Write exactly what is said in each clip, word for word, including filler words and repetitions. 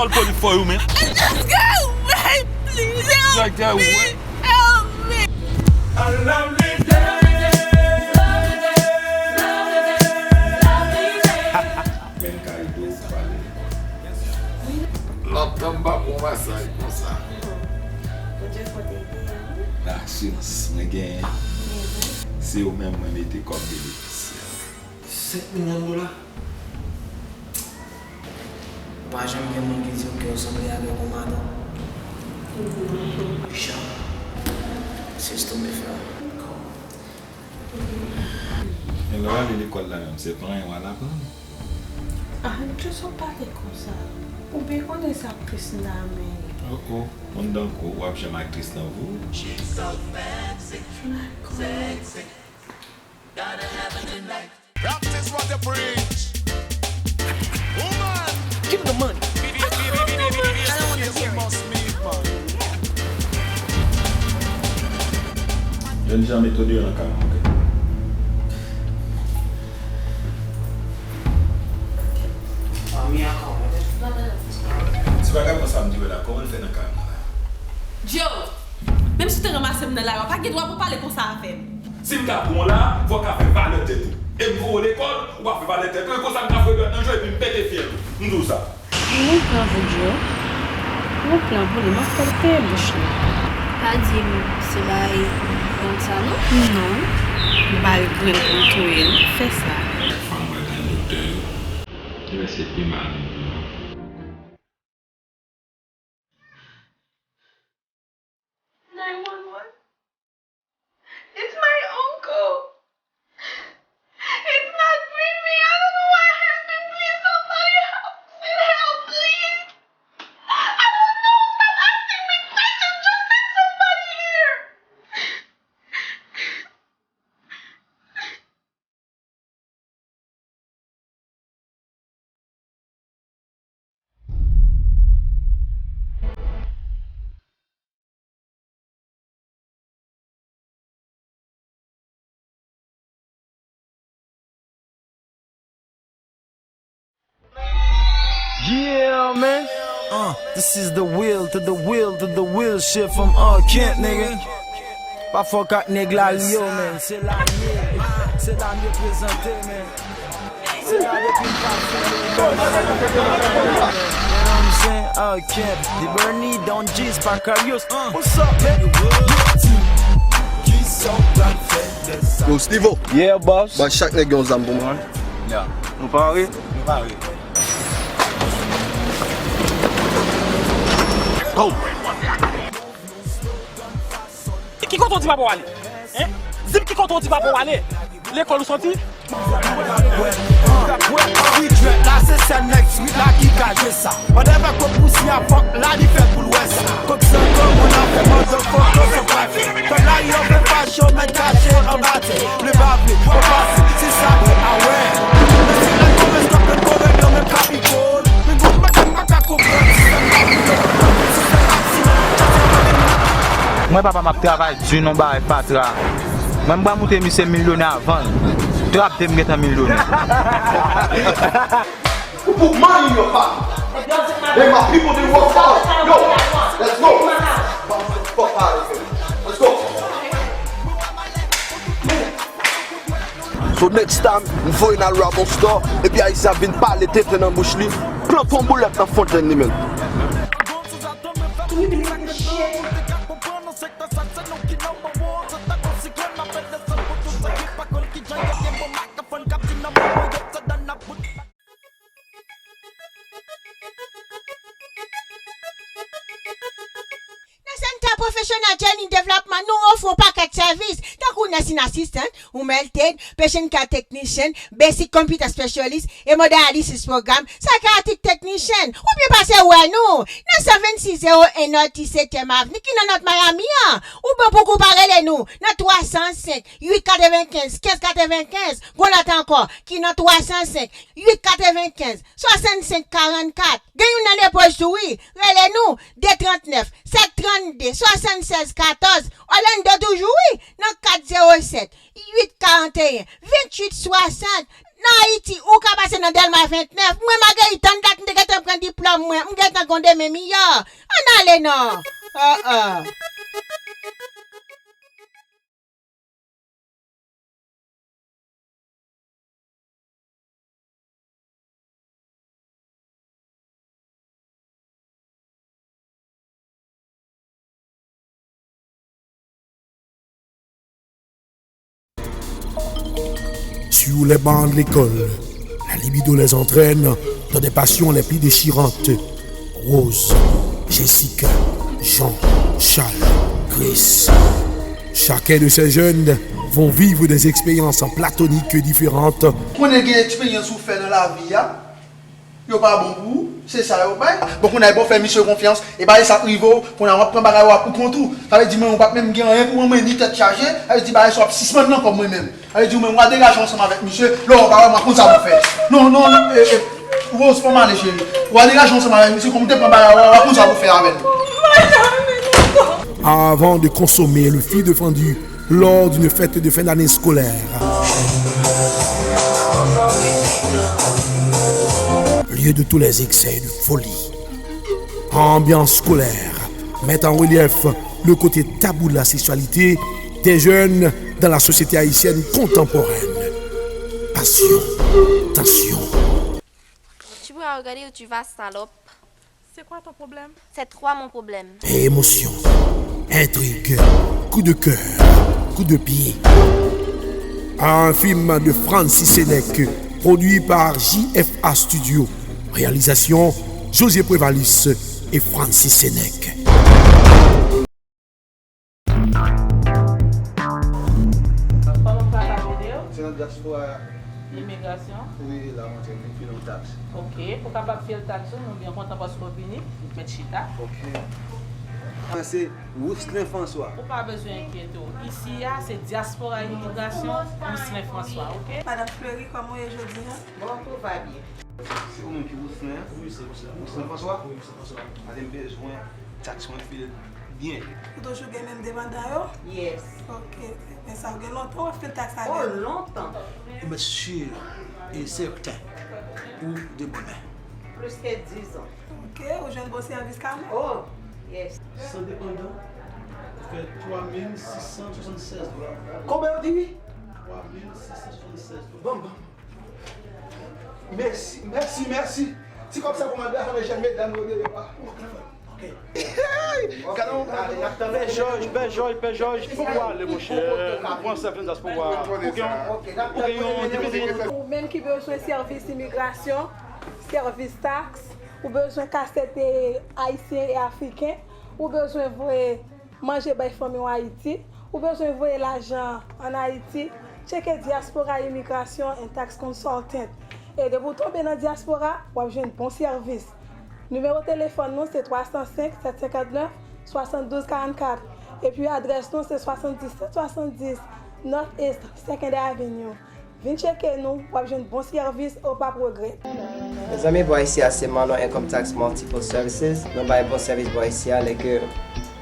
Police for you, man. Just go away, please help me. Help me. A lovely day. Menm Karido pale. Lontan m pa pran masaj konsa. Bondye fò te ede a wi. Asirans mwen genyen. Se yo menm mwen mete kòm benefisye. Senk milyon dola? Ou pa janm gen moun ki di w ke w sanble avèk yon madanm? Jan, se stupefy. Men lè w ale lekòl la menm, se pa anyen w al aprann. Ah, Joe, sa w pale konsa? Ou byen konnen se aktris m ta renmen ye. Oh, oh, moun tankou w ap janm aktris nan vi w? Practice what you preach. Woman! Give me the money. I don't want to hear it. Jènjan, met w deyò nan kay mwen, oke? Si w pa ka pran sa m di w la, kòman l fè nan kay mwen la? Joe! Menm si w te ranmase m nan lari a, w pa gen dwa pou w pale konsa avè m. Si m ka pran w la, fò w ka fè valè tèt ou. E m voye w lekòl, ou pa fè valè tèt ou, e konsa m ka foure dwèt nan je w epi m pete fyèl ou. M di w sa. Yon plan pou Joe. Yon plan pou li, m ap fè l peye bouch li. Pa di m se bay grann sa non. Non. Bay grenn pou l touye l, fè sa. Chak fwa m wè grann doktè yo, li wè se pi mal m viv. Nine one one. It's my uncle. It's not me, me. I don't know what happened. Please, somebody help. Send help, please. I don't know. Stop asking me questions. Just send somebody here. Yeah, man. Uh, this is the will to the will to the will shit from uh Kent, nigga. Pa fòk ak nèg la Rio, man. Se la m ye, se la m ye prezante, man. Se la depi m pa fè. You know what I'm saying? Uh, Kent, the Bernie, Don G's, Pacarios. Uh, what's up, man? Yo, Stevo. Yeah, boss. Ban chak nèg yon zam pou mwen. Yeah. Nou pare? Nou pare. Go! Ki kote w di papa w ale? Hein? Di m ki kote w di papa w ale? Lekòl ou soti? Street dread la se sèl nèg street la ki ka jwe sa. Pandan fè kòk pousyè fòk la li fè pou l wè sa. Kòk santo moun nan fè mòdo foto sou trafik. Kòk la yo fè fache yo mèt kache anba tè. Vle pa vle, fò pase, se sa, a wè. Men se la kòmès kòk nan kore yo menm kapikòl. Men gwo madanm pa ka konprann sistèm kapitòl. Mwen papa m ap travay di non bagay fatra. Mwen m pral montre misye milyonè avan l. Trap de m gentan milyonè. Ou pou money in your pocket. And my people, they work hard. Yo, let's go. Fuck out of here. Let's go. So next time, m voye n al Rabon Store, epi Ayisyen ap vin pale tenten nan bouch li, plant yon boulèt nan fontenn li menm. Nan Center Professional Training Development, nou ofri yon pakèt sèvis, tankou nursing assistant, home health aide, patient care technician, basic computer specialist, hemodialysis program, psychiatric technician. Ou byen pase wè nou nan san vennsis zewo en North Setyèm Avni ki nan North Miami an. Ou byen poko pa rele nou nan twa san senk, uit katrevenkenz, kenz katrevenkenz. Gon lòt ankò ki nan twa san senk, uit katrevenkenz, swasannsenk karannkat. Gen youn nan Lepòs tou wi. Rele nou de trannèf, sèt trannde, swasannsèz katòz. Orlando toujou wi, nan kat zewo sèt, uit karanteyen, venntuit swasant. Nan Ayiti, ou ka pase nan Dèlma vennèf. Mwen, Marguerite, tann dat m te gentan pran diplòm mwen. M gentan gen yon demen miyò. Ann ale non. Oh, oh. Sur les bancs de l'école, la libido les entraîne dans des passions les plus déchirantes. Rose, Jessica, Jean, Charles, Chris. Chacun de ces jeunes vont vivre des expériences platoniques différentes. Konnen gen eksperyans ou fè nan lavi a, yo pa bon pou ou, se sa yo bay. Bon, kounye a, bon, fè misye konfyans, e bagay sa ap rive w, kounye a, w ap pran bagay w ap pou kont ou. Sa vle di, mwen, ou p ap menm gen anyen pou mwen, mwen, ni tèt chaje, sa vle di, bagay sa w ap sispann nan kò m, mwen menm. Sa vle di, ou menm, w a deraje ansanm avèk misye, lè w pa wè m, w ap konn sa pou fè. Non, non, non, e, e, Rose, fò m ale, cheri. W a deraje ansanm avèk misye, kòm ou te pran bagay w, w ap konn sa pou fè avè l. Avant de consommer le fil de fondue lors d'une fête de fin d'année scolaire. Lieu de tous les excès de folie. Ambiance scolaire met en relief le côté tabou de la sexualité des jeunes dans la société haïtienne contemporaine. Passion, tension. Tu vas regarder où tu vas, salope. C'est quoi ton problème? C'est toi mon problème. Émotion, intrigue, coup de cœur, coup de pied. Un film de Francis Sénèque, produit par J F A Studio. Réalisation, José Prévalis et Francis Sénèque. Kòman m kapab ede w? Se nan dyaspora. Imigrasyon? Wi, la mwen te vin file yon taks. Ok, pou kapab file taks ou, nou byen kontan paske w vini, ou mèt chita. Ok. Mwen se Rouslin François. Ou pa bezwen enkyete w. Isi a, se dyaspora imigrasyon, Rouslin François, ok? Madanm Fleury, kòman w ye jodi a? Bon, tout va bien. Se ou menm ki Rouslin an? Wi, se Rouslin. Rouslin François? Wi, Rouslin François. Maten m bezwen taks mwen file byen. Ou toujou gen menm demandan yo? Yes. Ok, trè byen. Sa gen lontan w ap file taks avè yo? Oh, lontan. Ou mèt sur e sèten ou de bonè. Plis ke diz an. Ok, ou jwenn bon sèvis kanmenm? Oh, yes. San depandan, fè twa mil sis san swasannsèz dola. Konbyen w di? Twa mil sis san swasannsèz dola. Bon, bon. Mèsi, mèsi, mèsi. Ti kòb sa pou mwen, gade jèn medam yo deyò a. Ok. Pè Jòj, Pè Jòj, Pè Jòj, fòk w ale, monchè. Ou pran sèvis pou w a. Ou gen, ou gen yon ti pitit. Ou menm ki bezwen sèvis imigrasyon, sèvis taks, ou bezwen kasèt, eh, ayisyen e afriken, ou bezwen voye manje bay fanmi w Ayiti, ou bezwen voye lajan ann Ayiti, tcheke Diaspora Immigration and Tax Consultant. E depi w tonbe nan dyaspora, w ap jwenn bon sèvis. Nimewo telefòn nou se twa san senk, sèt senkant nèf, swasanndouz karannkat. Epi adrès nou se swasanndisèt swasanndis North East Second Avenue. Vin tcheke nou, w ap jwenn bon sèvis, ou p ap regrèt. Mezanmi, bò isi a se Manon Income Tax Multiple Services. Nou bay bon sèvis bò isi a, lè ke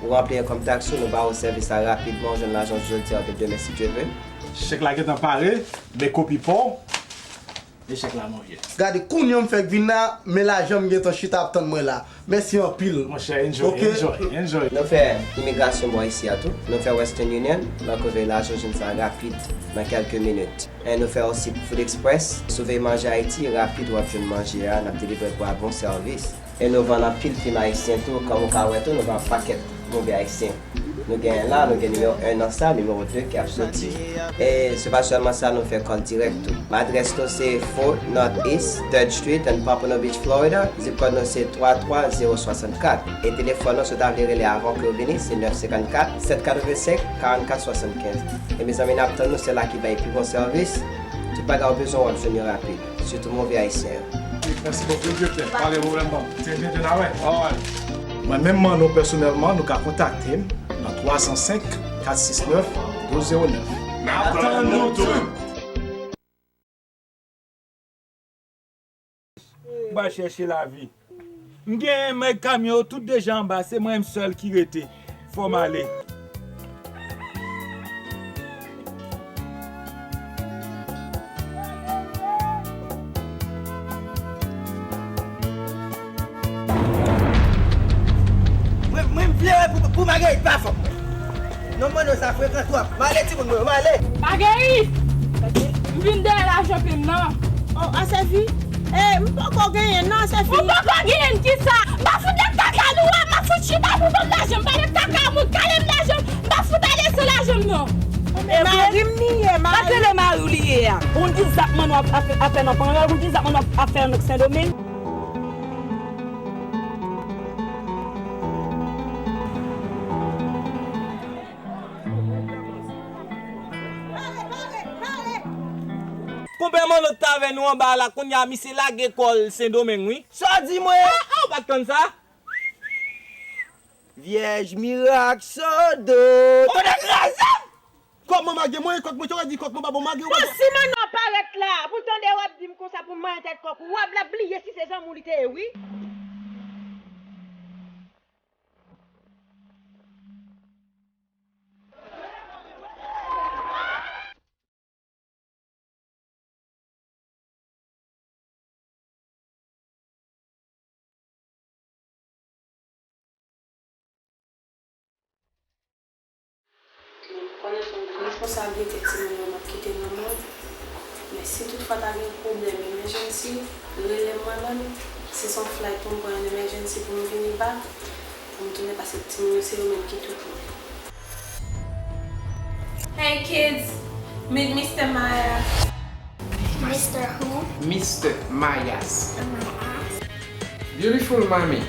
ou ranpli income tax ou, nou ba ou sèvis la rapidman, ou jwenn lajan jodi a oubyen demen si Dye vle. Chèk la gentan pare, men kopi pa w, e chèk la nan men w. Gade, kounye a m fèk vin la, men lajan m gentan chita ap tann mwen la. Mèsi anpil. Monchè, enjoy, enjoy, enjoy. Nou fè imigrasyon bò isi a tou. Nou fè Western Union, donk ou veye lajan jwenn sa rapid nan kèlke minit. E nou fè osi Food Express. Si w veye manje Ayiti, rapid w ap jwenn manje a, n ap delivre pou a bon sèvis. E nou vann anpil fim ayisyen tou, kòm ou ka wè tou, nou vann pakèt movie ayisyen. Nou gen la, nou gen nimewo en nan sa, nimewo de ki ap soti. E se pa sèlman sa, nou fè call direct tou. Adrès nou se four Northeast third Street in Pompano Beach, Florida. Zip code nou se twa twa zewo swasannkat. E telefòn nou, si w ta vle rele avan ke w vini, se nèf senkannkat, sèt katrevensenk, karannkat swasannkenz. E mezanmi, n ap tann nou, se la ki bay pi bon sèvis. Tout bagay ou bezwen, w ap jwenn yo rapid. Sitou movie ayisyen yo. Mèsi bokou, direktè. Pa gen pwoblèm, ban m. Se byen, te la wè. Alright. Mwen menm, Manno, pèsonèlman, nou ka kontakte m nan twa san senk, kat sis nèf, douz zewo nèf. N ap tann nou tou. M pral chèche lavi. M gen mèg kamyon yo tout deja anba, se mwen menm sèl ki rete. Fò m ale. Marguerite pa fanm mwen. Non, mwen non, sa frekan twòp. M ale timoun mwen, m ale. Marguerite! M vin dèyè lajan pè m nan. Oh, a sèvi? Eh, m poko genyen non, a sèvi. Ou poko genyen kisa? M pa fout de kaka nou a, m pa fout chita pou ban m lajan, m pa de kaka moun, kale m lajan, m pa fout ale san lajan m non. Mari m li ye, mari. Pa t rele mari w li ye a. Ou konn ki zak manno ap, ap, ap fè nan Panyòl, ou konn ki zak manno ap, ap fè nan Sendomeng. Konpè Manno t avè nou anba la, kounye a misye lage kò l Sendomeng wi. Sa w di mwen? Ah, ah, ou pa t konn sa? Vyèj mirak sodo. Tande kraze! Kòk mwen mage mwen, kòk mwen, sa w di kòk mwen pa bon mage ou pa bon. Bon, si Manno parèt la, pou l tande w ap di m konsa pou m manyen tèt kòk ou, w ap la bliye si se zanmi w li te ye wi. Konnen se yon responsablite timoun yo m ap kite nan men w. Men si toutfwa ta gen pwoblèm, emergency, rele m mwen menm. Si se yon flight pou m pran an emergency pou m vini back, pou m tounen, paske timoun yo se yo menm ki tout mwen. Hey kids, meet Mister Maya. Mister who? Mister Mayas. Mayas. Beautiful mommy.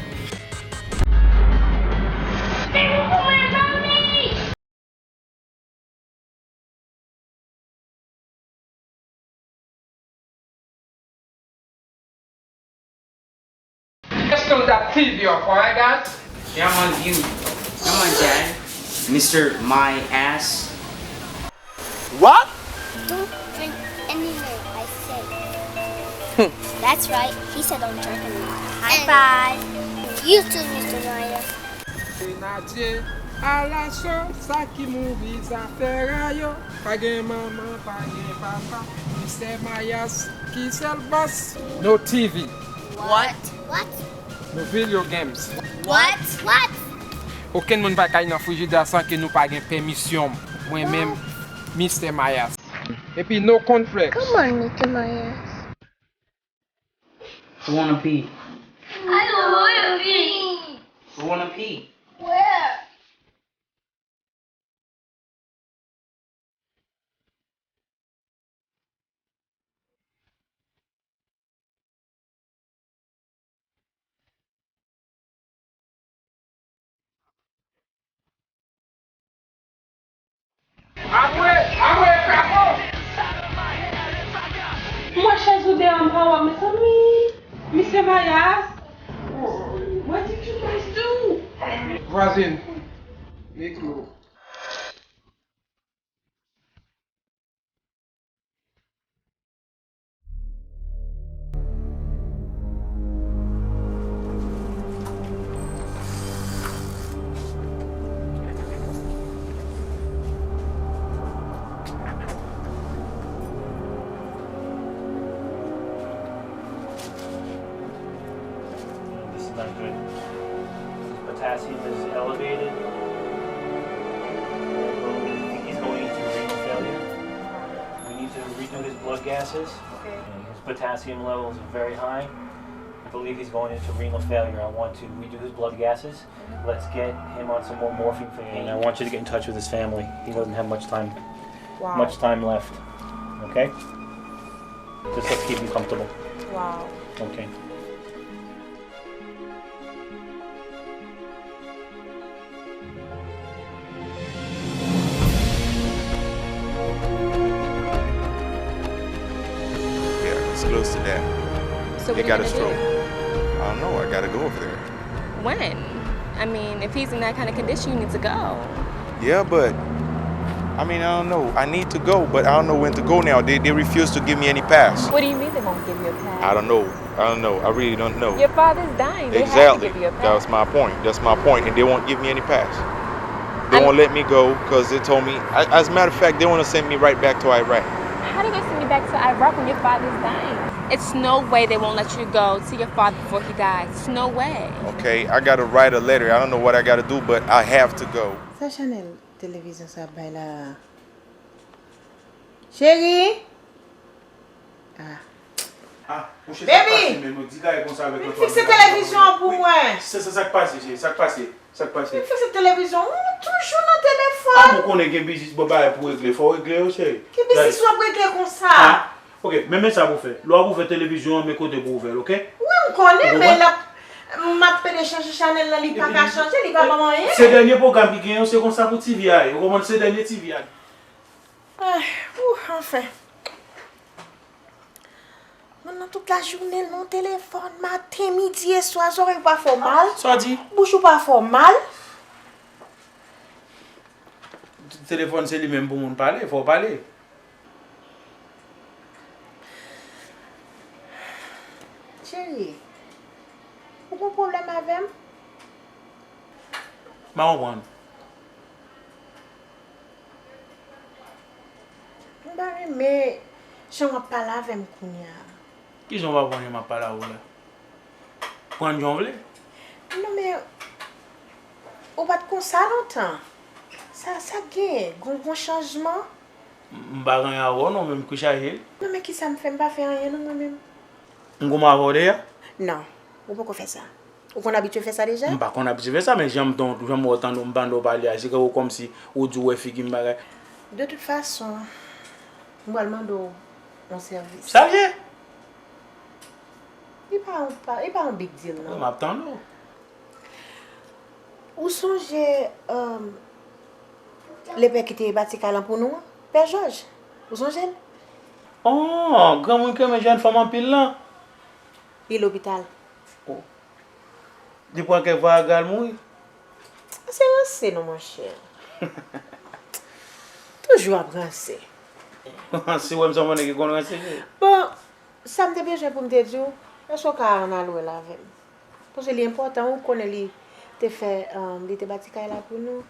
Just turn that T V off, alright, guys? Yeah, man, you. Come on, Dad. Mister My Ass. What? Don't drink anything I say. That's right. He said don't drink anything. High five. You too, Mister Myers. Nadye, alaso, sa ki mouri, zafè rayo. Pa gen manman, pa gen papa. Mister Mayas ki sèl bòs. No T V. What? What? No video games. What? What? Okenn moun pa ka al nan frijidè san ke nou pa gen pèmisyon. Mwen menm, Mister Mayas. Epi no cornflakes. Come on, Mister Myers. Who wanna pee? I don't wanna pee. Who wanna pee? Where? Apre, apre, kapon! M wè chèz ou deyò, m pa wè, mezanmi. Misye Mayas. What did you guys do? Vwazin, mikwo. This is not good. His potassium is elevated. I think he's going into renal failure. We need to redo his blood gases. Okay. And his potassium levels are very high. I believe he's going into renal failure. I want to redo his blood gases. Let's get him on some more morphine for pain. And I want you to get in touch with his family. He doesn't have much time, wow, much time left. Okay? Just let's keep him comfortable. Wow. Okay. Yeah, it's close to that. So what are you gonna do? They got a stroke. I don't know. I gotta go over there. When? I mean, if he's in that kind of condition, you need to go. Yeah, but I mean, I don't know. I need to go, but I don't know when to go now. They, they refuse to give me any pass. What do you mean they won't give you a pass? I don't know. I don't know. I really don't know. Your father's dying. They have to give you a pass. Exactly. That was my point. That's my point. And they won't give me any pass. They won't let me go 'cause they told me, a-, as a matter of fact, they wanna send me right back to Iraq. How they gonna send you back to Iraq when your father's dying? It's no way they won't let you go to your father before he dies. It's no way. Okay, I gotta write a letter. I don't know what I gotta do, but I have to go. Sa chanèl televizyon sa ap bay la a? Cheri? Ah. Ah, mouche, sa k pase menm? Yo di kay konsa avèk Antoine. Vin fikse televizyon an pou mwen. Se sa, sa k pase, cheri? Sa k pase? Sa k pase? Vin fikse televizyon. Ou toujou nan telefòn. Ah, mwen konnen gen biznis, bon, bagay pou regle. Fò w regle yo, cheri. Ki biznis w ap regle konsa? Ah, ok, men, men sa pou fè. Lè w ap ouvè televizyon an, men kote pou ouvè l, ok? Wi, m konnen, men l ap, m ap pede chanje chanèl la, li pa ka chanje, li pa ban m anyen. Se dènye pwogram ki genyen, se konsa pou T V a ye. Ou konprann? Se dènye T V a. Ay, ou, anfen. Moun nan tout lajounen l nan telefòn, maten, midi e swa, zòrèy ou pa fè w mal? Sa w di? Bouch ou pa fè w mal? Telefòn se li menm pou moun pale, fò w pale. Cheri, ou gon pwoblèm avè m? M pa konprann. M pa renmen jan w ap pale avè m kounye a. Ki jan w pa renmen jan m ap pale avè w la? Pran jan w vle. Non, men ou pa t konsa lontan. Sa, sa k genyen? Gon, gon chanjman? M, m pa gen anyen avè w non, menm kouch a ye. Non, men kisa m fè? M pa fè anyen non, mwen menm. M goumen avè w deja? Non, ou poko fè sa. Ou konn abitye fè sa deja? M pa konn abitye fè sa, men jan m tan-, jan m wè w tande w, m tande w pale a, se kòmsi ou di w wè figi m bagay. De tout fason, m pral mande w yon sèvis. Sa l ye? Li pa yon, pa, li pa yon big deal, non. M ap tann ou. Ou sonje, um, lepè ki te bati kay lan pou nou an? Pè Jòj, ou sonje l? Oh, granmoun ki renmen jèn fanm anpil lan? Li lopital. Oh. Li pran kèk Viagra, l mouri? Se ranse non, monchè. Toujou ap ranse. Si w wè m se yon moun ki konn ranse vre. Bon, sa m te bezwen pou m te di w, èske w ka ann al wè l avè m? Paske li enpòtan, ou konnen li te fè, um, li te bati kay la pou nou,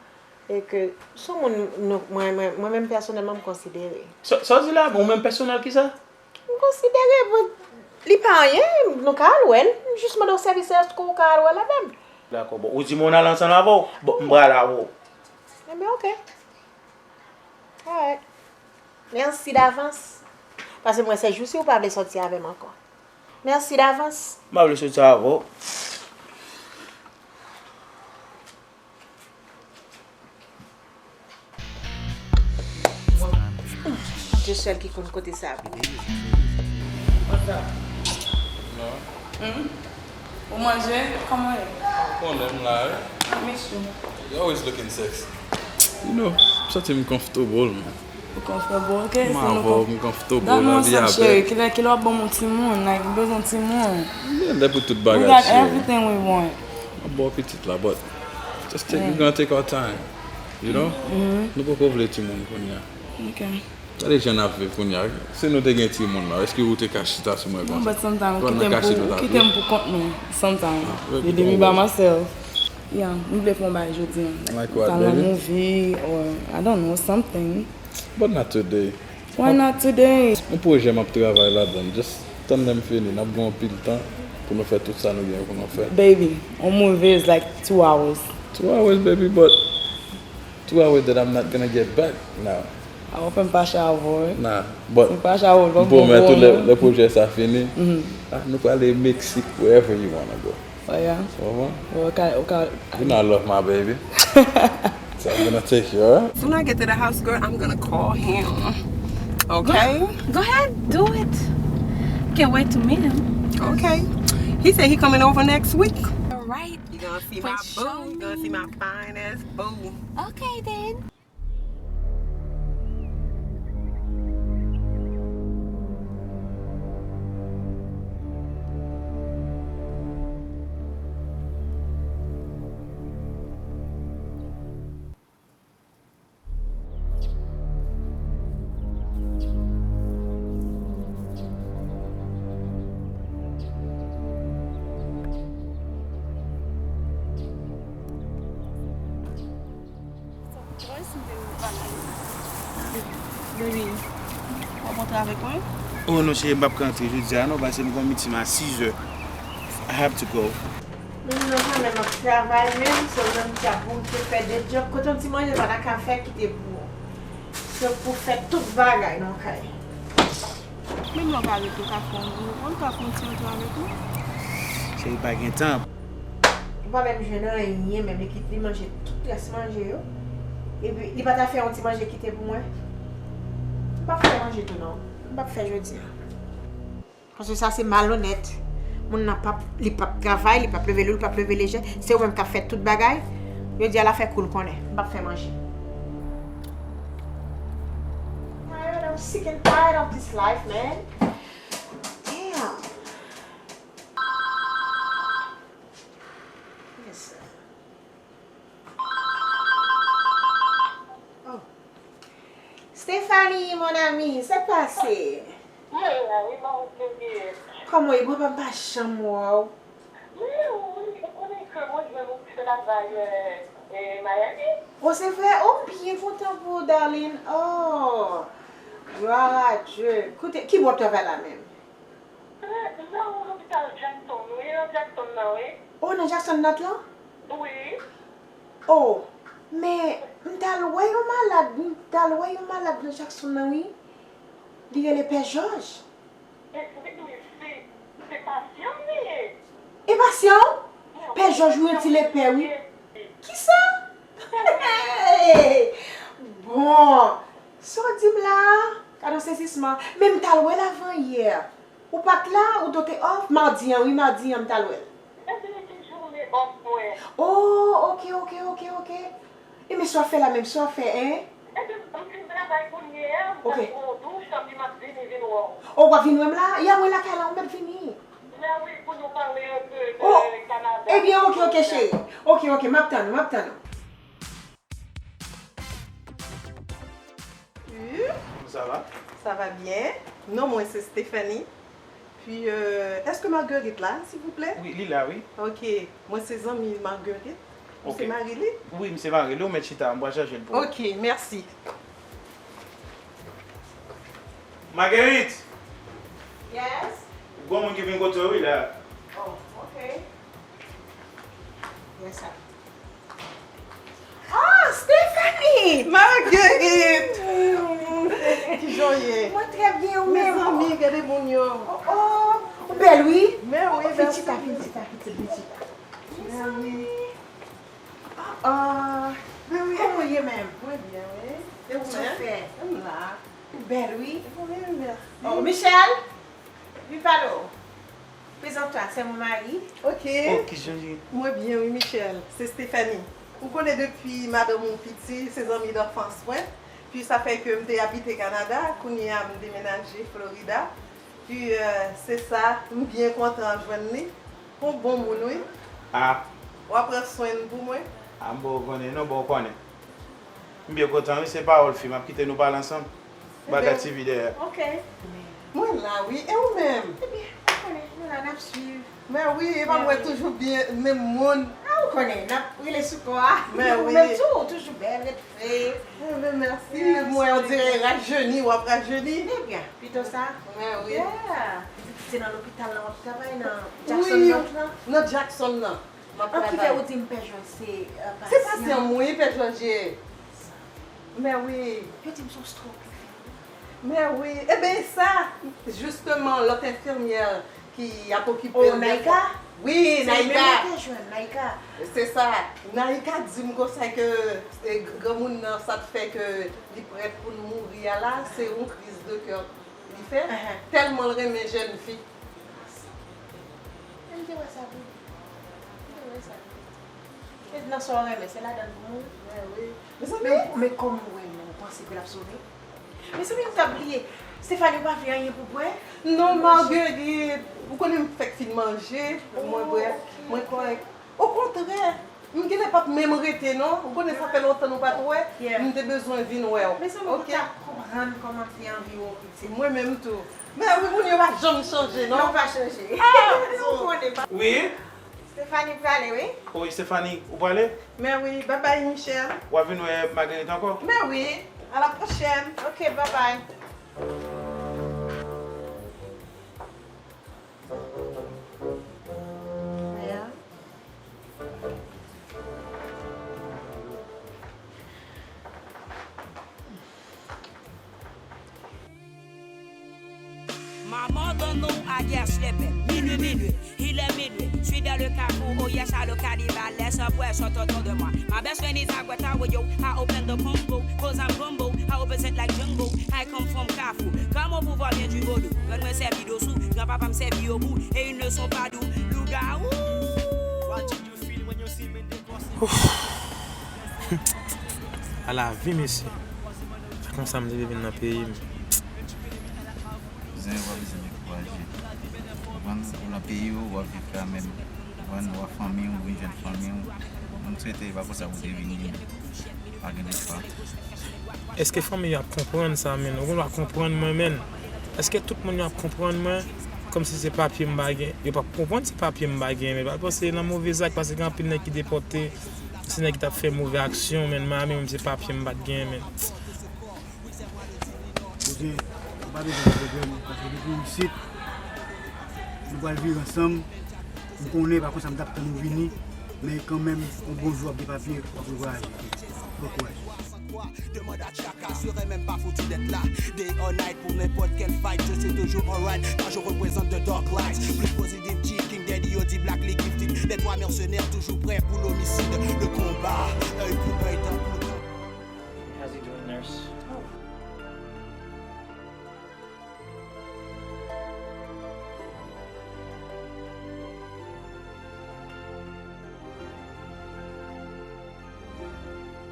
e ke se yon moun nou, mwen, mwen, mwen menm pèsonèlman m konsidere. Sa, sa w di la? Ou menm pèsonèl kisa? M konsidere, bon, li pa anyen, nou ka al wè l. M jis mande w sèvis, èske w ka al wè l avè m? Dakò, bon, ou di m w al ansanm avè w? Bon, m pral avè w. Enben, oke. Alright. Mèsi davans. Paske mwen, se jou si w pa vle sòti avè m ankò. Mèsi davans. M pa vle sòti avè w. Bondye sèl ki konn kote sa ap rive. What's up? Non. Hmm? Ou manje? Kòman ye? Ou konnen m la, wi. I miss you. You always looking sexy. You know, m santi m comfortable, man. Ou comfortable, ok? M avè w, m comfortable, lavi a bèl. Cheri, kilè, kilè w ap ban m yon timoun? Like, m bezwen yon timoun. Gen lè pou tout bagay, cheri. We got everything we want. M ap ba w pitit la, but just take, we gonna take our time, you know? Nou poko vle timoun kounye a. Ok. Gade jan n ap viv kounye a. Si nou te gen timoun la, èske ou te ka chita sou mwen konsa? Non, but sometimes, ou kite m pou, ou kite m pou kont mwen. Sometimes. You leave me by myself. Yeah, m vle fè yon bagay jodi a. Like what, baby? Talon movie or, I don't know, something. But not today. Why not today? Yon pwojè m ap travay ladan l. Just tann lè m fini. N ap gen anpil tan pou nou fè tout sa nou gen pou nou fè. Baby, yon movie is like two hours. Two hours, baby, but two hours that I'm not gonna get back now. A, ou fè m fache avè w, wi. Nah, but m fache avè w, m pwomèt ou lè, lè pwojè sa fini, ah, nou prale Mexique, wherever you wanna go. Oh, yeah? Ou konprann? Ou ka, ou ka. You know I love my baby. So I'm gonna take you, alright? Soon I get to the house, girl, I'm gonna call him. Okay? Go, go ahead, do it. Can't wait to meet him. Okay. He said he coming over next week. All right. You gonna see my boo. You gonna see my fine ass boo. Okay then. Baby, w ap antre avèk mwen? Oh non, cheri, m p ap ka antre jodi a non, paske m gen yon meeting a sizè. I have to go. Moun nan kanmenm ap travay menm, se ou menm ki ap bouke fè de djòb. Kote yon ti manje pa ta ka fè kite pou ou. Se pou fè tout bagay nan kay. Menm lè w pa rete, w ka fè yon, w ka fè yon ti antre avèk nou. Cheri, pa gen tan. Ou pa menm jwenn anyen menm, li kit-, li manje tout rès manje yo. Epi, li pa ta fè yon ti manje kite pou mwen. M p ap fè manje tou non. M p ap fè jodi a. Paske sa se malonèt. Moun nan p ap, li p ap travay, li p ap leve lou, li p ap leve lejè. Se ou menm k ap fè tout bagay. Jodi a l a fè kou l konnen. M p ap fè manje. Tired, I'm sick and tired of this life, man. Damn. Yes, sir. Oh. Stephanie, mon amie, sa k pase? Mwen la wi, Marie Juliette. Kòman w ye? Bon, pa m pa janm wè w. Mwen wi, ou konnen ke mwen jwenn yon travay, eh, eh, Miami. Oh, se vre? Oh, m byen kontan pou ou, darling. Oh, gloire à Dieu. Kote, ki bò w travay la menm? Eh, nan lopital Jackson, wi, nan Jackson nan, wi. Oh, nan Jackson North lan? Wi. Oh, men m t al wè yon malad, m t al wè yon malad nan Jackson nan, wi. Li rele Pè Jòj. E wi, wi, se, se pasyan m li ye. E pasyan w? Pè Jòj, wi, yon ti lepè, wi. Kisa? Bon, sa w di m la a? Gad yon sezisman. Men m t al wè l avan yè. Ou pa t la, ou t off? Madi an, wi, madi an, m t al wè l. Ebyen, ki jounen off mwen? Oh, ok, ok, ok, ok. E men sa w ap fè la menm, sa w ap fè, en? Ebyen, m fin travay kounye a, m pral pran yon douch, anpi m ap vini vin wè w. Oh, w ap vin wè m la? Ya, mwen lakay la, ou mèt vini. Mèsi pou nou pale antre de Kanada. Ebyen, ok, ok, cheri. Ok, ok, m ap tann ou, m ap tann ou. Wi. Sa va? Sa va byen. Non mwen se Stephanie. Puis, euh, èske Marguerite la, silvouplè? Wi, li la, wi. Ok. Mwen se zanmi Marguerite. Ou se mari li? Wi, m se mari li. Ou mèt chita, m pral chache l pou ou. Ok, mèsi. Marguerite! Yes? Gon moun ki vin kote w, wi, la. Oh, ok. Yes, sir. Ah, Stephanie! Marguerite! Kijan w ye? Mwen trè byen, ou menm? Mezanmi, gade moun yo. Oh, oh, ou bèl, wi. Men wi, mèsi. Vin chita, vin chita, vin chita, vin chita. Mezanmi. Ah, ah. Men wi. Kòman w ye menm? Mwen byen, wi. E ou menm? Sa w fè? M la. Ou bèl, wi. Wi, mèsi. Oh, Michel! Vin pale w. Prezante w a, se mon mari. Ok. Oh, kijan w ye? Mwen byen, wi, Michel. Se Stephanie. Ou konnen depi madanm ou piti, se zanmi danfans mwen. Pi sa fè ke m te abite Kanada, kounye a m demenaje Florida. Pi, euh, se sa, m byen kontan jwenn li. Yon bon moun, wi. Ah. W ap pran swen l pou mwen? Ah, m poko konnen, non, bon, w konnen. M byen kontan, wi, se pawòl fi, m ap kite nou pale ansanm. M pa ka T V dèyè. Ok. Mwen la, wi. E ou menm? Ebyen, ou konnen, nou la, n ap swiv. Men wi, e pa mwen toujou byen, menm moun. Ah, ou konnen, n ap rele sou kò a. Men wi. Ou menm tou, ou toujou bèl, ret fre. Ebyen, mèsi. Mwen, on dirè rajeni, w ap rajeni. Ebyen, pito sa. Men wi. Yeah. Ou di se nan lopital la w ap travay, nan Jackson North lan? Nan Jackson nan. M ap travay. An ki fè ou di m Pè Jòj se, euh, pasyan? Se pasyan m, wi, Pè Jòj ye. Men wi. Yo di m se yon stroke li fè, wi. Men wi. Eben, sa, jisteman, lòt enfimyè ki ap okipe l. Oh, Naika? Wi, Naika. Se li menm mwen te jwenn, Naika. Se sa. Naika di m konsa ke, e, granmoun nan, sa t fè ke li prèt pou l mouri a la, se yon kriz de kè li fè, tèlman l renmen jèn fi. Men m te wè sa tou. M te wè sa tou. E nan sa w renmen, se ladan l pou mouri. Men wi. Mezanmi. Men, men kòman w wè l, men w panse ke l ap sove? Mezanmi, m t ap bliye. Stephanie, ou pa vle anyen pou bwè? Non, Marguerite. Ou konnen m fèk fin manje. Mwen bwè. Mwen kòrèk. Okontrè, m genlè p ap menm rete non. Ou konnen sa fè lontan nou pa t wè. M te bezwen vin wè w. Mezanmi, ou ta konprann kòman fi anvi wè w pitit. Mwen menm tou. Men wi, moun yo pa janm chanje non. Non, pa chanje. Ah, ou konnen pa. Wi. Stephanie prale, wi. Wi, Stephanie, ou prale? Men wi, babay, Michel. W ap vin wè Marguerite ankò? Men wi, a la pwochèn. Ok, babay. Mwen Abandonnons à guerre, je les paix. Minuit, minuit, il est minuit. Je suis dans le carrefour, oh yes, à le cannibale, laisse un poisson autour de moi. My best friend is a guetta with you. I open the combo, cause I'm gumbo. I represent like Django. I come from Kafou. Kòman pou vwa byen di vodou? Grann mwen sèvi dosou, granpapa m sèvi obou. Et ils ne sont pas doux. Lougawou. What did you feel when you see me? Ouf. A lavi, mesye. Se konsa m te vle vin nan peyi m. Kouzen, ou pa bezwen dekouraje. Ou konprann? Ou nan peyi w, w ap viv kanmenm. Ou konprann? W ap fanmi w, ou vin jwenn fanmi w. M swete e pa konsa pou te vini. Pa gen lespwa. Èske fanmi yo ap konprann sa, menn? Ou konn pa konprann mwen, menn? Èske tout moun yo ap konprann mwen? Kòmsi se papye m pa gen. Yo p ap konprann se papye m pa gen, menn. Pa panse nan move zak, paske gen anpil nèg ki depòte. Se nèg ki t ap fè move aksyon, menn. Miami menm se papye m pa t gen, menn. Kote, ou pa bezwen gen pwoblèm, paske depi w isit, nou pral viv ansanm. M konnen, pa konsa m t ap tann ou vini, men kanmenm, yon bon jou w ap gen papye, w ap vwayaje. Bon kouraj. Demande à Chaka, serait même pas foutu d'être là. Day or night, pour n'importe quel fight, je suis toujours alright. Car je représente the dark light. Plus positive, G, King Daddy, O D Black, les gifted. Les trois mercenaires, toujours prêts pour l'homicide. Le combat, œil pour œil, dent pour dent. How's he doing, nurse?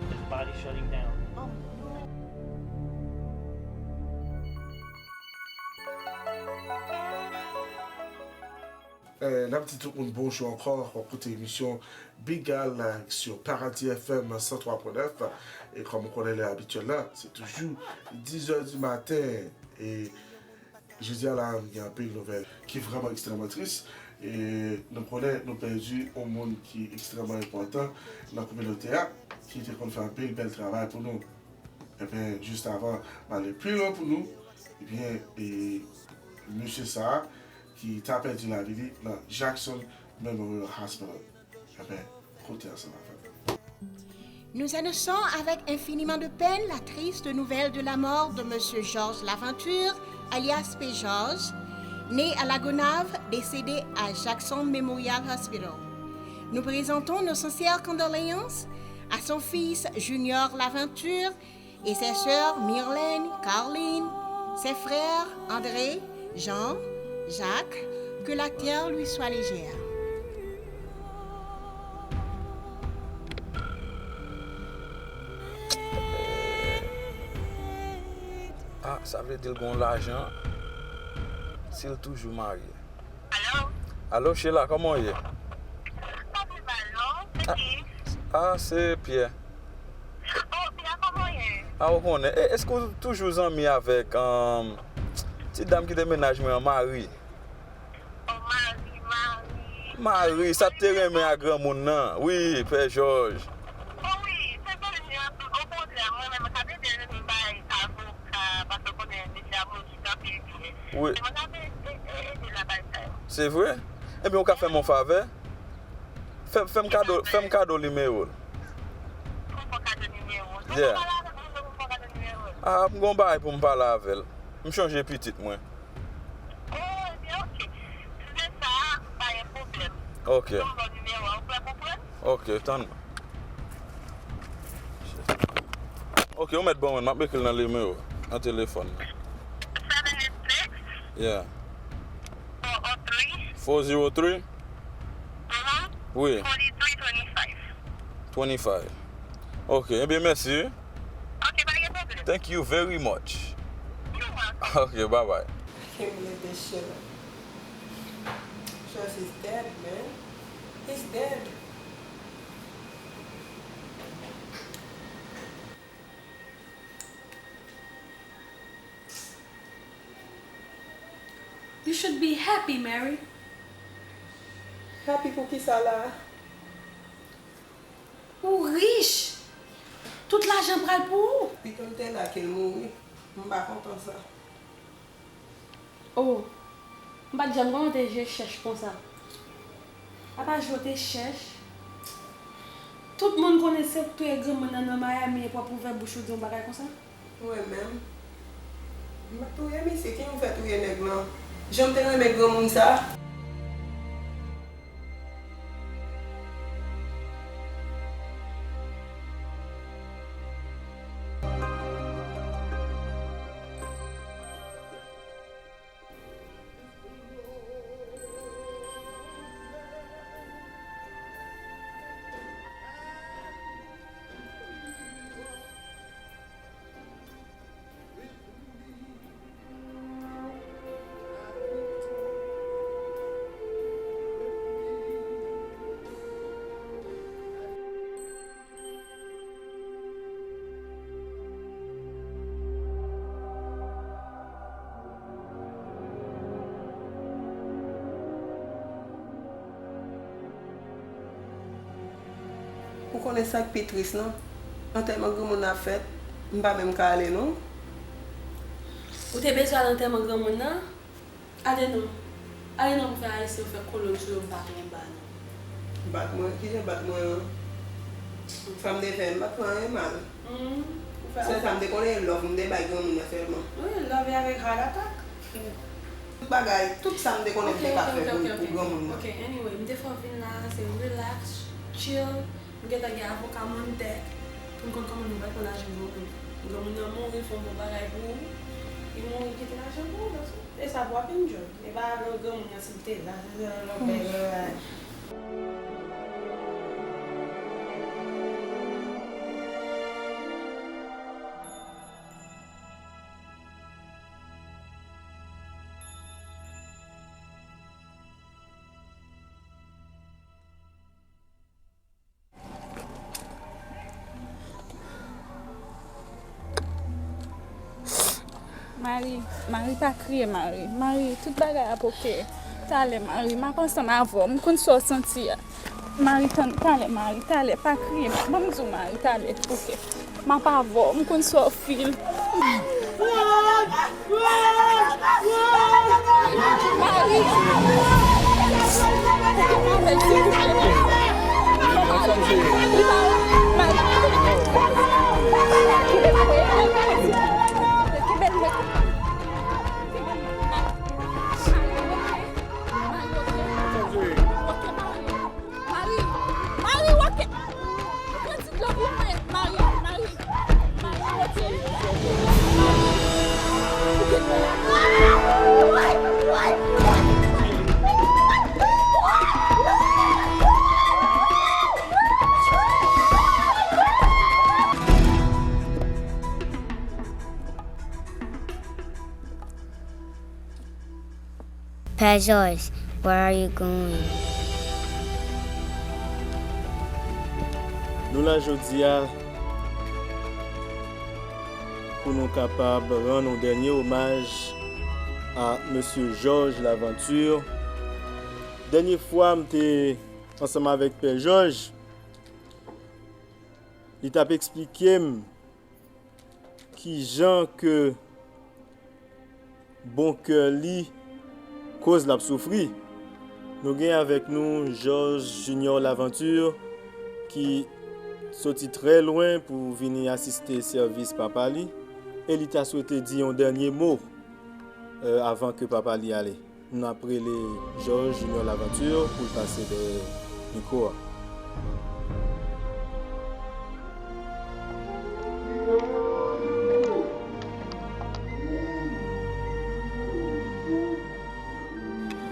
His body shutting down. Eh, n ap di tout moun bonjou ankò, w ap koute emisyon Big Al, eh, sou Paradis F M san twa pwen nèf. E kòm ou konnen lè abityèl la, se toujou dizè di maten. E jodi a la, m gen anpil nouvèl ki vrèman ekstrèmman tris. E nou konnen nou pèdi yon moun ki ekstrèmman enpòtan nan kominote a, ki te konn fè anpil bèl travay pou nou. Ebyen, jis avan m ale pi lwen pou nou, ebyen, e, mesye sa a ki ta pèdi lavi li nan Jackson Memorial Hospital. Ebyen, koute ansanm avè m. Nous annonçons avec infiniment de peine la triste nouvelle de la mort de Monsieur Georges Laventure, alias P. Georges, né à La Gonâve, décédé à Jackson Memorial Hospital. Nous présentons nos sincères condoléances à son fils Junior Laventure et ses sœurs Myrlène, Carline, ses frères André, Jean, Jacques, que la terre lui soit légère. Ah, sa vle di l gon lajan si l toujou marye. Alo? Alo, Sheila, kòman w ye? M pa pi mal, non. Se ki? Ah, se Pierre. Oh, Pierre, kòman w ye? Ah, ou konnen. E, èske w toujou zanmi avèk, um, ti dam ki te mennaj mwen an, Marie? Oh, Marie, Marie. Marie, sa te renmen a granmoun nan. Wi, Pè Jòj. Oh, wi, se vre, okontrè, mwen menm, m t ap ede l bay avoka, paske w konnen, mesye a moun ki kanpe byen. Wi. Se mwen k ap e-, e-, ede l a bay sa yo. Se vre? Ebyen, ou ka fè m yon favè? Fè, fè m kado, fè m kado nimewo l. Ou fè kado nimewo l. Yeah. Ou pale avè l, ou fè kado nimewo l. Ah, m gon bagay pou m pale avè l. M chonje pitit mwen. Oh, ebyen, oke. Si se sa, pa gen pwoblèm. Oke. Fè m ba w nimewo a, ou prè pou pran l? Oke, tann mwen. Oke, ou mèt ban mwen, m ap ekri l nan nimewo, nan telefòn nan. Seven eight six. Yeah. Four oh three. Four zero three? Mhm. Wi. Forty-three twenty-five. Twenty-five. Oke, ebyen, mèsi. Oke, pa gen pwoblèm. Thank you very much. You're welcome. Oke, bye bye. I can't believe this shit. Trust is dead, man. He's dead. You should be happy, Mary. Happy pou kisa la? Ou rich! Tout lajan pral pou ou! Pito l te la ke l mouri. M pa kontan sa. Oh, m pa t janm konnen w te je chèch konsa. Apa je w te chèch? Tout moun konnen se w k touye granmoun nan nan Miami epi w ap ouvè bouch ou di yon bagay konsa? Mwen menm? M pa t touye misye, kijan w fè touye nèg lan? Jan m te renmen granmoun sa. Ou konnen sa k pi tris lan? Antèman granmoun nan ap fèt, m pa menm ka ale non. Ou te bezwen al antèman granmoun nan? Ale non. Ale non pou fè Ayisyen yo fè kolon sou yo, m pa konn ba non. Bat mwen? Kijan bat mwen an? Sa m te fè, m pa t fè anyen mal. Hmm, ou fè. Sèl sa m te konnen, love m te bay granmoun nan sèlman. Wi, love avèk heart attack. Tout bagay, tout sa m te konnen m te ka fè pou, pou granmoun nan. Ok, anyway, m te fè w vin la, se relax, chill. M gentan gen avoka mwen m tèt pou m konn kòman nou fè pou lajan granmoun nan. Granmoun nan mouri, fè yon bon bagay pou ou. Li mouri, kite lajan pou ou, that's it. E sa pou w ap enjoy. E pa lòt granmoun nan si l te la, se lòt bagay. Mari, Mari, pa kriye, Mari. Mari, tout bagay ap oke. Talè, Mari, m ap ansanm avè w. M konn sa w santi a. Mari, tann, talè, Mari, talè, pa kriye. Ban m di w, Mari, talè, oke. M ap avè w, m konn sa w fil. Mari, Mari, oke. Pran ti dlo pou mwen, Mari, Mari. Mari, oke. Mari, oke. Pè Jòj, where are you going? Nou la jodi a pou nou kapab rann yon dènye omaj a Mesye Jòj Lavantur. Dènye fwa m te ansanm avèk Pè Jòj, li t ap eksplike m kijan ke bon kè li koz l ap soufri. Nou gen avèk nou Georges Junior Laventure ki soti trè lwen pou vini asiste sèvis papa li e li ta swete di yon dènye mo, euh, avan ke papa li ale. N ap rele Georges Junior Laventure pou l pase dèyè mikwo a.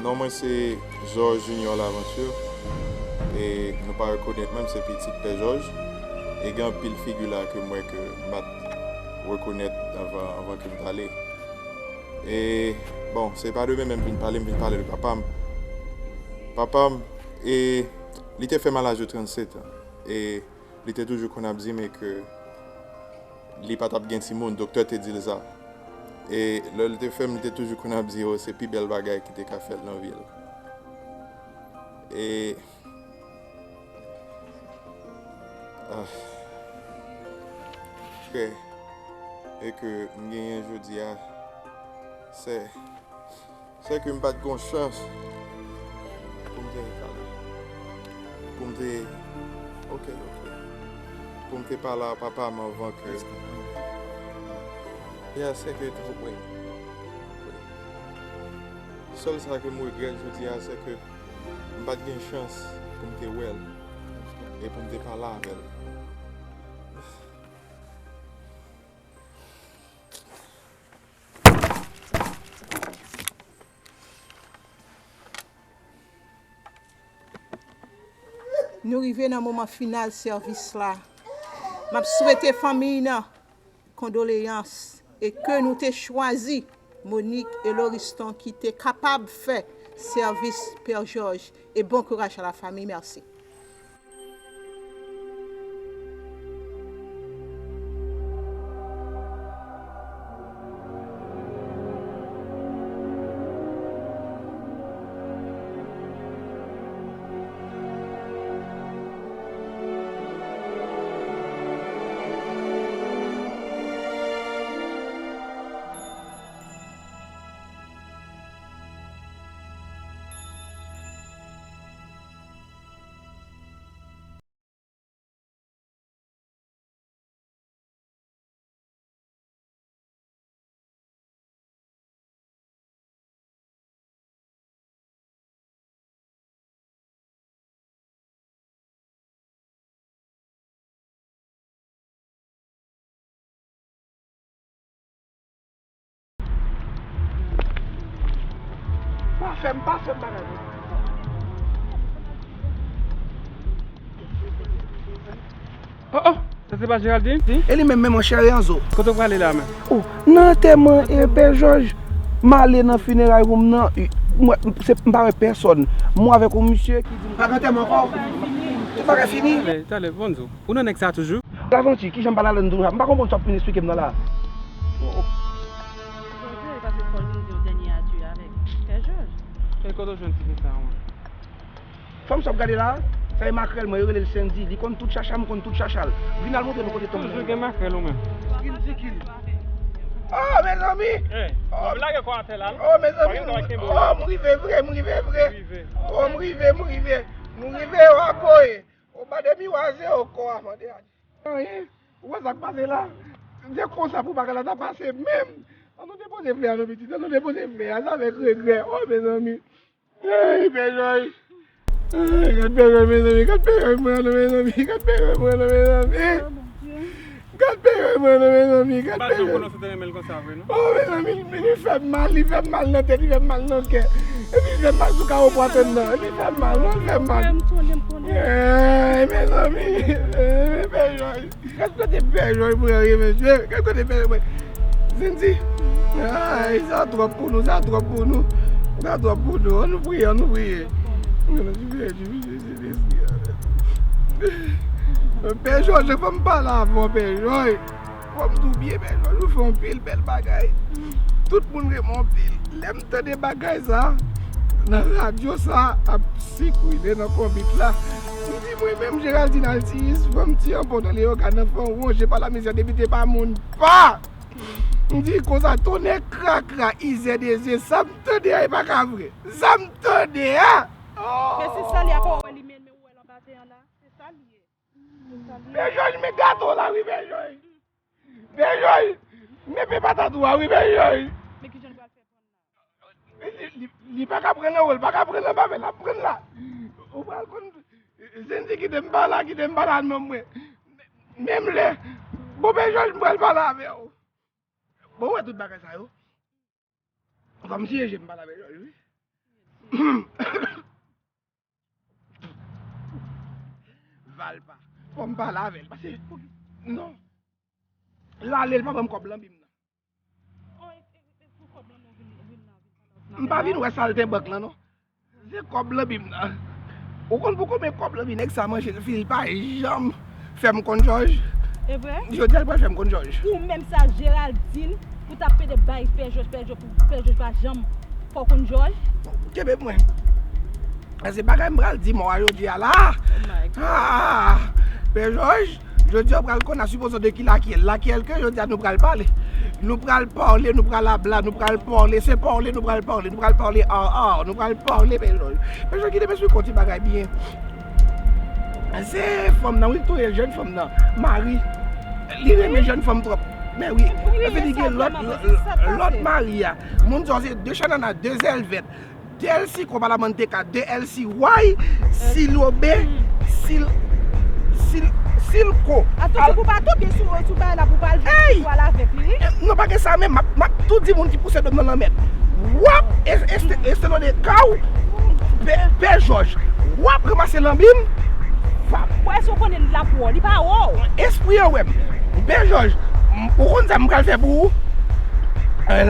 Non mwen se Georges Junior Laventure, e nou pa rekonèt mwen, m se pitit Pè Jòj, e gen anpil figi la ke m wè ke m pa t rekonèt anvan, anvan ke m t ale. E, bon, se pa de mwen menm vin pale, m vin pale de papa m. Papa m, e, li te fè m a laj de trannsetan. E li te toujou konn ap di m ke li pa t ap gen timoun, doktè te di l sa. E lè l te fè m, li te toujou konn ap di, "Oh, se pi bèl bagay ki te ka fèt nan vi l." E, ah, frè, e ke m genyen jodi a, se, se ke m pa t gon chans pou m te, pou m te, ok, ok, pou m te pale a papa m anvan ke, ya, se ke, wi, wi. Sèl sa ke m regrèt jodi a, se ke m pa t gen chans pou m te wè l e pou m te pale avè l. Nou rive nan moman final sèvis la. M ap swete fanmiy nan kondoleyans e ke nou te chwazi Monique e Loriston ki te kapab fè sèvis Pè Jòj e bon kouraj a la fanmi. Mèsi. Pa fè m, pa fè m bagay konsa. Oh, oh, sa se pa Géraldine? Si? E li menm, men monchè Leandro. Kote w prale la menm? Oh, nan antèman e Pè Jòj, m ale nan fineray pou m nan, mwen, se, m pa wè pèsòn. M wè avèk yon misye ki di m pa gen antèman ankò. Tout bagay fini. Talè, talè, Bonzo. Ou nan nèg sa toujou? Lavanti, kijan m pa la ladann tou la? M pa konprann sa w ap vin esplike m nan la. Oh, oh. Bonzo, e paske fò l vin di yon dènye adye avèk Pè Jòj. E kote w jwenn ti fi sa a, mwen? Fanm sa w ap gade la, sa e makrèl mwen, yo rele l Sandy. Li konn tout chacha m, konn tout chacha l. Vin al montre nou kote tonm nan. Toujou gen makrèl ou menm. Dikil, dikil. Oh, mezanmi! Eh, oh, lage kò atè la, non? Oh, mezanmi! Oh, m rive vre, m rive vre. Rive. Oh, m rive, m rive. M rive, oh, akoye. Ou pa de miwaze o kò a, mande a. Anyen. Ou wè sa k pase la? Se konsa pou bagay la ta pase menm. An nou depoze flè a non pitit, an nou depoze flè a, se avèk regrè. Oh, mezanmi. Ey, Pè Jòj. Ey, gad Pè Jòj, mezanmi, gad Pè Jòj mwen non, mezanmi, gad Pè Jòj mwen non, mezanmi. Gad Pè Jòj mwen non, mezanmi, gad Pè Jòj. Ou pa janm konnen w te renmen l konsa vre, non? Oh, mezanmi, li, li fè m mal, li fè m mal nan tèt, li fè m mal nan kè. Epi li fè m mal sou kawo pwatrin nan. Li fè m mal, non, li fè m mal. Eh, mezanmi, eh, Pè Jòj. Gad kote Pè Jòj pran ye, mesye. Gad kote Pè Jòj pran. Sandy. Ay, sa twòp pou nou, sa twòp pou nou. Sa twòp pou nou. Ann nou priye, ann nou priye. Pè Jòj, fò m pale avè w, Pè Jòj. Fò m di w byen, Pè Jòj, ou fè anpil bèl bagay. Tout moun renmen w anpil. Lè m tande bagay sa nan radyo sa ap sikile nan konbit la, m di mwen menm Géraldine Altiyis, fò m ti anpò nan Leyogàn nan, fò m wonje pa lamizè depite pa moun pa. M di konsa, tonnè krakra, izè dezye, sa m tande a, e pa ka vre. Sa m tande a! Men se sa li ap wè li menm, men ou wè l anba tè an la. Se sa li ye. Pè Jòj, men gato la wi, Pè Jòj. Pè Jòj, men pe patat ou a wi, Pè Jòj. Men kijan l pral fè pran l la? Li, li, li pa ka pran nan wo, li pa ka pran nan bavè, l ap pran l la. Ou pral konn, Sandy kite m pale, kite m pale ak nonm mwen. Menm lè, bon, Pè Jòj, m pral pale avè w. Bon, ou wè tout bagay sa yo. Kòmsi e je m pale avè Jòj, wi. Valpa. Fò m pale avè l, paske, non. L ale, l pa ban m kòb lan bi m nan. M pa vin wè saltenbank lan, non. Se kòb lan bi m nan. Ou konn pou konbyen kòb lan bi nèg sa manje, li pa janm fè m konn Jòj. E vre? Jodi a, li pral fè m konn Jòj. Ou menm sa, Géraldine, pou t ap pede bay Pè Jòj, Pè Jòj, pou Pè Jòj pa janm fè w konn Jòj. Kenbe mwen. Se bagay m pral di mò a jodi a la. Oh my God. Ah, Pè Jòj, jodi a w pral konn a sipoze de ki lakyèl. Lakyèl ke jodi a nou pral pale. Nou pral pale, nou pral abla, nou pral pale. Se pale, nou pral pale, nou pral pale, ah, ah, nou pral pale, Pè Jòj. Pè Jòj, kite m esplike w ti bagay byen. Se fanm nan, wi, touye jèn fanm nan. Mari, li renmen jèn fanm twòp. Men wi, epi li gen lòt, lòt mari a. Moun di w se de chanana, de zèl vèt, de èl siko, balamanteka, de èl siway, silobe, sil, sil, silko. Atò, pou pa tonbe sou, sou bagay la, pou pa al jwenn sou al avèk li, wi. Non, pa gen sa menm, m ap, m ap tou di moun ki pouse do m nan lanmè. W ap es-, este-, estelone ka w, Pè, Pè Jòj, w ap ranmase lanbi m. Bon, èske w konnen l la pou w? Li pa wè w. Espri an wè m. Pè Jòj, m, ou konn sa m pral fè pou ou?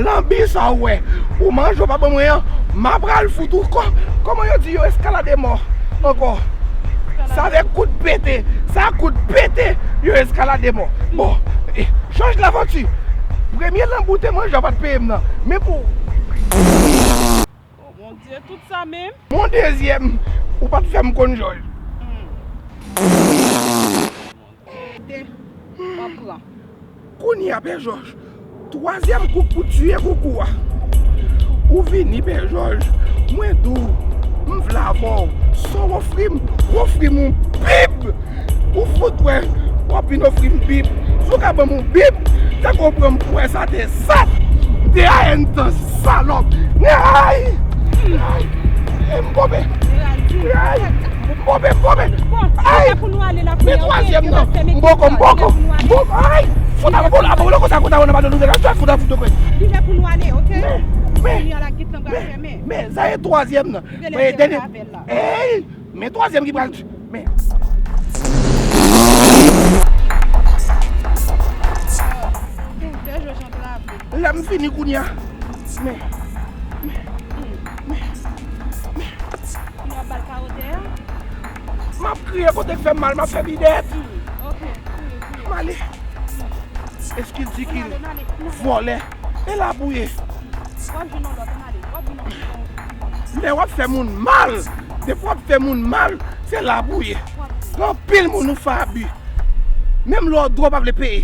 Lanbi sa w wè ou manje w pa ban mwen an, m a pral fout ou kò, kòman yo di yo, eskalade mò ankò. Sa vle kout pete, sa kout pete, yo eskalade mò. Bon, eh, Jòj Lavanti, premye lanbi w te manje w pa t peye m nan. Men pou Oh, Bondye, tout sa menm? Mon dezyèm, ou pa t fè m konn Jòj. Hmm. Kote w ap pran? Kounye a, Pè Jòj, twazyèm kout pou tiye koukou a. Ou vini, Pè Jòj, mwen di w, m vle avè w. Sa w ofri m, w ofri m yon bib. Ou fout wè, w ap vin ofri m bib. Si w ka ban m yon bib, tankou w pran m pou wè sa te sat. Te a èn tan salòp. Ay! Ay! E m gonbe. Ay! M gonbe, m gonbe. Ay! Men twazyèm nan. M boko, m boko. M boko. Ay! Fout abò la, abò la, konsa, konsa, konsa, konsa, fout abò, fout abò. Men, men, men, men, sa e twazyèm nan. Men, dènye. Ey! Men twazyèm ki pral, men. Lè m fini kounye a. Men, men, men, men. M ap kriye kote k fè m mal, m ap fè bidèt. M ale. Eskil dikil, vòlè, e la pou w ye. Lè w ap fè moun mal, depi w ap fè moun mal, se la pou w ye. Gen anpil moun ou fè abi. Menm lè w dwe w pa vle peye.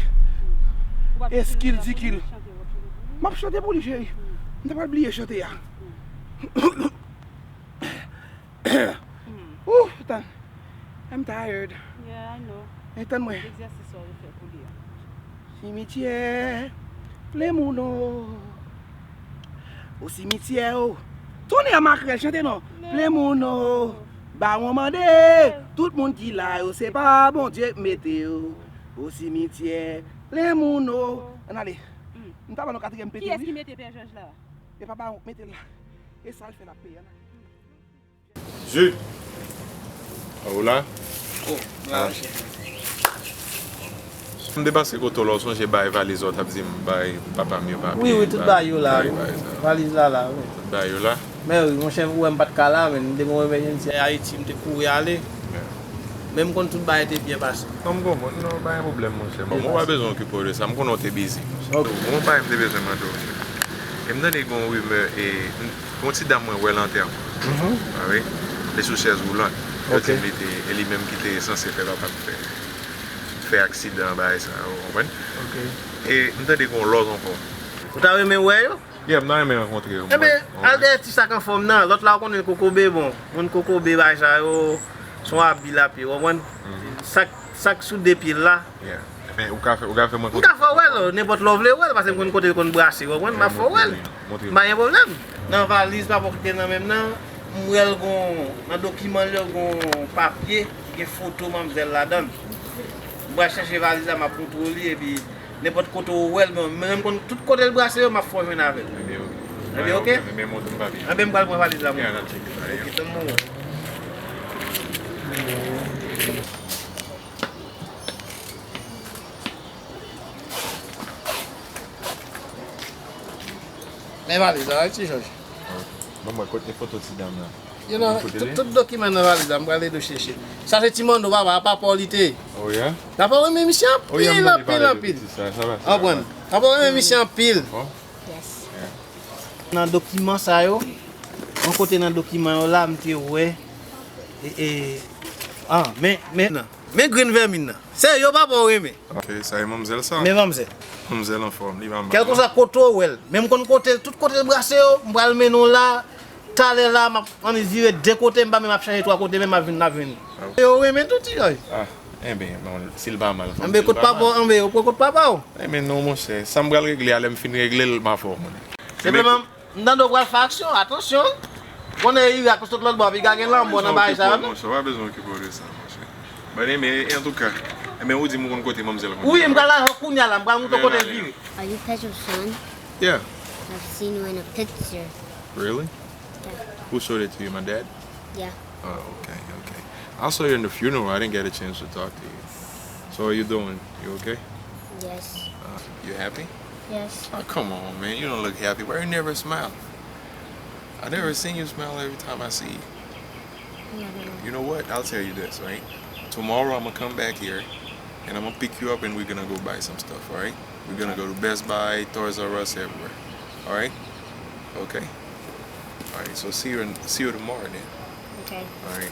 Eskil dikil. M ap chante pou li, cheri. M te pral bliye chante a. Ooh, tan. I'm tired. Yeah, I know. Men tann mwen. Egzèsis sa w fè pou li a. Simityè, plen moun o. O simityè o. Tonnè makrèl, chante non. Plen moun o. Bawon mande. Tout moun ki la yo, se pa Bondye k mete yo. O simityè, plen moun o. Ann ale. M ta ban nou katriyèm pete, wi. Kiyès ki mete Pè Jòj la? E pa bawon k mete l la. E sa l fè l ap peye, ann ale. Jude! Ou la? Oh, ah. M te pase kote w la, w sonje bay valiz ou t ap di m bay papa m yo papye. Wi, wi, tout bay yo la, wi. Valiz la la, wi. Tout bay yo la? Men wi, monchè, ou wè m pa t ka la, men m te gon emèjènsi Ayiti, m te kouri ale. Men m konn tout bagay te byen pase. Non, m konprann, non, pa gen pwoblèm, monchè. Bon, mwen pa bezwen okipe w de sa, m konnen w te bizi. Ok. Bon, yon bagay m te bezwen mande w. E m tande gon rimè, e, Gon ti dam mwen wè l antèman. Mhm. Ah wi. Li sou chèz woulant. Yo di m li te, e li menm ki te sanse fè papa m fè, fè aksidan bagay sa yo, w konprann? Ok. E m tande gon lòz ankò. Ou ta renmen wè yo? Yeah, m ta renmen rankontre yo. Enben, al dèyè ti sa k anfòm nan. Lòt la, ou konnen kokobe, bon. Moun kokobe, bagay sa yo, se yon abi l ap ye, w konprann? Mhm. Sa k, sa k sou de pye l la. Yeah. Men ou ka fè, ou ka fè mwen konn. M ka fè w wè l, nenpòt lè w vle wè l, paske m konn kote l konn brase, w konprann, m ap fè w wè l. Montre m. Pa gen pwoblèm. Nan valiz pa pòkite nan men m nan, m wè l gon, nan dokiman l yo gon papye, gen foto manmzèl ladan l. M pral chèche valiz la, m ap montre w li, epi nenpòt kote w wè l, men, men m konn tout kote l brase yo, m ap fè w jwenn avè l. Ebyen, ok. Ebyen, ok? Ebyen, montre m papye. Ebyen, m pral pran valiz la, mwen. Ok, tann mwen. Men valiz la, wi, ti Jòj. Ban mwen kote foto ti dam nan. Yo nan, tout, tout dokiman nan valiz la, m pral ede w chèche. Sa se ti Mando, papa, a papa w li te ye. Oh, yeah? Papa w renmen misye anpil, anpil, anpil. Anprann. Papa w renmen misye anpil. Nan dokiman sa yo, yon kote nan dokiman yo la, m te wè, e, e, ah, men, men, nan. Men grenn vèmin nan. Se yo papa w renmen. Ok, sa e manmzèl sa. Men manmzèl. Manmzèl anfòm, li pa mal. Kèlkeswa kote w wè l. Men m konn kote l, tout kote l brase yo, m pral mennen w la. Talè la, m ap annik vire de kote, m pa menm ap chanje twa kote, men m ap vin, m ap vini. Ah. Yo renmen tou, ti Jòj. Ah. Enben, bon, si l pa mal, fanm, anben, si l kot pa papa mal. Anben, ou pran kot papa w? Enben, non, monchè. Sa m pral regle a, lè m fin regle l, m a fè w konnen. Senpleman, m tande w pral fè aksyon, atansyon. Konnen Irak sot lòt bò, piga gen lanmò nan bagay sa yo. Monchè, w pa bezwen okipe w de sa, monchè. But, enben, antouka, enben, ou di m ou konn kote manmzèl kounye a. Wi, m pral la kounye a la, m pral montre w kote l vire. Are you Pedro's son? Yeah. I've seen you in a picture. Really? Yeah. Who showed it to you, my dad? Yeah. Oh, okay, okay. I saw you in the funeral. I didn't get a chance to talk to you. So how you doing? You okay? Yes. Uh, you happy? Yes. Oh, come on, man. You don't look happy. Why you never smile? I never seen you smile every time I see you. You know what? I'll tell you this, right? Tomorrow I'm gonna come back here and I'm gonna pick you up and we're gonna go buy some stuff, all right? We're gonna go to Best Buy, Toys R Us, everywhere. All right? Okay. All right. So see you in, see you tomorrow then. Okay. All right.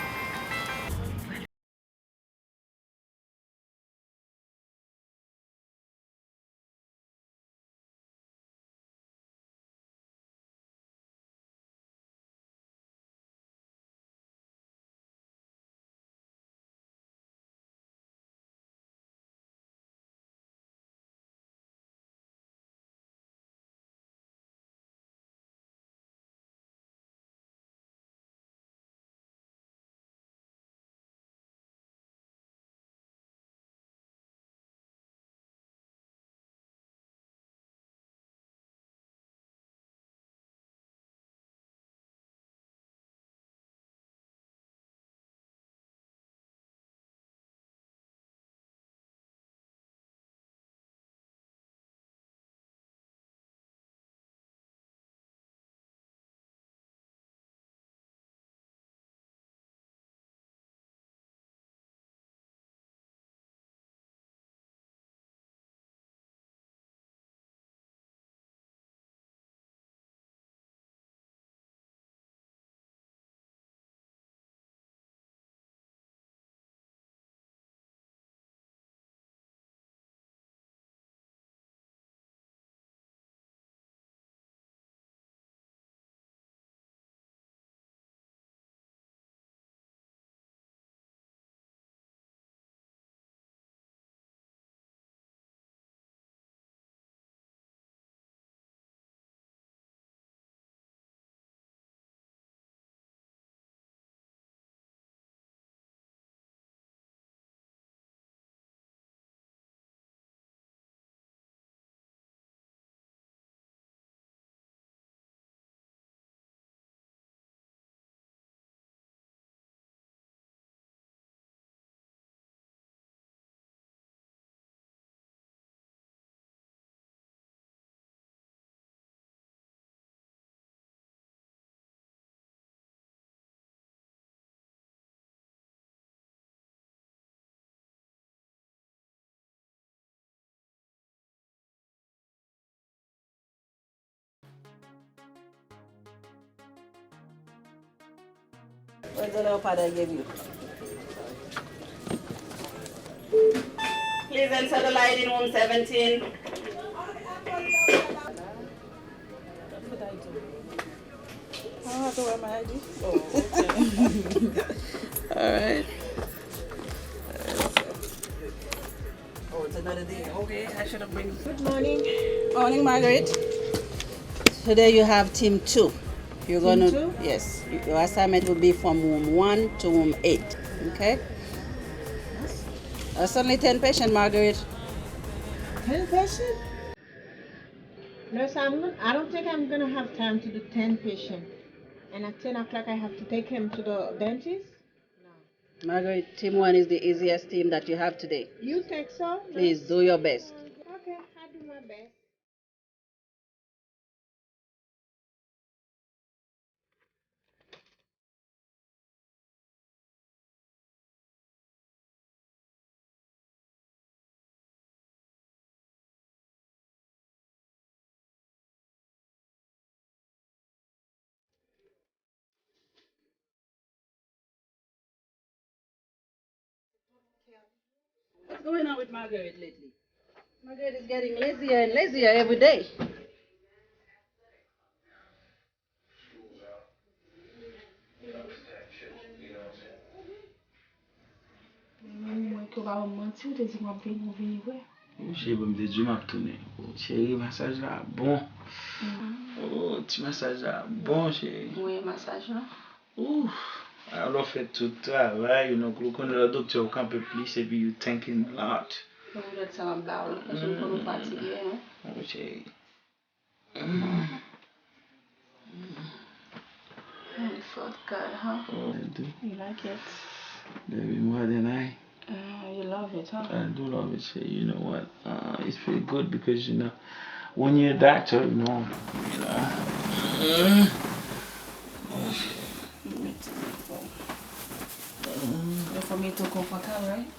Where's the little pad I gave you? Please enter the light in room seventeen. I don't have to wear my I D. Oh, okay. All right. Oh, it's another day. Okay, I should have bring. Good morning. Morning, Margaret. Today you have team two. You're gonna, team two? Yes. Your assignment will be from room one to room eight. Okay? That's only ten patient, Margaret. Ten patient? Nurse, I'm, gon- I don't think I'm gonna have time to do ten patient. And at ten o'clock, I have to take him to the dentist. Margaret, team one is the easiest team that you have today. You think so? Please do your best. Okay, I'll do my best. What's going on with Margaret lately? Margaret is getting lazier and lazier every day. Mwen Ou pa ban m manti, ou te di m w ap vini, ou vini vre. Ou cheri, bon, m te di w m ap tounen. O, cheri, masaj la bon. O, ti masaj la bon, cheri. Ou renmen masaj la? Ouf, alò fè tout travay, you know, ou konnen lè doktè ou kanpe plis epi you thinking a lot. Bon, lòt sa m ap ba ou, paske m konn ou fatige, hein. Wi, cheri. Mm. Mm, fuck God, huh? Oh, I do. You like it? Baby, more than I. Uh, you love it, huh? I do love it, cheri. You know what? Uh, it feel good because, you know, when you're a doctor, you know, you know. Mm.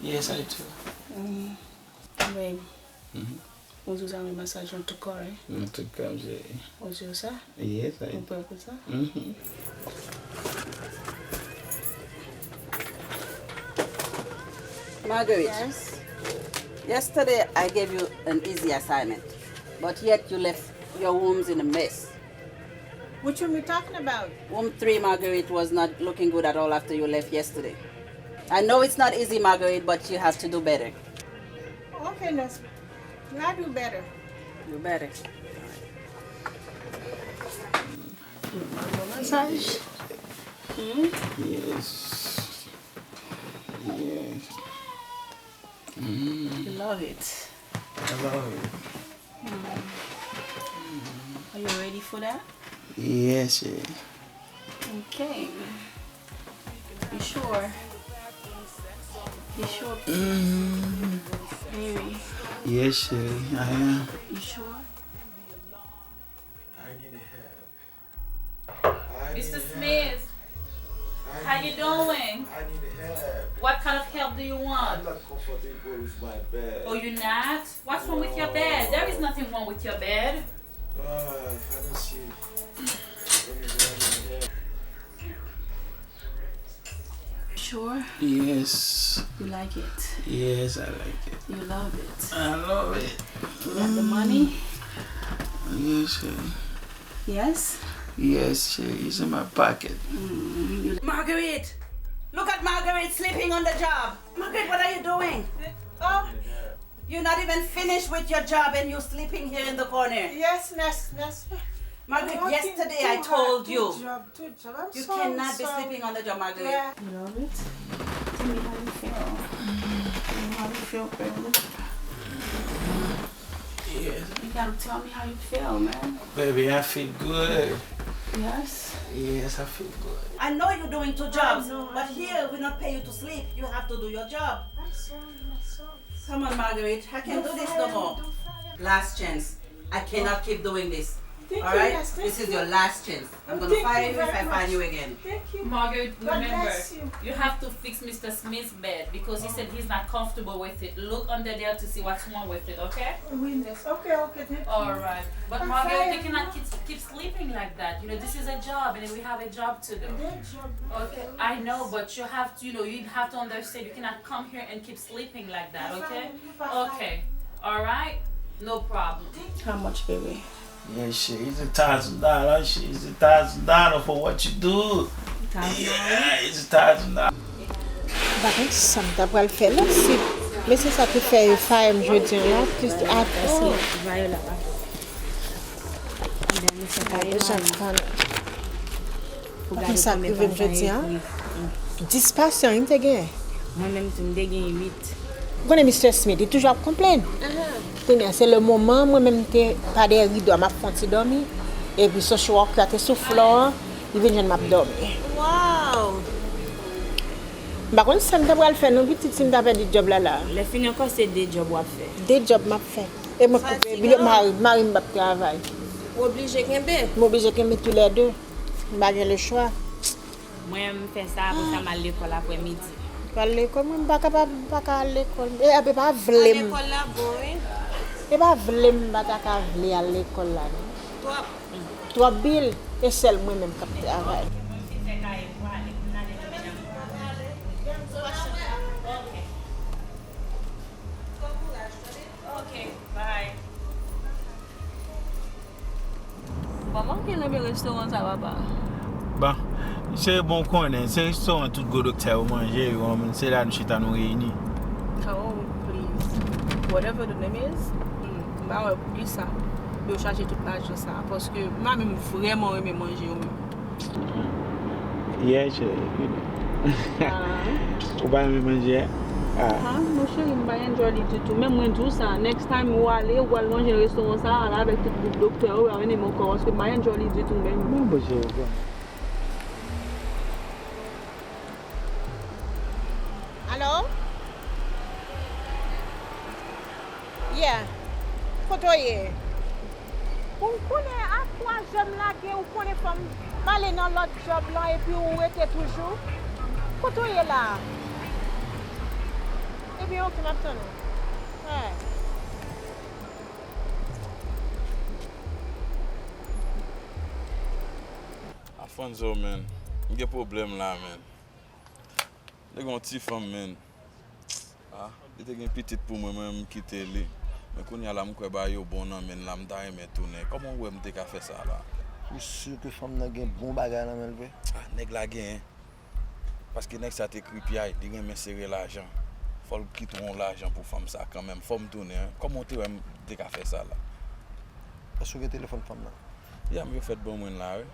Yes, I do. Babe, ou di w sa renmen masaj nan tout kò, right? Nan tout kò, m cheri. Ou di w sa? Yes, I do. Ou prè pou sa? Mm-hmm. Marguerite. Yes? Yesterday I gave you an easy assignment, but yet you left your rooms in a mess. Which room you talking about? Room three, Marguerite, was not looking good at all after you left yesterday. I know it's not easy, Marguerite, but you have to do better. Okay, Nesma. I'll do better. Do better. Massage. Hmm? Yes. Yes. Mm. You love it. I love it. Mm. Are you ready for that? Yes, yeah. Okay. You sure? You sure? Mm. Baby. Yes, yeah, I am. You sure? I need help. Mister Smith, how you doing? I need help. What kind of help do you want? I'm not comfortable with my bed. Oh, you're not? What's wrong with your bed? There is nothing wrong with your bed. Uh, I don't see anything. I need help. Sure? Yes. You like it? Yes, I like it. You love it? I love it. You got the money? Yes, cheri. Yes? Yes, cheri. It's in my pocket. Mm, you... Marguerite! Look at Marguerite sleeping on the job. Marguerite, what are you doing? Oh. You not even finished with your job and you sleeping here in the corner. Yes, Nes, Nes. Margaret, yesterday I told you. You cannot be sleeping on the job, Margaret. You love it? Tell me how you feel. Tell me how you feel, baby. Yes. You gotta tell me how you feel, man. Baby, I feel good. Yes? Yes, I feel good. I know you're doing two jobs, but here we not pay you to sleep. You have to do your job. I'm sorry, I'm sorry. Come on, Marguerite. I can't do this no more. Last chance. I cannot keep doing this. All right? This is your last chance. I'm gonna fire you if I find you again. Margaret, remember, you have to fix Mister Smith's bed because he said he's not comfortable with it. Look under there to see what's wrong with it, okay? All right. But Margaret, you cannot keep, keep sleeping like that. You know, this is a job and we have a job to do. Okay, I know, but you have to, you know, you have to understand you cannot come here and keep sleeping like that, okay? Okay. All right? No problem. How much, baby? Yeah, shit, it's a thousand dollars. Shit, it's a thousand dollars for what you do. Thousand dollars? Yeah, it's a thousand dollars. M pa konn sa m ta pral fè non, si mesye sa te fè yo fire m jodi an la, plis atis la. Gade jan m konnen. Ou gade konbyen pasyan ekri. Dis pasyan wi m te genyen. Mwen menm tou m te gen uit. Ou konnen Mister Smith, li toujou ap konplenn. Kounye a, se le moman mwen menm m te pa dèyè rido a, m ap fè yon ti dòmi. Epi social worker a te sou floor an, li vin jwenn m ap dòmi. Wow! M pa konn sa m ta pral fè non pitit si m ta pèdi djòb la la. Lè fini ankò se de djòb w ap fè. De djòb m ap fè. E mwen koupe, mari, mari m p ap travay. Ou oblije kenbe? M oblije kenbe toulède. M pa gen lechwa. Mwen, m fè sa, apre sa, m al lekòl aprè midi. Pral lekòl, mwen, m pa kapab, m pa ka al lekòl. E, e pa vle m. Lekòl la bon, wi. E pa vle m, m pa ta ka vle al lekòl la, non. Twòp. Twòp bil, e sèl mwen menm k ap travay. Kòman w te renmen restoran sa, papa? Bon, se bon konnen, se restoran tout gwo doktè yo manje, yo, se la nou chita nou reyini. Oh, please. Whatever the name is, mm, m pa wè poukisa yo chache tout lajan sa, paske m pa menm vrèman renmen manje yo menm. Yeah, cheri. Ah. Ou pa renmen manje a? Ah. Ah, non, cheri, m pa enjoy li ditou. Menm mwen di w sa, next time ou ale, ou al manje nan restoran sa, ale avèk tout gwoup doktè yo, ou pa vin ankò, paske m pa enjoy li ditou menm. Bon, bon, cheri, bon. Alo? Yeah. Kote w ye? Bon, kounye a twa jèm lage, ou konnen fò m ale nan lòt djòb lan epi ou rete toujou. Kote w ye la? Ebyen, oke, m ap tann ou. Alright. Alfonso, man. M gen pwoblèm la, man. Nèg yon ti fanm, man. Ah, li te gen pitit pou mwen, mwen menm m kite li. Men kounye a la, m kwè bagay yo bon nan men l la, m ta renmen tounen. Kòman w wè m te ka fè sa la? Ou si ke fanm nan gen bon bagay nan men l vre? Ah, nèg la genyen. Paske nèg sa te kripyay, li renmen sere lajan. Fò l kite yon lajan pou fanm sa kanmenm. Fò m tounen, en. Kòman w te wè m te ka fè sa la? Èske w gen telefòn fanm nan? Ya, m yo fèt ban mwen la, wi.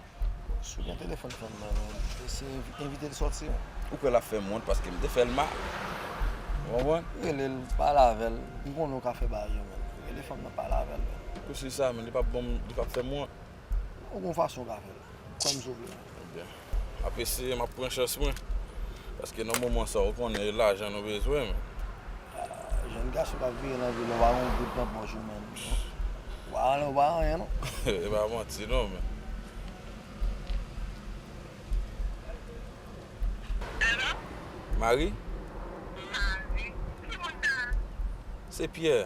Si w gen telefòn fanm nan, eseye envi-, envite l sòti, wi. Ou kwè l ap fè m wont paske m te fè l mal? Ou konprann? Rele l, pale avè l. M konnen w ka fè bagay yo, men. Rele fanm nan, pale avè l, men. Ou si sa, men li p ap ban m, li p ap fè m wont. Ou gon fason w ka fè l. Kwè m, souple. Ebyen, m ap eseye, m ap pran chans mwen. Paske nan moman sa, ou konnen, e lajan nou bezwen, men. Ah, jèn gason k ap vire nan vil la, ou pa gon goud nan pòch ou, men. Ou pa anyen, ou pa anyen, non. E pa manti, non, men. Alo? Mari? Mari? Ki moun sa? Se Pyè.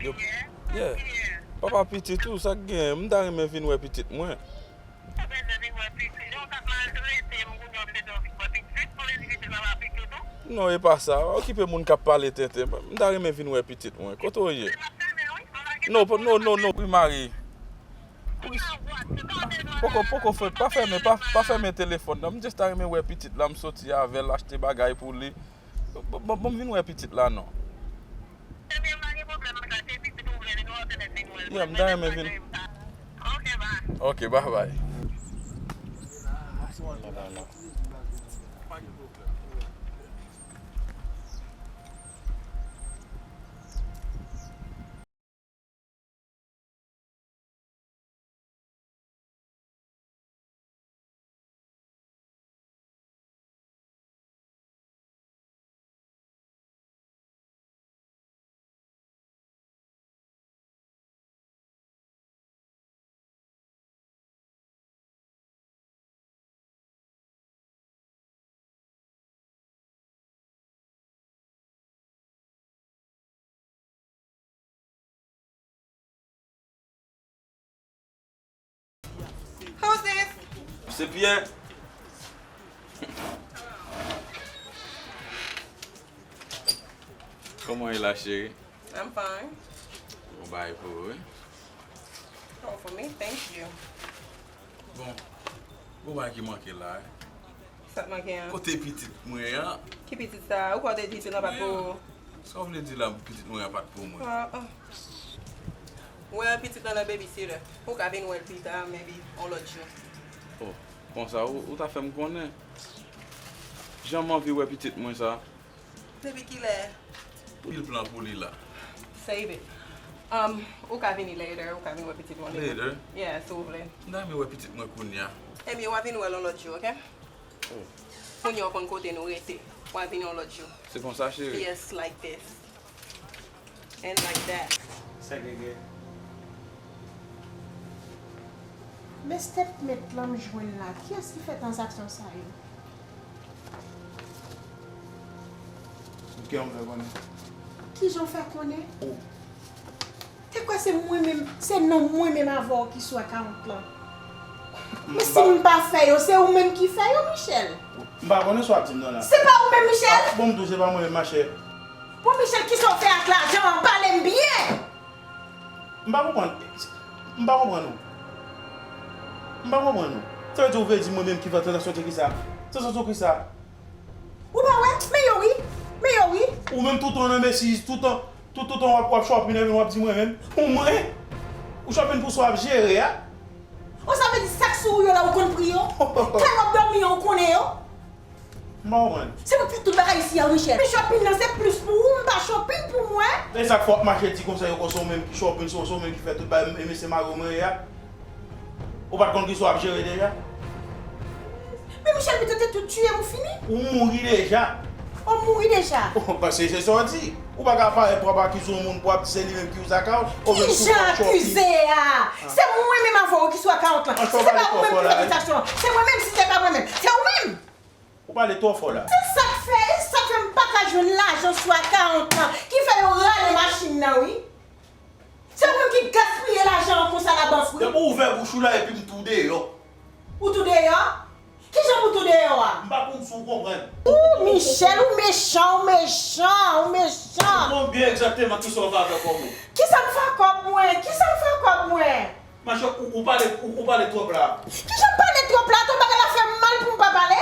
Yo, Pyè? Yeah. Pyè? Papa pitit ou, sa k gen? M ta renmen vin wè pitit mwen. Ou bezwen vin wè pitit ou? Ou t ap maltrete m, kounye a w te di w vin wè pitit, ou vle di pitit la pa pitit ou? Non, e pa sa. Okipe moun k ap pale tenten. M ta renmen vin wè pitit mwen. Kote w ye? Se m ap tann ou, wi. Non, non, non, non, wi, Mari. Poko, poko fè, pa fèmen, pa, pa fèmen telefòn nan. M just ta renmen wè pitit la, m soti avè l, achte bagay pou li. Bon, bon, bon, m vin wè pitit la, non. Ebyen, pa gen pwoblèm, sa se pitit ou vle, nou antre nèt vin wè l. Yeah, m ta renmen vin. Ok, bye. Ok, bye bye. Who's this? Se Pyè. Kòman w ye la, cheri? I'm fine. Bon bagay pou ou, wi. Oh, for me, thank you. Bon, bon bagay ki manke la, wi. Sa k manke an? Kote pitit mwen an? Ki pitit sa? Ou kwè w te di pitit lan pa t pou ou? Sa w vle di la, pitit mwen an pa t pou mwen? Ah, ah. Wè, pitit lan nan babysitter. Ou ka vin wè l pita, maybe, yon lòt jou. Oh, konsa, ou, ou ta fè m konnen. Jan m anvi wè pitit mwen sa. Depi kilè? Pil plan pou li la. Save it. Um, ou ka vini later, ou ka vin wè pitit mwen demen. Later? Yeah, si w vle. M ta renmen wè pitit mwen kounye a. Ebyen, w a vin wè l yon lòt jou, oke? Oh. Kounye a w konn kote nou rete. W a vin yon lòt jou. Se konsa, cheri? Yes, like this. And like that. Sa gege. Men stèp mèt lan m jwenn la, kiyès ki fè tranzaksyon sa yo? Kiyès ou fè konnen? Kijan w fè konnen? Ou. Te kwè se mwen menm, se non mwen menm avè w ki sou akawont lan. Men si m pa fè yo, se ou menm ki fè yo, Michel. M pa konnen sa w ap di m nan la. Se pa ou menm, Michel? Ah, bon, m tou, se pa mwen menm, machè. Bon, Michel, kisa w fè ak lajan an? Pale m byen! M pa konprann. M pa konprann ou. M pa konprann ou. Sa vle di ou vle di mwen menm ki fè tranzaksyon te kisa? Tranzaksyon kisa? Ou pa wè? Men yo wi. Men yo wi. Ou menm toutan nan betiz, toutan, tout, toutan w ap, w ap shopping epi w ap di mwen menm. Ou mwen? Ou shopping pou sa w ap jere a? Ou sa vle di sa k sou ou yo la ou konn pri yo? Tan w ap dòmi an ou konnen yo? M pa konprann. Se pou fè tout bagay isi a, Michel. Men shopping nan se plis pou ou, m pa shopping pou mwen. E sa k fè w ap mache di konsa yo konsa w menm ki shopping, se w menm ki fè tout bagay, e mesye mari w mwen ye a. Ou pa t konn kisa w ap jere deja? Men Michel, men tante tout tiye m ou fini. Ou mouri deja. Ou mouri deja. Paske se sa w di. Ou pa ka parèt pou w ap akize yon moun pou w ap di se li menm ki uze account. Kijan akize a? Se mwen menm avè w ki sou account lan. Si se pa ou menm ki fè tranzaksyon an, se mwen menm, si se pa mwen menm, se ou menm. Ou pale twò fò la. Se sa k fè, e sa k fè m pa ka jwenn lajan sou account lan, ki fè yo rale machin nan, wi. Se ou menm ki gaspiye lajan an konsa nan bank, wi. Depi w ouvè bouch ou la epi m tou deyò. Ou tou deyò? Kijan pou tou deyò a? M pa konn si w konprann. Ou, Michel, ou mechan, ou mechan, ou mechan. Ou konn byen egzakteman kisa w fè avèk kòb ou. Kisa m fè ak kòb mwen? Kisa m fè ak kòb mwen? Machè, ou, ou pale, ou, ou pale twòp la. Kijan m pale twòp la? Ton bagay la fè m mal pou m pa pale?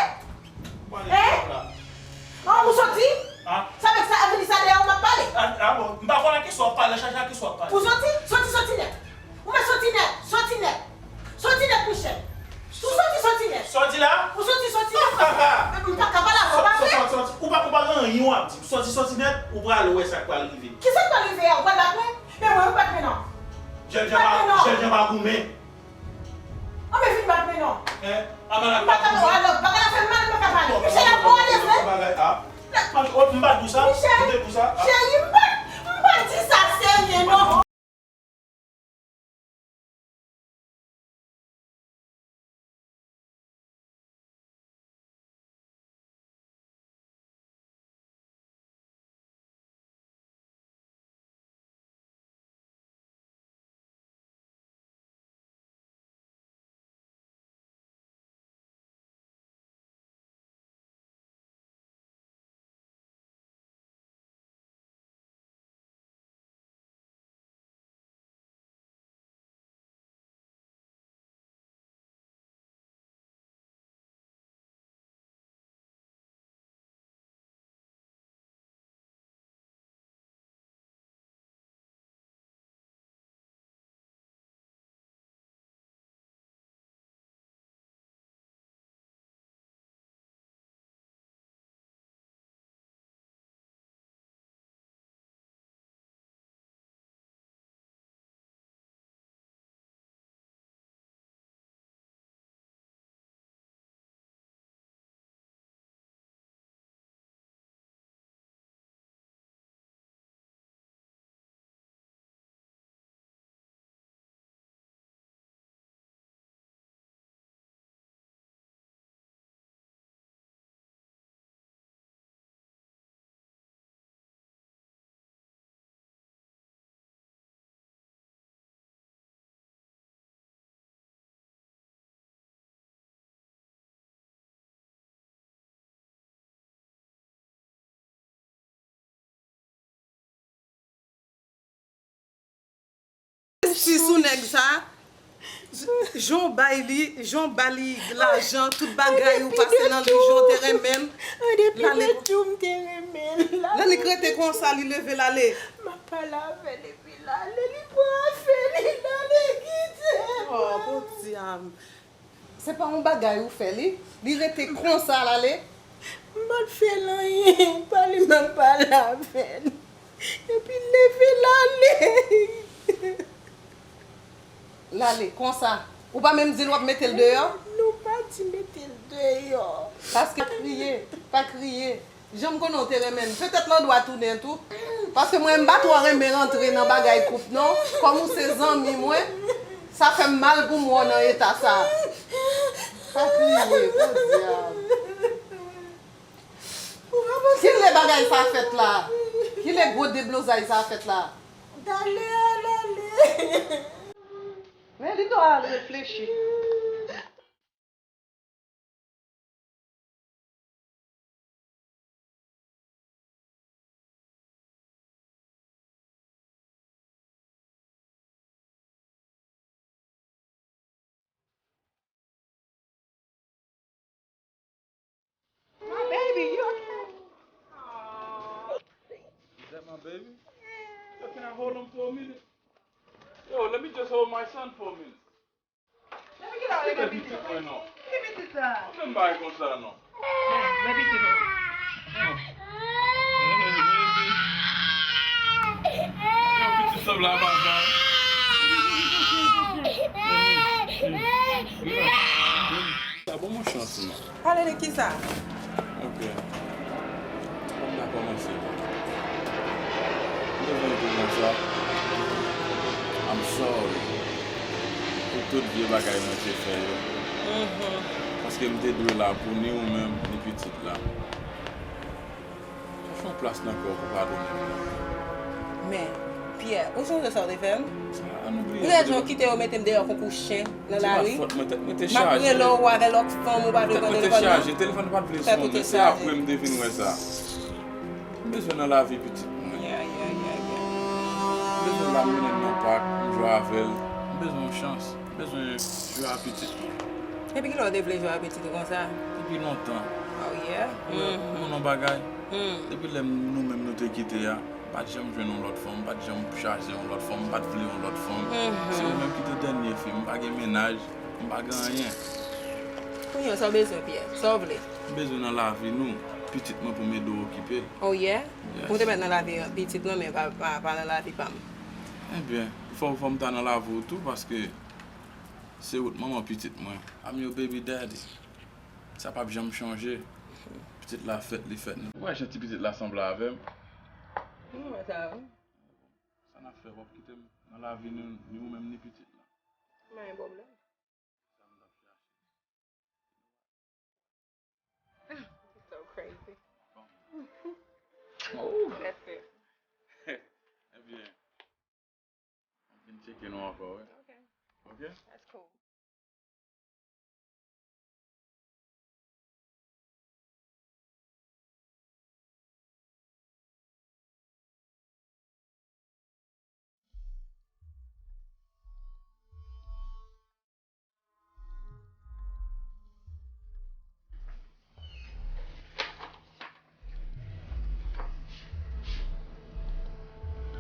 Ou pale twòp la. An, ou soti? Sa vle di sa, avili sa deyò m ap pale? A, a bon, m pa konn a kisa w ap pale, chache a kisa w ap pale. Ou soti? Soti, soti nèt. Ou mèt soti nèt, soti nèt. Soti nèt, Michel. Ou soti, soti nèt. Soti la? Ou soti, soti nèt. M pa ka pale avè w, pa vre? Soti, soti, soti. Ou pa, ou pa gen anyen w ap di. Soti, soti nèt, ou prale wè sa k pral rive. Kisa k pral rive a? Ou pral bat mwen? Men mwen, ou bat men non. Jènjan pa, jènjan pa goumen. Anben vin bat men non. Hein? Amalak pa goumen. Bagay la fè m mal, m pa ka pale. Michel ap bo ale vre. Bagay a. M pa di w sa. Michel, cheri, m pa, m pa di sa serye non. Jistis sou nèg sa. Jan w bay li, jan w ba li lajan, tout bagay ou pase nan li, jan w te renmen l. Lale. Lè li k rete konsa, li leve l ale. M ap pale avè l epi l ale, li pran afè li, l ale kite m. Oh, podyab. Se pa yon bagay ou fè li, li rete konsa l ale. M pa t fè l anyen, pale m ap pale avè l. Epi l leve l ale. L ale konsa. Ou pa menm di l w ap mete l deyò? Non, pa di mete l deyò. Paske pa kriye, pa kriye. Jan m konnen w te renmen l, petèt l andwa tounen tou. Paske mwen, m pa twò renmen rantre nan bagay koup, non. Kòm ou se zanmi mwen, sa fè m mal pou m wè w nan eta sa. Pa kriye, podyab. Kilè bagay sa fèt la? Kilè gwo deblozay sa fèt la? Dale a, dale. Men li dwe al reflechi. My baby, you okay? Aw. Yo, can I hold him for a minute? Yo, let me just hold my son for a minute. Depi kilè w rele pitit mwen non? Ki pitit sa? Mwen menm bagay konsa non. Men pitit ou. Yo, pitit sanble a papa. Sa bon, yon chans non. Pale de kisa? Ok. Kòm n a kòmanse. M bezwen di nou sa. I'm sorry. Pou tout vye bagay mwen te fè yo. Paske m te dwe la pou ni ou menm, ni pitit la. Chèche yon plas nan kè w pou padone m. Men, Pyè, ou sonje sa w te fè m? Ou te di w kite yo mete m deyò konkou chen nan lari. M ap rele w avè lòt fanm, ou pa vle pran telefòn nan. Tèt ou te chaje, telefòn pa t vle sonnen. Se apre m te vin wè sa. M bezwen nan lavi pitit mwen. M bezwen l ap mennen m nan pak, m jwe avè l. M bezwen yon chans. M bezwen jwe a pitit mwen. Depi kilè w te vle jwe a pitit ou konsa? Depi lontan. Oh yeah? Ou konnen yon bagay? Depi lè nou menm nou te kite a, m pa t janm jwenn yon lòt fanm, m pa t janm chache yon lòt fanm, m pa t vle yon lòt fanm. Se ou menm ki te dènye fi m, m pa gen mennaj, m pa gen anyen. Kounye a, sa w bezwen, Pyè? Sa w vle? M bezwen nan lavi nou, pitit mwen pou m ede w okipe l. Oh yeah? Yes. Ou te mèt nan lavi pitit mwen, men pa, pa, pa nan lavi pa m. Ebyen, fò, fò m ta nan lavi w tou, paske se ou t manman pitit mwen. I'm your baby daddy. Sa p ap janm chanje. Pitit la fèt, li fèt. Ou wè jan ti pitit la sanble avè m? M wè sa, wi. Sa n ap fè, w ap kite m nan lavi nou, ni ou menm, ni pitit la. Pa gen pwoblèm. Sa m t ap chache. So crazy. Oh. That's it. Ebyen, m vin tcheke nou ankò, wi. Ok. Ok? That's cool.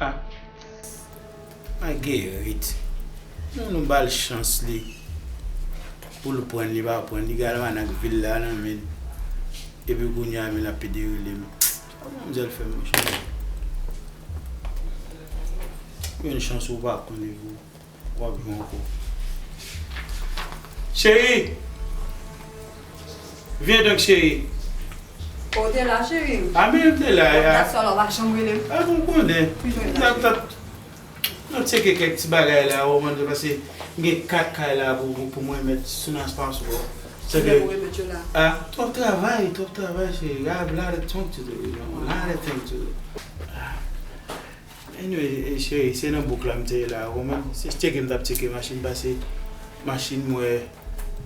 Ah. Marguerite. Nou, nou ba l chans li. Pou l pran, li pa pran. Li gen almanak vil la nan men l. Epi kounye a, men l ap pede rele m. Kòman manmzèl fè m, monchè? Yon chans ou pa konnen pou w ap jwe ankò. Cheri! Vyen donk, cheri. Ou te la, cheri? A, men m te la, ya. Ou te la, ou pa janm rele m. A, bon, konnen. Toujou la. N ap, n ap, n ap tcheke kèk ti bagay la, ou konprann, paske m gen kat kay la pou, pou, pou mwen met soon as possible. Kilè pou remèt yo la? A, twòp travay, twòp travay, cheri. I have a lot of things to do, you know, a lot of things to do. A. Anyway, e, cheri, se nan bouk la m te ye la, ou konprann? Se tcheke m t ap tcheke machin, pase machin m wè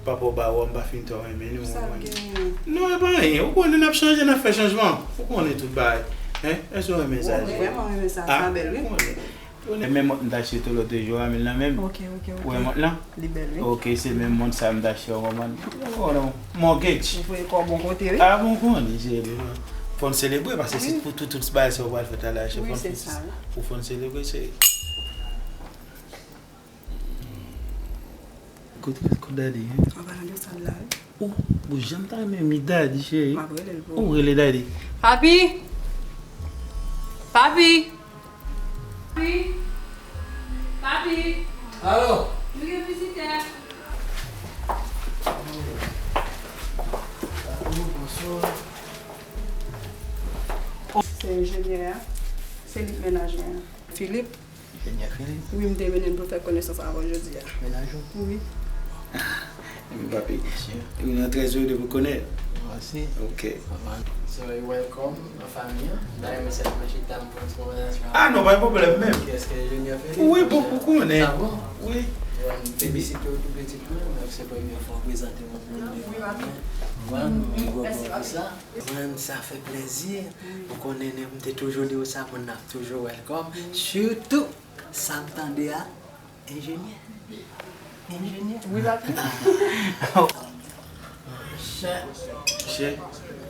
papa w ba ou a, m pa fin twò renmen li, ou konprann? Sa l genyen? Non, e pa anyen. Ou konnen n ap chanje, n ap fè chanjman. Ou konnen tout bagay. Hein? Èske w renmen sa? Mwen vrèman renmen sa, sa bèl, wi. Ou konnen. E menm mont m t achte tou lòt jou a, men l nan menm. Ok, ok, ok. Ou wè mont lan? Li bèl, wi. Ok, se menm mont sa m t achte, ou konprann? Ou konnen, mortgage. Ou voye kò w bon kote, wi. A, bon, ou konnen, cheri. Fò n selebre, paske se pou tout, tout bagay sa yo pral fèt la, cheri. Wi, se sa, wi. Pou fò n selebre, cheri. Kote, kote daddy, hein? An palan de sa la, wi. Oh, bon, jan m ta renmen mi daddy, cheri. M ap rele l pou ou. Ou rele daddy. Papi! Papi! Papi! Papi! Alo! Nou gen vizitè. Alo, bonswa. Se enjenyè a. Se li k mennaj mwen an. Philippe? Enjenyè Philippe? Wi, m te mennen l pou l fè konesans avè w jodi a. Mennaj ou? Wi. Epi papi, wi, nou trè ere de vous connaître. Mwen osi. Ok. So, you welcome nan fanmi an. M ta renmen sèlman chita, m fè yon ti konvèsasyon avè w. A non, pa gen pwoblèm menm. Kiyès ki enjenyè Philippe? Wi, bon, ou konnen. A bon? Wi. Bon, m felisite w tou pitit mwen, men se premye fwa w prezante mwen pou yon. Wi, papi. Mwen, mwen gwo pou sa. Mwen, sa fè plezi. Ou konnen, m te toujou di w sa, moun nan ap toujou welcome. Sitou, sa m tande a, enjenyè. Enjenyè. Wi, papi. Chè. Chè,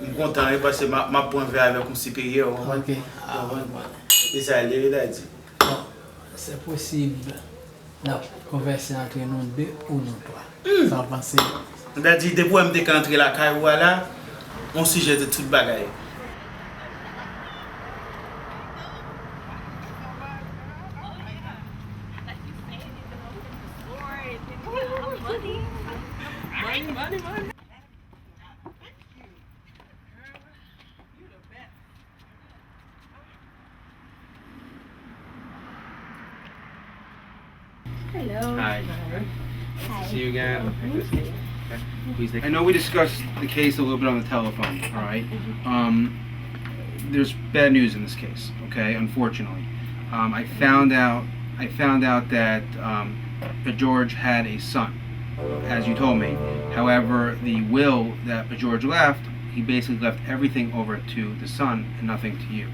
m kontan, wi, paske m ap, m ap pran vè avèk yon siperyè, ou konprann? Ok. Ou konprann? Kisa l ye, Daddy? Bon, se posib n ap konvèse antre nou de ou nou twa. Sa w panse? Daddy, depi w wè m te ka antre lakay ou a la, on sijè de tout bagay. Money, money, money. Hello. Hi. Hi. Nice to see you again. Please take I know we discussed the case a little bit on the telephone, all right? Um, there's bad news in this case, okay? Unfortunately. Um, I found out I found out that um, George had a son, as you told me. However, the will that George left, he basically left everything over to the son and nothing to you.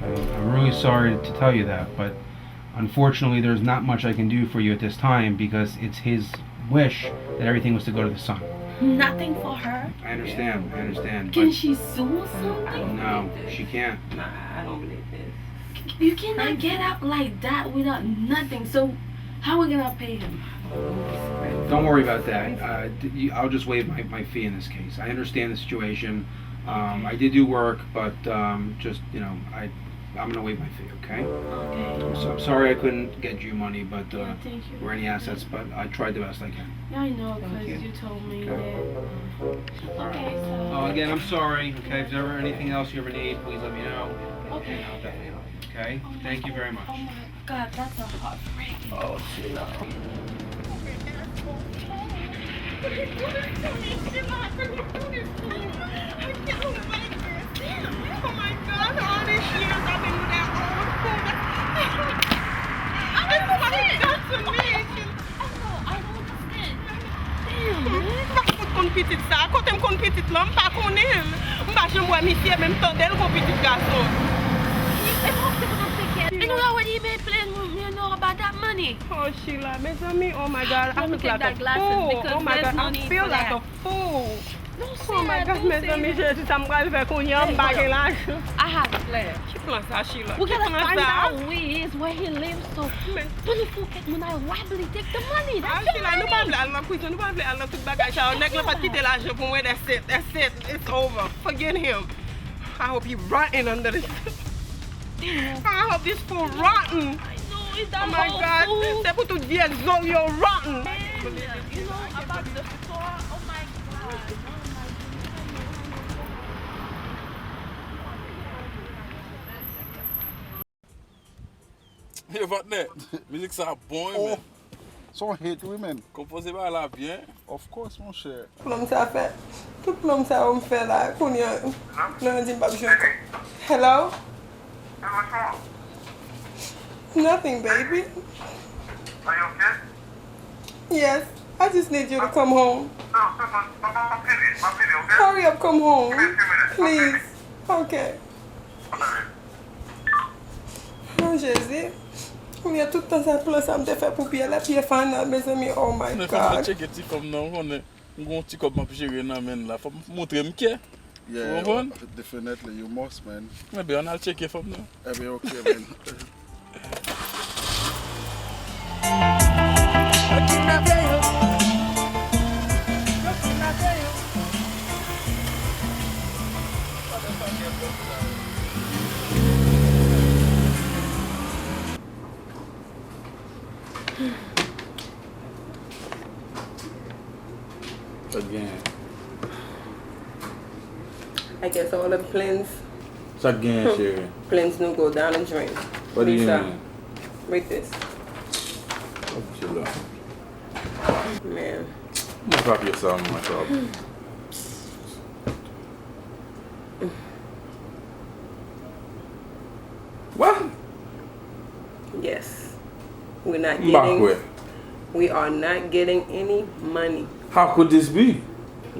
I'm really sorry to tell you that, but unfortunately, there's not much I can do for you at this time because it's his wish that everything was to go to the son. Nothing for her? I understand, I understand. Can she sue or something? No, she can't. Nah, I don't believe this. You cannot get out like that without nothing. So, how we gonna pay him? Don't worry about that. Uh, d- you- I'll just waive my, my fee in this case. I understand the situation. Um, I did do work, but um, just, you know, I, I'm gonna waive my fee, okay? Okay. I'm, so, I'm sorry I couldn't get you money, but uh, Yeah, thank you. or any assets, but I tried the best I can. Yeah, I know, Thank because you. you told me Okay. that. All right. Okay, so. Uh, again, I'm sorry. Okay, if there's ever anything else you ever need, please let me know. Okay. And I'll definitely help you. Okay? Oh my Thank you very much. Oh my God, that's a heartbreaking. Oh, Sheila. Oh my God, all these years I've been with that old fool. That's, this is what he done to me. I know, I don't understand. Damn, man. M pa fout konn pitit sa. Kote m konn pitit lan, m pa konnen l. M pa janm wè misye, men m tande l gon pitit gason. And why would he be playing, you know, about that money? Oh, Sheila, mezanmi, oh my God, I look like a fool. Oh my God, I feel like a fool. Oh my God, mezanmi, Jezi, sa m pral fè kounye a, m pa gen lajan. I have a plan. Ki plan sa, Sheila? Ki plan sa? We gotta find out where he is, where he lives, so pou nou fè kèk moun al wobbly, take the money. Ah, Sheila, nou pa vle al nan prizon, nou pa vle al nan tout bagay sa yo. Nèg lan pa t kite lajan pou mwen, that's it, that's it, it's over. Forget him. I hope he rotten under this. I hope this fool rotten. Oh my God, se pou tout vye zo yo rotten. You know about the store? Oh my God. Yo, patnè, mizik sa bon, wi, men. Se yon hit, wi, men. Konpoze bagay la byen. Of course, monchè. Plan sa fè. Tout plan sa yo m fè la, kounye a, nan di m p ap jwe ankò. Hello? Hey, what's wrong? Nothing, baby. Are you okay? Yes, I just need you to come home. No, no, no, no, no, no, please, no, please, okay? Hurry up, come home, please. Okay. Oh, Jezi. Kounye a tout tan sa, plan sa m te fè pou Pyè la, Pyè fanal, mezanmi, oh my God. Men fò m al tcheke ti fanm nan, ou konnen, m gon ti kòb m ap jere nan men l la, fò m montre m kè. Ou konprann? Yeah, definitely, you must, man. Ebyen, ann al tcheke fanm nan. Ebyen, ok, man. Yo kidnape yo. Yo kidnape yo. Sa k genyen? I guess all the plans. Sa k genyen, cheri? Plans no go down the drain. What do you mean? Read this. Sa k genyen? Man. Mwen papye sa, mwen, sa. What? Yes. We're not getting, we are not getting any money. How could this be?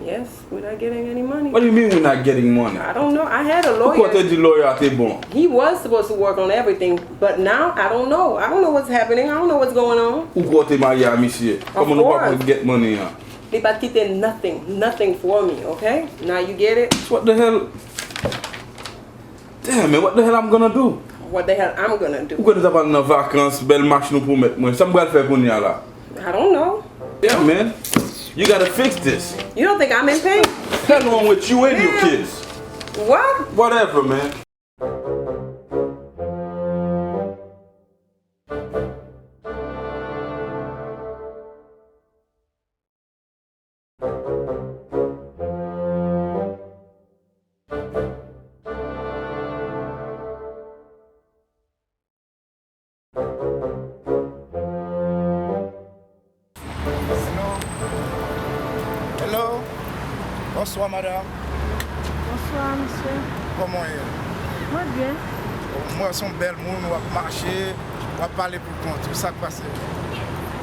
Yes, we're not getting any money. What do you mean we're not getting money? I don't know. I had a lawyer. Ou kwè w te di lawyer a te bon? He was supposed to work on everything, but now I don't know. I don't know what's happening. I don't know what's going on. Ou kwè w te marye a misye? Kòman nou pa konn get money an? Li pa t kite nothing, nothing for me, okay? Now you get it? What the hell? Damn, man, what the hell I'm gonna do? What the hell I'm gonna do? Ou kwè nou ta pral nan vakans, bèl machin ou pwomèt mwen. Sa m pral fè kounye a la? I don't know. Yeah, man. You gotta fix this. You don't think I'm in pain? Hell wrong with you and your kids. What? Whatever, man. Hello. Hello. Bonswa, madanm. Bonswa, misye. Kòman w ye? Mwen byen. Mwen se yon bèl moun, w ap mache, w ap pale pou kont ou. Sa k pase?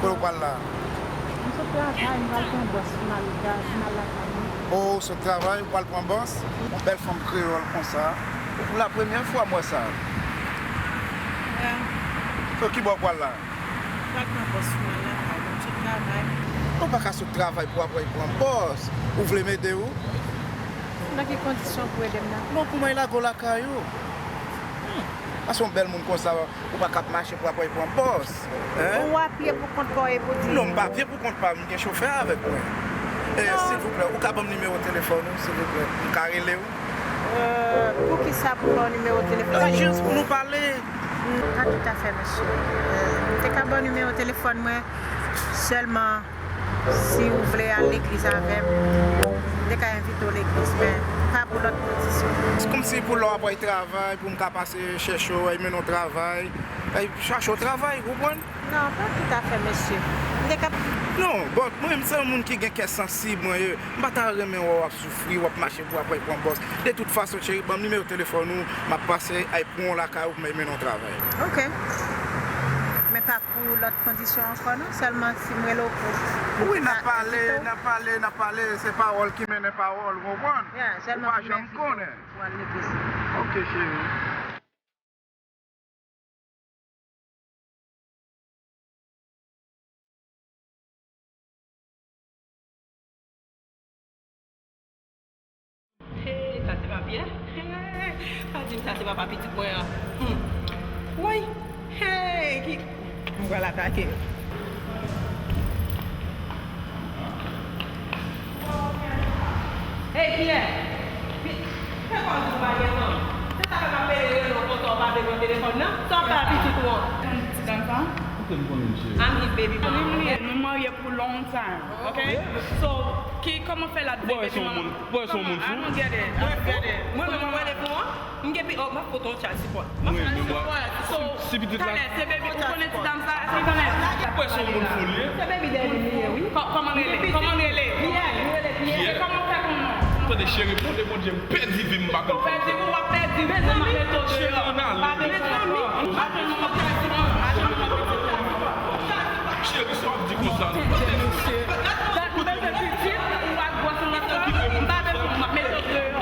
Kote w pral la? Mwen sot travay, mwen pral pran bòs pou m al, pou m al lakay mwen. O, w sot travay, ou pral pran bòs? Yon bèl fanm kreyòl konsa. Pou la premyè fwa m wè sa. Yeah. So, ki bò w pral la? Pral pran bòs pou m al lakay mwen, m sot travay. Ou pa ka sot travay pou apre pran bòs. Ou vle m ede w? Nan ki kondisyon pou ede m nan? Non, pou mwen lage w lakay ou. Hmm. Paske yon bèl moun konsa, ou pa ka ap mache pou apre pran bòs. Hein? Ou a pye pou kont pa w e pou di. Non, m pa pye pou kont pa m, m gen chofè avèk mwen. E, silvouplè, ou ka ban m nimewo telefòn ou, silvouplè? M ka rele w? Euh, poukisa pou m ba w nimewo telefòn? Euh, jis pou nou pale. N-, pa toutafè, mesye. Euh, m te ka ba w nimewo telefòn mwen, sèlman si w vle al legliz avè m, m te ka envite w legliz, men pa pou lòt kondisyon. Se kòmsi pou lè w ap al travay, pou m ka pase chèche w, al mennen w travay, al chache w travay, ou konprann? Non, pa toutafè, mesye. M te ka... Non, but mwen, m se yon moun ki gen kè sansib, mwen ye. M pa ta renmen wè w ap soufri, w ap mache pou apre pran bòs. De tout fason, cheri, ban m nimewo telefòn ou, m ap pase, ay pran w lakay ou pou m al mennen w travay. Ok. Men pa pou lòt kondisyon ankò, non? Sèlman si m rele w pou, pou... Wi, n ap pale, n ap pale, n ap pale. Se pawòl ki mennen pawòl, ou konprann? Yeah, sèlman pou m envite w pou al legliz. Ou pa janm konnen. Ok, cheri. Hey, sa se papi a? Hey, pa di m sa se papa pitit mwen an. Hmm. Woy! Hey, ki, m pral atake yo. Hey, kiyès? Pi-, se kòm si w pa gen fanm. Se sa fè m ap pede rele w konsa, w pa vle pran telefòn nan? Sa w ap fè a pitit ou an? Konn ti dam sa? Kote m konnen l, cheri? I'm his baby mama. Li m li ye, nou marye pou long time, ok? So, ki, kòman fè l ap di baby mama? Bòy, se yon moun, bòy, se yon moun fou. I don't get it. I don't get it. Mwen menm, mwen rele pou an? M gen pi, oh, m ap fout yon child support. M ap fè child support. So, si pitit la, talè, se baby, ou konnen ti dam sa, èske ou konnen? Ou kwè se yon moun fou li ye? Se baby daddy li ye, wi. Kò-, kòman rele? Kòman rele? Pierre, li rele Pierre. Pierre. E kòman w fè konnen? Tande cheri, mande Bondye m pèdi vi m, m pa konn. Ou pèdi vi w, w ap pèdi vi w, m ap mete w deyò. Cheri, ann ale. Pa bezwen pè. Atann mwen, atann mwen, pitit la. Cheri, sa w ap di konsa? Tande, mesye. Dat m bezwen pitit, ou ak gwòs ou nan sanm, m pa bezwen, m ap mete w deyò.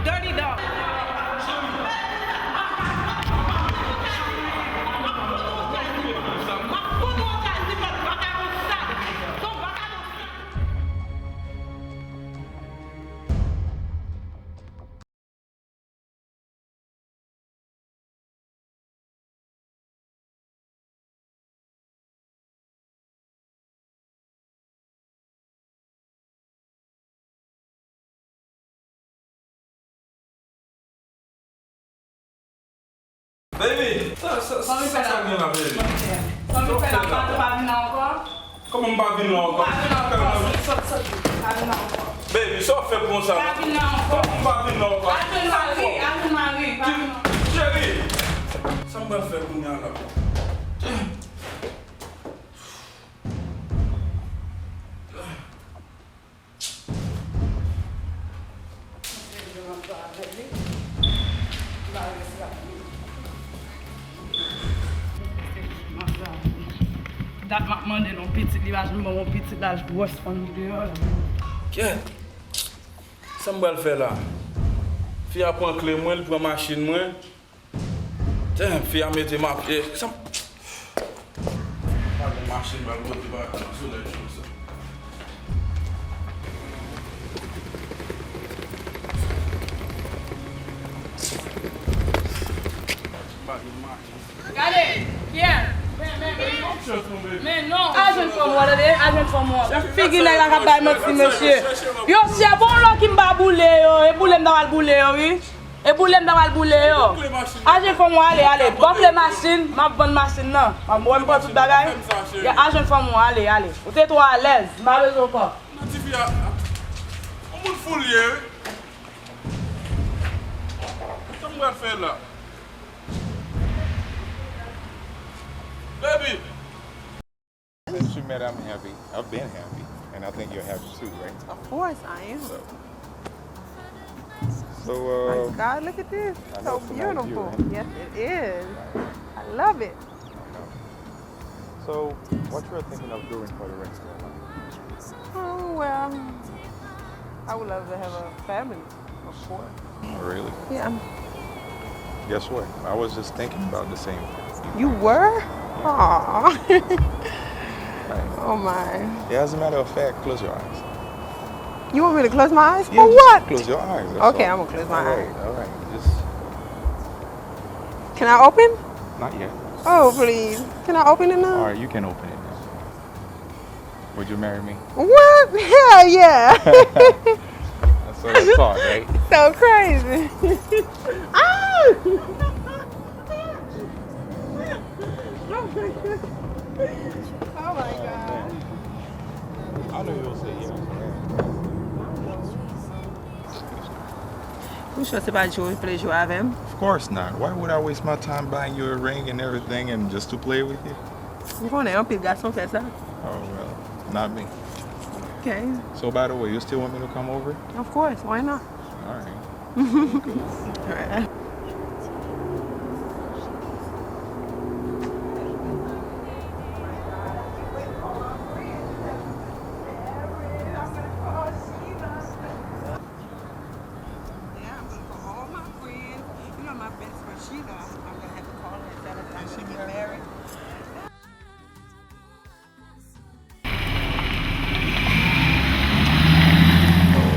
Dirty dog. Baby, sa, sa, sa, sa gen la, baby? Sa w fè la, pa, pa vin la ankò? Kòman m pa vin la ankò? Pa vin la ankò, sot, sot, sot. Pa vin la ankò. Baby, sa w fè pou sa? Pa vin la ankò. Kòman m pa vin la ankò? Al jwenn mari, al jwenn mari, pa vin la ankò. Cheri, sa m pral fè kounye a la? Dat m ap mande l yon pitit, li pa janm ban m yon pitit, laj gwòs fanm deyò la. Kèt! Sa m pral fè la? Fi a pran kle mwen, li pran machin mwen. Damn, fi a mete m a pye. Sa m... Pa gen machin, m pral pote bagay nan solèy konsa. Gade, Pierre, men, men, men, men non, al jwenn fanm ou an, tande, al jwenn fanm ou an. Figi nèg la k ap bay manti, mesye. Yo, si e bon lò ki m ba boule yo, e boule m ta pral boule yo, wi. E boule m ta pral boule yo. Al jwenn fanm ou an, ale, ale. Ban m kle machin, m ap vann machin nan. M ap, wè m pran tout bagay. Ya, al jwenn fanm ou an, ale, ale. Ou te twò alèz, m pa bezwen w ankò. Nan tifi a, yon moun fou l ye, wi. Sa m pral fè la? Baby! Since you met, I'm happy. I've been happy. And I think you're happy too, right? Of course I am. So. So, uh, my God, look at this. I know it's a nice view, beautiful, right? Yes, it is. Right. I love it. I know. So, what you're thinking of doing for the rest of your life? Oh, well, I would love to have a family, of course. Really? Yeah. Guess what? I was just thinking about the same thing. You were? Aw. Right. Oh my. Yeah, as a matter of fact, close your eyes. You want me to close my eyes? Yeah, for just what? Close your eyes. That's all. Okay, I'm gonna close my eyes. All right, all right. Just. Can I open? Not yet. Oh, please. Can I open it now? All right, you can open it now. Would you marry me? What? Hell yeah. That's what I thought, right? So crazy. Ah! Oh my God. I knew you would say yes, man. Ou sure se pa jwe w vle jwe avè m? Of course not. Why would I waste my time buying you a ring and everything and just to play with you? M konnen anpil gason fè sa. Oh, well, not me. Okay. So, by the way, you still want me to come over? Of course, why not? All right. All right. Yeah, I'm gonna call all my friends. You know, my best friend Sheila, I'm gonna have to call her and tell her that I'm gonna get married.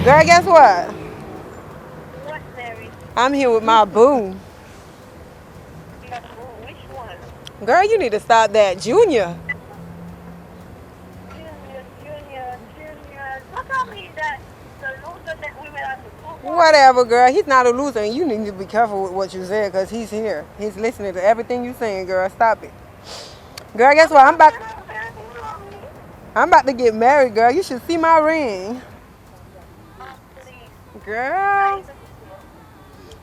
Girl, guess what? What, Mary? I'm here with my boo. Your boo? Which one? Girl, you need to stop that. Junior. Junior, Junior, Junior. What I mean that the loser that we were at the football. Whatever, girl. He's not a loser, and you need to be careful with what you say, 'cause he's here. He's listening to everything you saying, girl. Stop it. Girl, guess what? I'm about, I'm about to get married, girl. You should see my ring. Girl.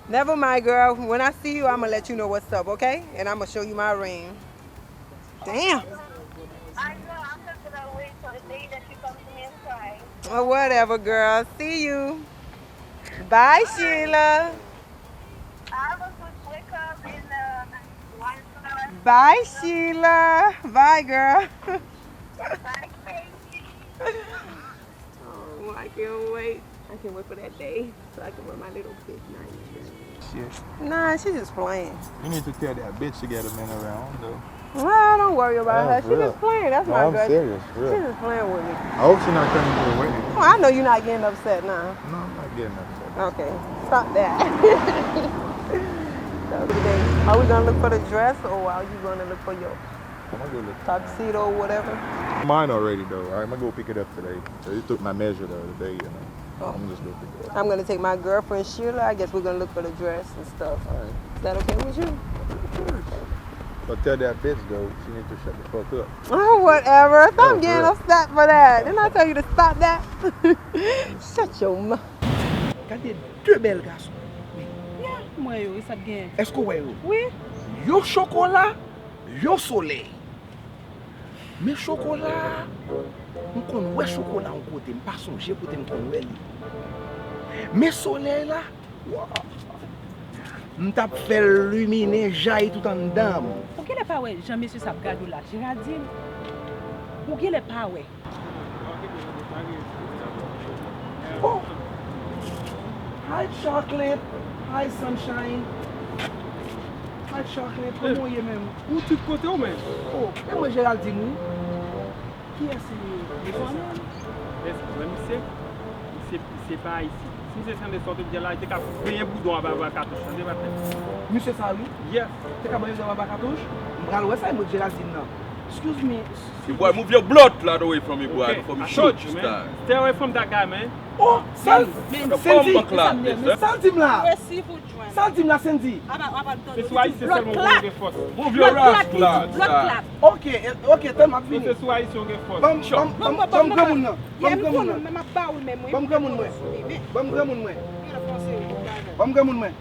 Never mind, girl. When I see you, I'ma let you know what's up, okay? And I'ma show you my ring. Damn. I know. I'm not gonna wait for the day that you come to me and cry. Oh, whatever, girl. See you. Bye, Sheila. I was just wake up in the one. Bye, Sheila. Bye, girl. Bye, baby. Oh, I can't wait. I can't wait for that day so I can wear my little big nice dress. Shit. Nah, she just playing. You need to tell that bitch to get a man around, though. Well, don't worry about her. She just playing. That's my girl. No, I'm serious, for real. She just playing with me. I hope she not coming to the wedding. Oh, I know you're not getting upset now. No, I'm not getting upset. Okay, stop that. So, today, are we gonna look for the dress, or are you gonna look for your tuxedo, whatever? Mine already, though. I'm gonna go pick it up today. So you took my measure the other day, you know. Oh. I'm just gonna pick it up. I'm gonna take my girlfriend Sheila. I guess we're gonna look for the dress and stuff. All right. Is that okay with you? But tell that bitch, though, she need to shut the fuck up. Oh, whatever. Stop getting upset for that. Didn't I tell you to stop that? Shut your mouth. Gade de bèl gason. Yeah, m wè yo, e sa k genyen. Èske w wè yo? Wi. Yo chokola, yo solèy. Men chokola a, m konn wè chokola yon kote, m pa sonje kote m konn wè li. Men solèy la, wa, m t ap fè l liminen, jayi tout anndan m. Ou genlè pa wè jan mesye sa ap gade w la, Géraldine? Ou genlè pa wè? Oh! Hi, Chocolate. Hi, Sunshine. Hi, Chocolate. Kòman w ye menm? Ou tout kote w menm? Oh, e mwen Géraldine, wi. Kiyès se mesye sa? Mesye, wè misye? Se pa isi. Si misye tande sa w te di a la, li te ka benyen boudon anba katouch lan, tande patnè. Misye sa wi. Yes. Te ka benyen boudon anba katouch. M pral wè sa e mwen k Jerazin nan. Excuse me. Hey boy, move your bloodcloot away from me, boy, before me shoot you, star. Stay away from that guy, man. Oh, sa l di m la. Sa l di m la, Sandy. Se sou Ayisyen sèlman w konnen gen fòs. Move your bloodcloot, star. Ok, ok, tann m ap vini. Se sou Ayisyen w gen fòs. Ban m granmoun nan. Ban m granmoun nan. Ban m granmoun mwen. Ban m granmoun mwen. Ban m granmoun mwen.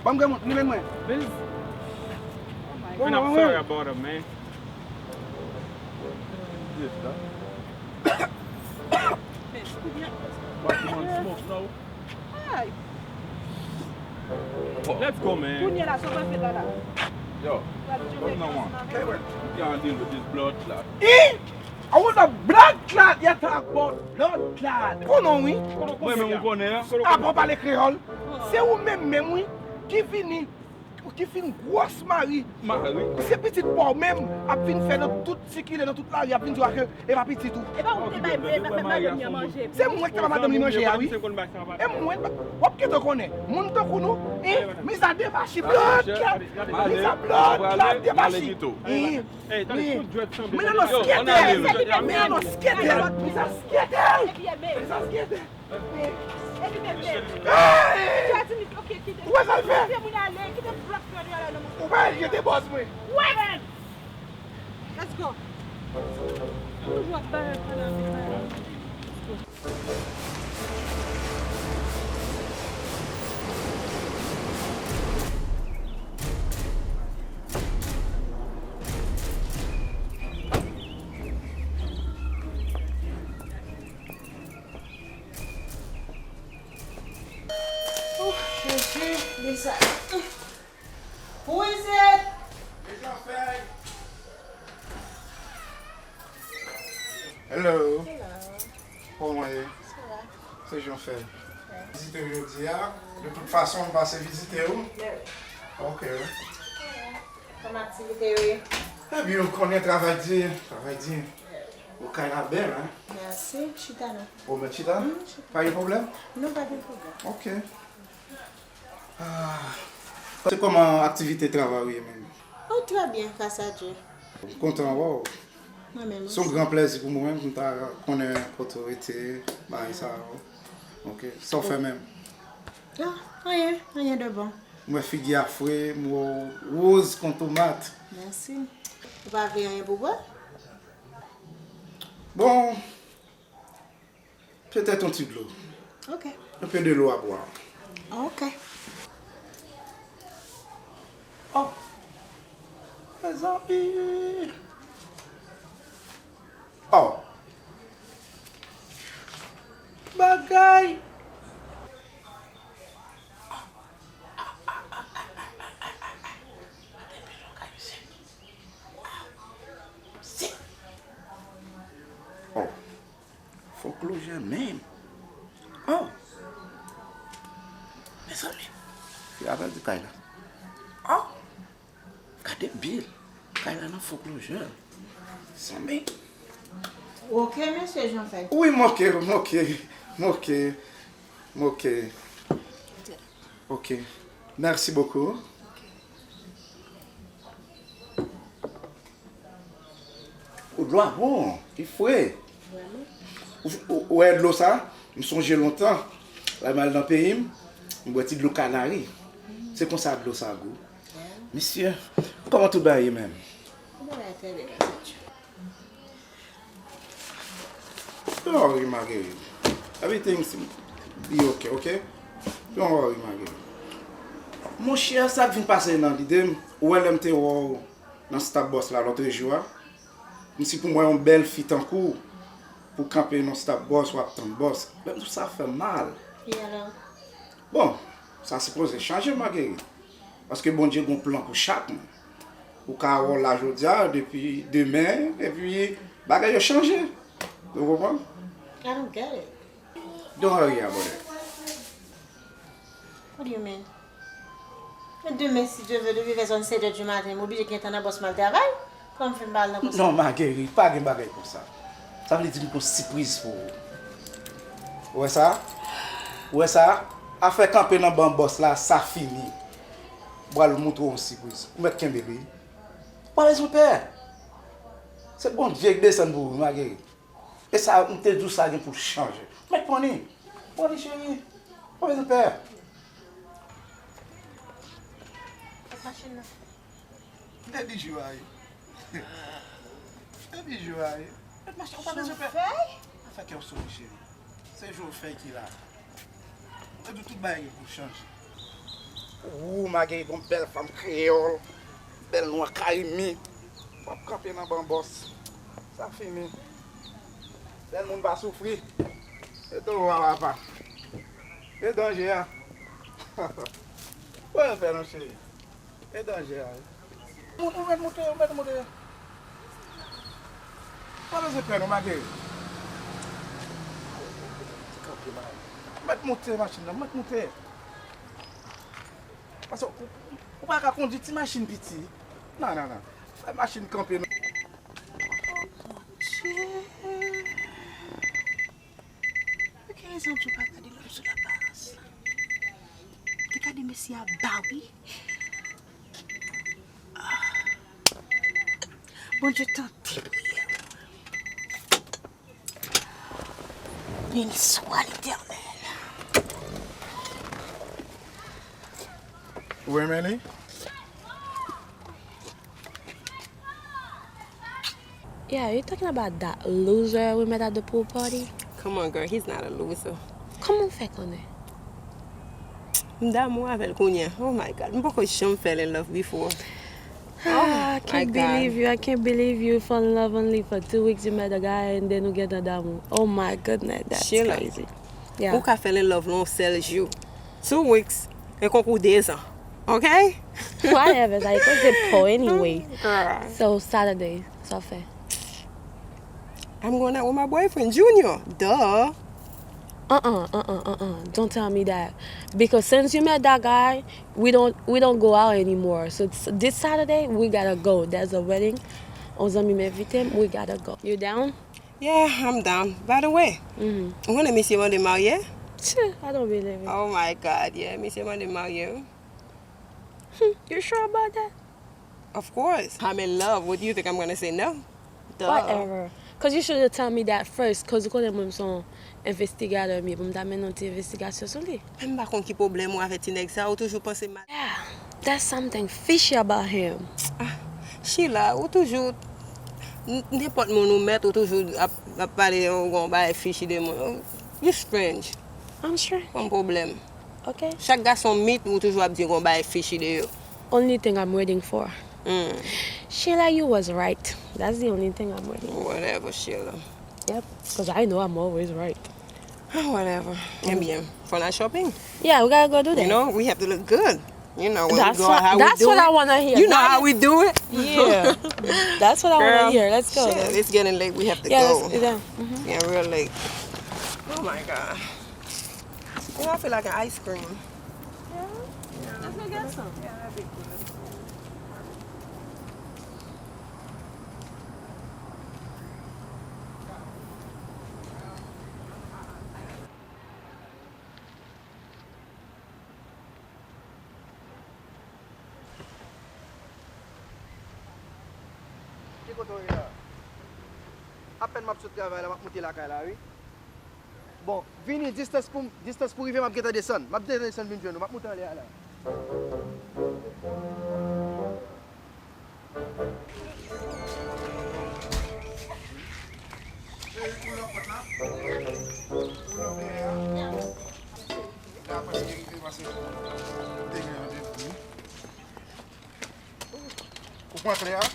Ban m granmoun, limen mwen. Man, I'm sorry about him, man. Let's go, man. Kounye a la, sa w pral fè la la? Yo, come on, man. You can't deal with this bloodcloot. I want a bloodcloot, you talk about bloodcloot. Ou konnen wi. Mwen menm ou konnen an. Apa w pale kreyòl. Se ou menm menm wi ki vini, ki fin gwòs mari. Mari. Se pitit pa w menm ap vin fè nan tout sikile, nan tout lari, ap vin di w ke e pa pitit ou. E pa ou ki te bay, e pa fè madanm li an manje. Se mwen ki te ba madanm li manje a wi. E mwen, w ap gentan konnen. Moun tankou nou, e, miza devachi, bloodcloot, miza bloodcloot devachi. Ey, tande, tout dwèt sanble. Menanos, kiete! Menanos, kiete! Mizas, kiete! Mizas, kiete! Ey! Ou wè sa l fè? Ou pa jete bòs mwen. Let's go. Toujou ap parèt nan lavi. Ouf, Jezi, li sa. Who is it? Hello. Hello. Kòman w ye? Sa va. Se Jean Fèy. Vizite w jodi a. De tout fason, m pase vizite w. Ok. Kòman aktivite yo ye? Ebyen, ou konnen, travay di, travay di. Ou kay la bèl, hein? Mèsi. Chita non. Ou mèt chita? Mm, chita. Pa gen pwoblèm? Non, pa gen pwoblèm. Ok. Ah. Se kòman aktivite travay ou ye menm? Oh, trè byen, gras a Dye. M kontan wè w. Mwen menm osi. Se yon gran plèzi pou mwen menm pou m ta konnen kote w rete, bagay sa yo. Ok. Sa w fè menm? Ah, anyen, anyen de bon. M wè figi a fre, m wè w woz kon tomat. Mèsi. Ou pa vle anyen pou bwè? Bon, petèt yon ti dlo. Ok. Un peu de l'eau à boire. Ok. Oh, mezanmi. Oh. Bagay. Oh. Foklojè menm. Oh. Mezanmi. Fi a pèdi kay la. Oh. Gade bil. Kay la nan foklojè. Mezanmi. Ok, mesye Jean Fèy. Wi, m ok, m ok. M ok. M ok. Ok. Merci beaucoup. O, dlo a bon, li fre. Ou, ou, ou wè dlo sa? M sonje lontan, lè m al nan peyi m, m bwè ti dlo Kanari. Se konsa dlo sa gou. Mesye, kòman tout bagay ye menm? Tout bagay trè byen, gras a Dye. Don't worry, Marguerite. Everything seem be okay, okay? Don't worry, Marguerite. Monchè, sa k vin pase nan lide m, ou wè lè m te wè w nan Stop Boss la lòt jou a, m si pou m wè yon bèl fi tankou w pou kanpe nan Stop Boss, w ap tann bòs. Menm tou sa fè m mal. E alò? Bon, sa sipoze chanje, Marguerite. Paske Bondye gon plan pou chak moun. Ou ka wè w la jodi a, depi demen, epi bagay yo chanje. Ou konprann? I don't get it. Don't hurry about it. What do you mean? Men demen, si Dye vle, depi vè zòn sèt è di maten, m oblije gentan nan bòs m al travay. Kòm m fin pa al nan bòs. Non, Marguerite, pa gen bagay konsa. Sa vle di m gon sipriz pou ou. Ou wè sa? Ou wè sa? Afè kanpe nan ban bòs la, sa fini. M pral montre w yon sipriz. Ou mèt kenbe l, wi. Ou pa bezwen pè. Se Bondye k desann pou ou, Magerit. E sa, m te di w sa gen pou chanje. Ou mèt pran li. Pran li, cheri. Ou pa bezwen pè. Machin nan. M te di jou a ye. M te di jou a ye. Mèt mache, ou pa bezwen pè. Chofè? Afè kè w souri, cheri. Se jou fèy ki la. M te di w tout bagay gen pou chanje. Ou, Magerit, yon bèl fanm kreyòl, bèl nwa karimi, w ap kanpe nan ban bòs. Sa fini. Bèl moun pa soufri. E towo a papa. E danje a. Wè fè non, cheri. E danje a, wi. Ou, ou mèt moute, ou mèt moute. Pa bezwen pè non, Magerit. Ou mèt moute machin nan, ou mèt moute. Paske ou, ou, ou pa ka kondi ti machin piti. Non, non, non. Fè machin kanpe non. Bondye. Pou ki rezon Dye pa gade lòm sou laparans? Li gade mesye a ba wi. Ah. Bondye tande priyè mwen. Beni swa Letènèl. Ou renmen li? Yeah, you talking about that loser we met at the pool party? Come on, girl, he's not a loser. Kòman w fè konnen? M damou avè l kounye a. Oh my God, m poko janm fell in love before. Ah, I can't believe you. I can't believe you fall in love only for two weeks, you met a guy and then ou gentan damou. Oh my goodness, that's crazy. Yeah. Ou ka fell in love nan yon sèl jou. Two weeks, e konkou de zan. Ok? Whatever, sa e koze po anyway. Girl. So, Saturday, sa w fè? I'm going out with my boyfriend, Junior. Duh. Uh-uh, uh-uh, uh-uh. Don't tell me that. Because since you met that guy, we don't we don't go out anymore. So s- this Saturday, we gotta go. There's a wedding. On zanmi m envite m, we gotta go. You down? Yeah, I'm down. By the way, ou konnen misye mande m marye? Phew, I don't believe it. Oh my God, yeah, misye mande m marye. Hmm, you sure about that? Of course. I'm in love. What do you think I'm gonna say no? Duh. Whatever. Cause you shoulda tell me that first, cause ou konnen mwen m se yon envestigatè m ye, pou m ta mennen yon ti envestigasyon sou li. Men m pa konn ki pwoblèm ou avè ti nèg sa, ou toujou panse mal. Yeah, that's something fishy about him. Ah, Sheila, ou toujou, n- nenpòt moun ou mèt, ou toujou ap, ap pale yon, yon bagay fishy de moun. You strange. I'm strange. Konn pwoblèm. Ok. Chak gason m meet, ou toujou ap di yon bagay fishy de yo. Only thing I'm waiting for. Mm. Sheila, you was right. That's the only thing I'm waiting for. Whatever, Sheila. Yep, because I know I'm always right. Ah, whatever. Ebyen, fò n al shopping. Yeah, we gotta go do that. You know, we have to look good. You know, when we go out, how we do it. That's what I wanna hear. You know how we do it. Yeah. That's what I wanna hear. Let's go. Shit, it's getting late. We have to go. Yeah, it's getting real late. Oh my God. You know, I feel like an ice cream. Yeah? Yeah. Let's go get some. Yeah, that'd be good. Ki kote w ye la? Apèn m ap sot travay la, m ap moute lakay la, wi. Bon, vini, distans pou, distans pou rive, m ap gentan desann. M ap gentan desann vin jwenn ou. M ap moute anlè a la. Cheri, ou lòk pòt la? Ou lòk dèyè a? La, paske rive, paske m te gen randevou. Ou pran kle a?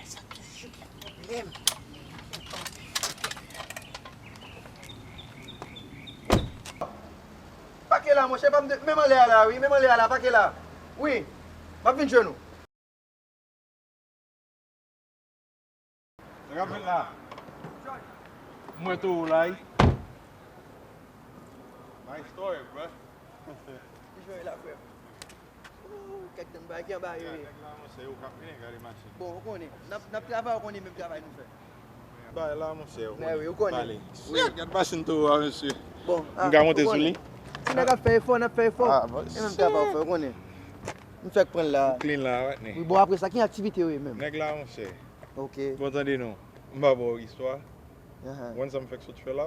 Sa toujou gen pwoblèm. Pake la, monchè, pa m de, menm anlè a la, wi, menm anlè a la, pake la. Wi, m ap vin jwenn ou. Apèl la. Mwen tou la wi. My story, bro. Ki jwè la, frè? Ooh, kèk tan bagay ki anba yo ye. Nèg la, monchè, yo k ap mennen, gade machin. Bon, ou konnen. N ap, n ap travay, ou konnen menm travay nou fè. Bay la, monchè, ou konnen. Mè wi, ou konnen. Pale. Shit, gad machin tou a, mesye. Bon, m ka monte sou li? Ti nèg ap fè efò, n ap fè efò. Ah, bon, e menm travay ou fè, ou konnen. M fèk pran l la. Ou clean la, patnè. Wi, bon, apre sa, ki aktivite ou ye menm? Nèg la, monchè. Ok. Bon, tande non. M pa ba w istwa. Ahan. Ou konn sa m fèk sot fè la?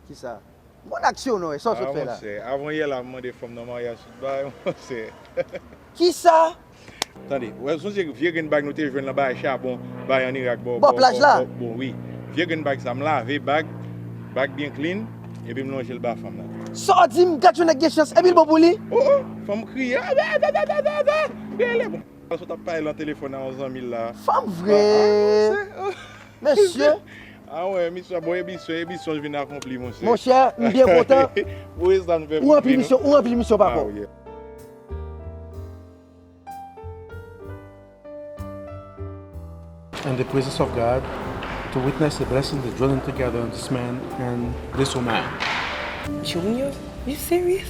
Kisa? M konn aksyon non, e sa w sot fè la? Ah, monchè, avan yè la, m mande fanm nan maryaj tout bagay, monchè. Kisa? Tande, ou wè, sonje vye grenn bag nou te jwenn nan bagay chabon, bay an Irak, bò, bò plaj la? Bò, bò, wi. Vye grenn bag sa, m lave bag, bag byen clean, epi m lonje l ba fanm nan. Sa w di m, gad yon nèg gen chans, epi l bon pou li? Oh, oh, fanm kriye, ah, bè, bè, bè, bè, bè, bè, bè, lè bon. Sa w t ap pale nan telefòn a yon zanmi l la. Fanm vre. Ah, ah, monchè. Mesye. Ah, wè, misyon, bon, e misyon, e misyon vin akonpli, monchè. Monchè, m byen kontan. Ou ranpli misyon, ou ranpli misyon, papa. Ah, yeah. And the presence of God to witness the blessing, the dwelling together of this man and this woman. Junior, you serious?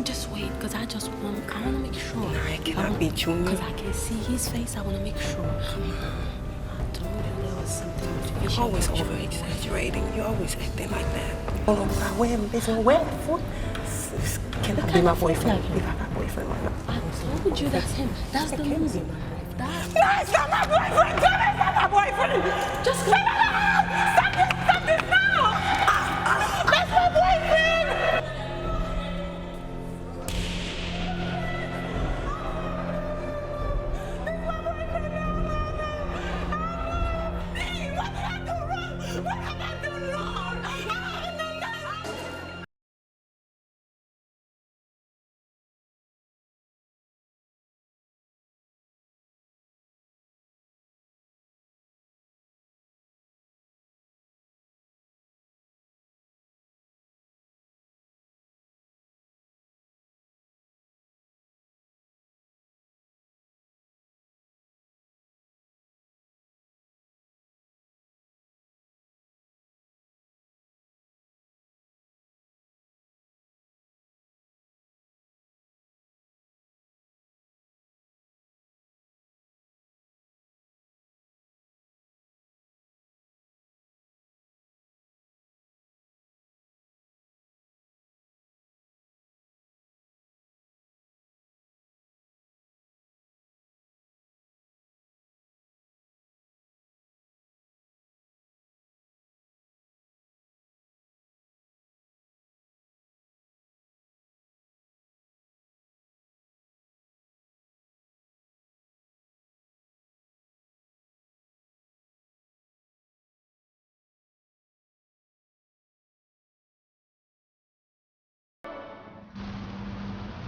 Just wait, cause I just want, I wanna make sure. No, it cannot be Junior. Cause I can see his face, I wanna make sure. I told you there was something fishy about you. You're always over exaggerating. You're always acting like that. Oh, no, I wear, it's a wear. Can that be my boyfriend? He not my boyfriend right now. I told you that's him. That's the movie. That... No, it's not my boyfriend. Tell me it's not my boyfriend. Just shut up! Stop this! Stop this now! That's my boyfriend!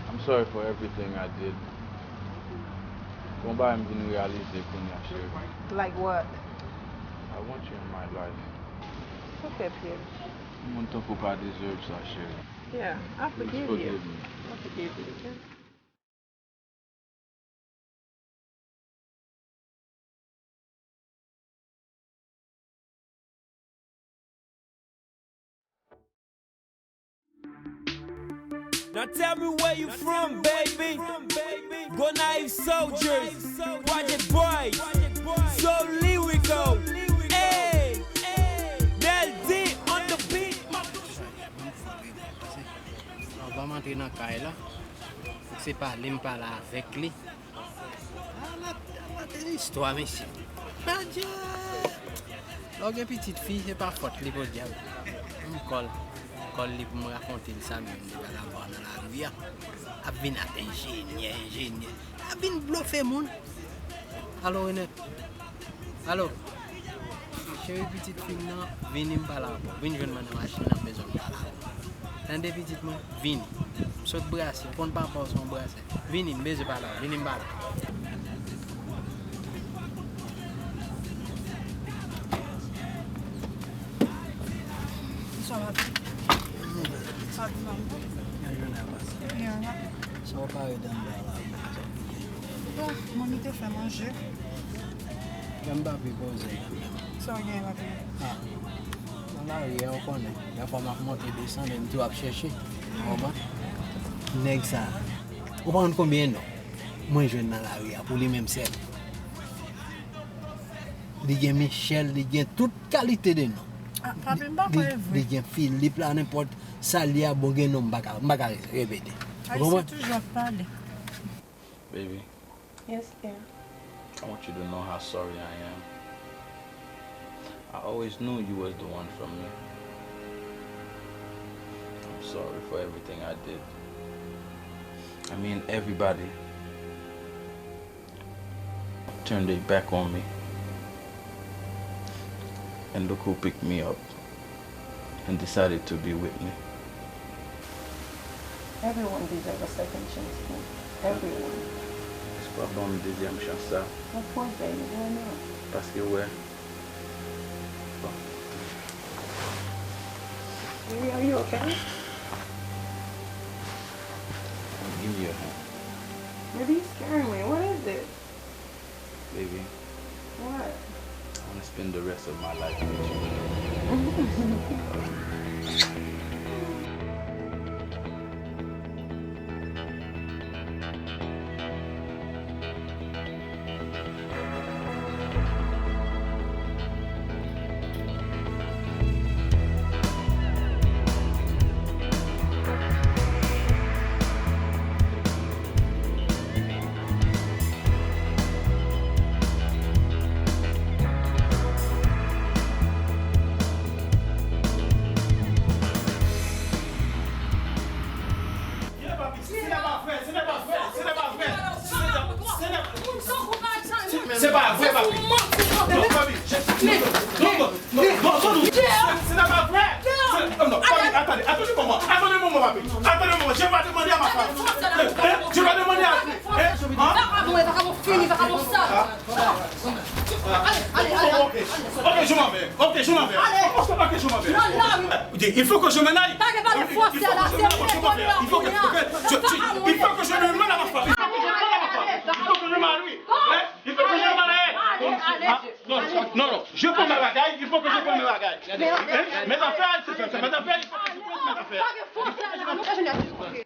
I'm sorry for everything I did. Gon bagay m vin reyalize kounye a, cheri. Like what? I want you in my life. It's okay, babe. Yon moun tankou w pa deserve sa, cheri. Yeah, I forgive you. Please forgive me. I forgive you, okay? Now tell me where you from, baby. Gonayiv Soldiers, Project Boys, So Lyrical, hey, Del D on the beat. Anvan m antre nan kay la, fòk se pale m pale avèk li. Ala, ala de istwa, mesye. Adye! Lè w gen pitit fi, se pa fòt li, podyab. M kòl, m kòl li pou m rakonte l sa m jwenn li pa rapò nan lari a. Ap vin ak enjenyè, enjenyè. Ap vin blofe moun. Alo, René. Alo. Cheri pitit fi m nan, vini m pale avè w. Vin jwenn mwen nan machin nan, m bezwen m pale avè w. Tande pitit mwen, vini. M sot brase, w konn papa w se yon brasè. Vini, m bezwen pale avè w, vini m pale avè w. Bonswa, papi. Sa w di fanm? Bèl jounen an pase. Byen, wi, papi. Sa w pare dan m la? Bon, manmi te fè manje. M pa pi poze yo menm. Sa w gen la tou? Ah. Nan lari a, ou konnen. Dèfwa m ap monte desann, m tou ap chèche. Ou konprann? Nèg sa, ou pa konn konbyen non mwen jwenn nan lari a pou li menm sèl. Li gen Michel, li gen tout kalite de non. Ah, papi, m pa kwè e vre. Li gen Philippe la, nenpòt sa li a, bon, gen non, m pa ka, m pa ka repete. Ou konprann? Ayisyen toujou ap pale. Baby. Yes, dear. I want you to know how sorry I am. I always knew you was the one for me. I'm sorry for everything I did. I mean, everybody turned their back on me. And look who picked me up and decided to be with me. Everyone deserve a second chance, Ken. Everyone. Jis pa ban m dezyèm chans sa. Of course, baby, why not? Paske, wè. Bon. Baby, are you okay? Give me your hand. Baby, you scaring me. What is it? Baby, what? I wanna spend the rest of my life with you. Ce n'est pas vrai, ce n'est pas vrai, ce n'est pas vrai. Ce n'est pas vrai, papi. Non, papi, je, non, non, non, non, non, non, non, ce, ce n'est pas vrai. Ce, oh non, papi, attendez, attendez un moment, attendez un moment, papi. Attendez un moment, je vais demander à ma femme. Hein? Je vais demander à, hein? Hein? Vagabon, vagabon fini, vagabon sal. Ok, ok, je m'en vais. Ok, je m'en vais. Ok, je m'en vais. Il faut que je m'en aille. Il faut que je m'en aille. Il faut que je, je, il faut que je demande à ma femme. Il faut que je demande à ma femme. Il faut que je demande à elle. Hein? Il faut que je demande à elle. Ah, non, non, non. Je prends mes bagages. Il faut que je prenne mes bagages. Hein? Mes affaires, c'est ça, c'est mes affaires. Il faut que je prenne mes affaires.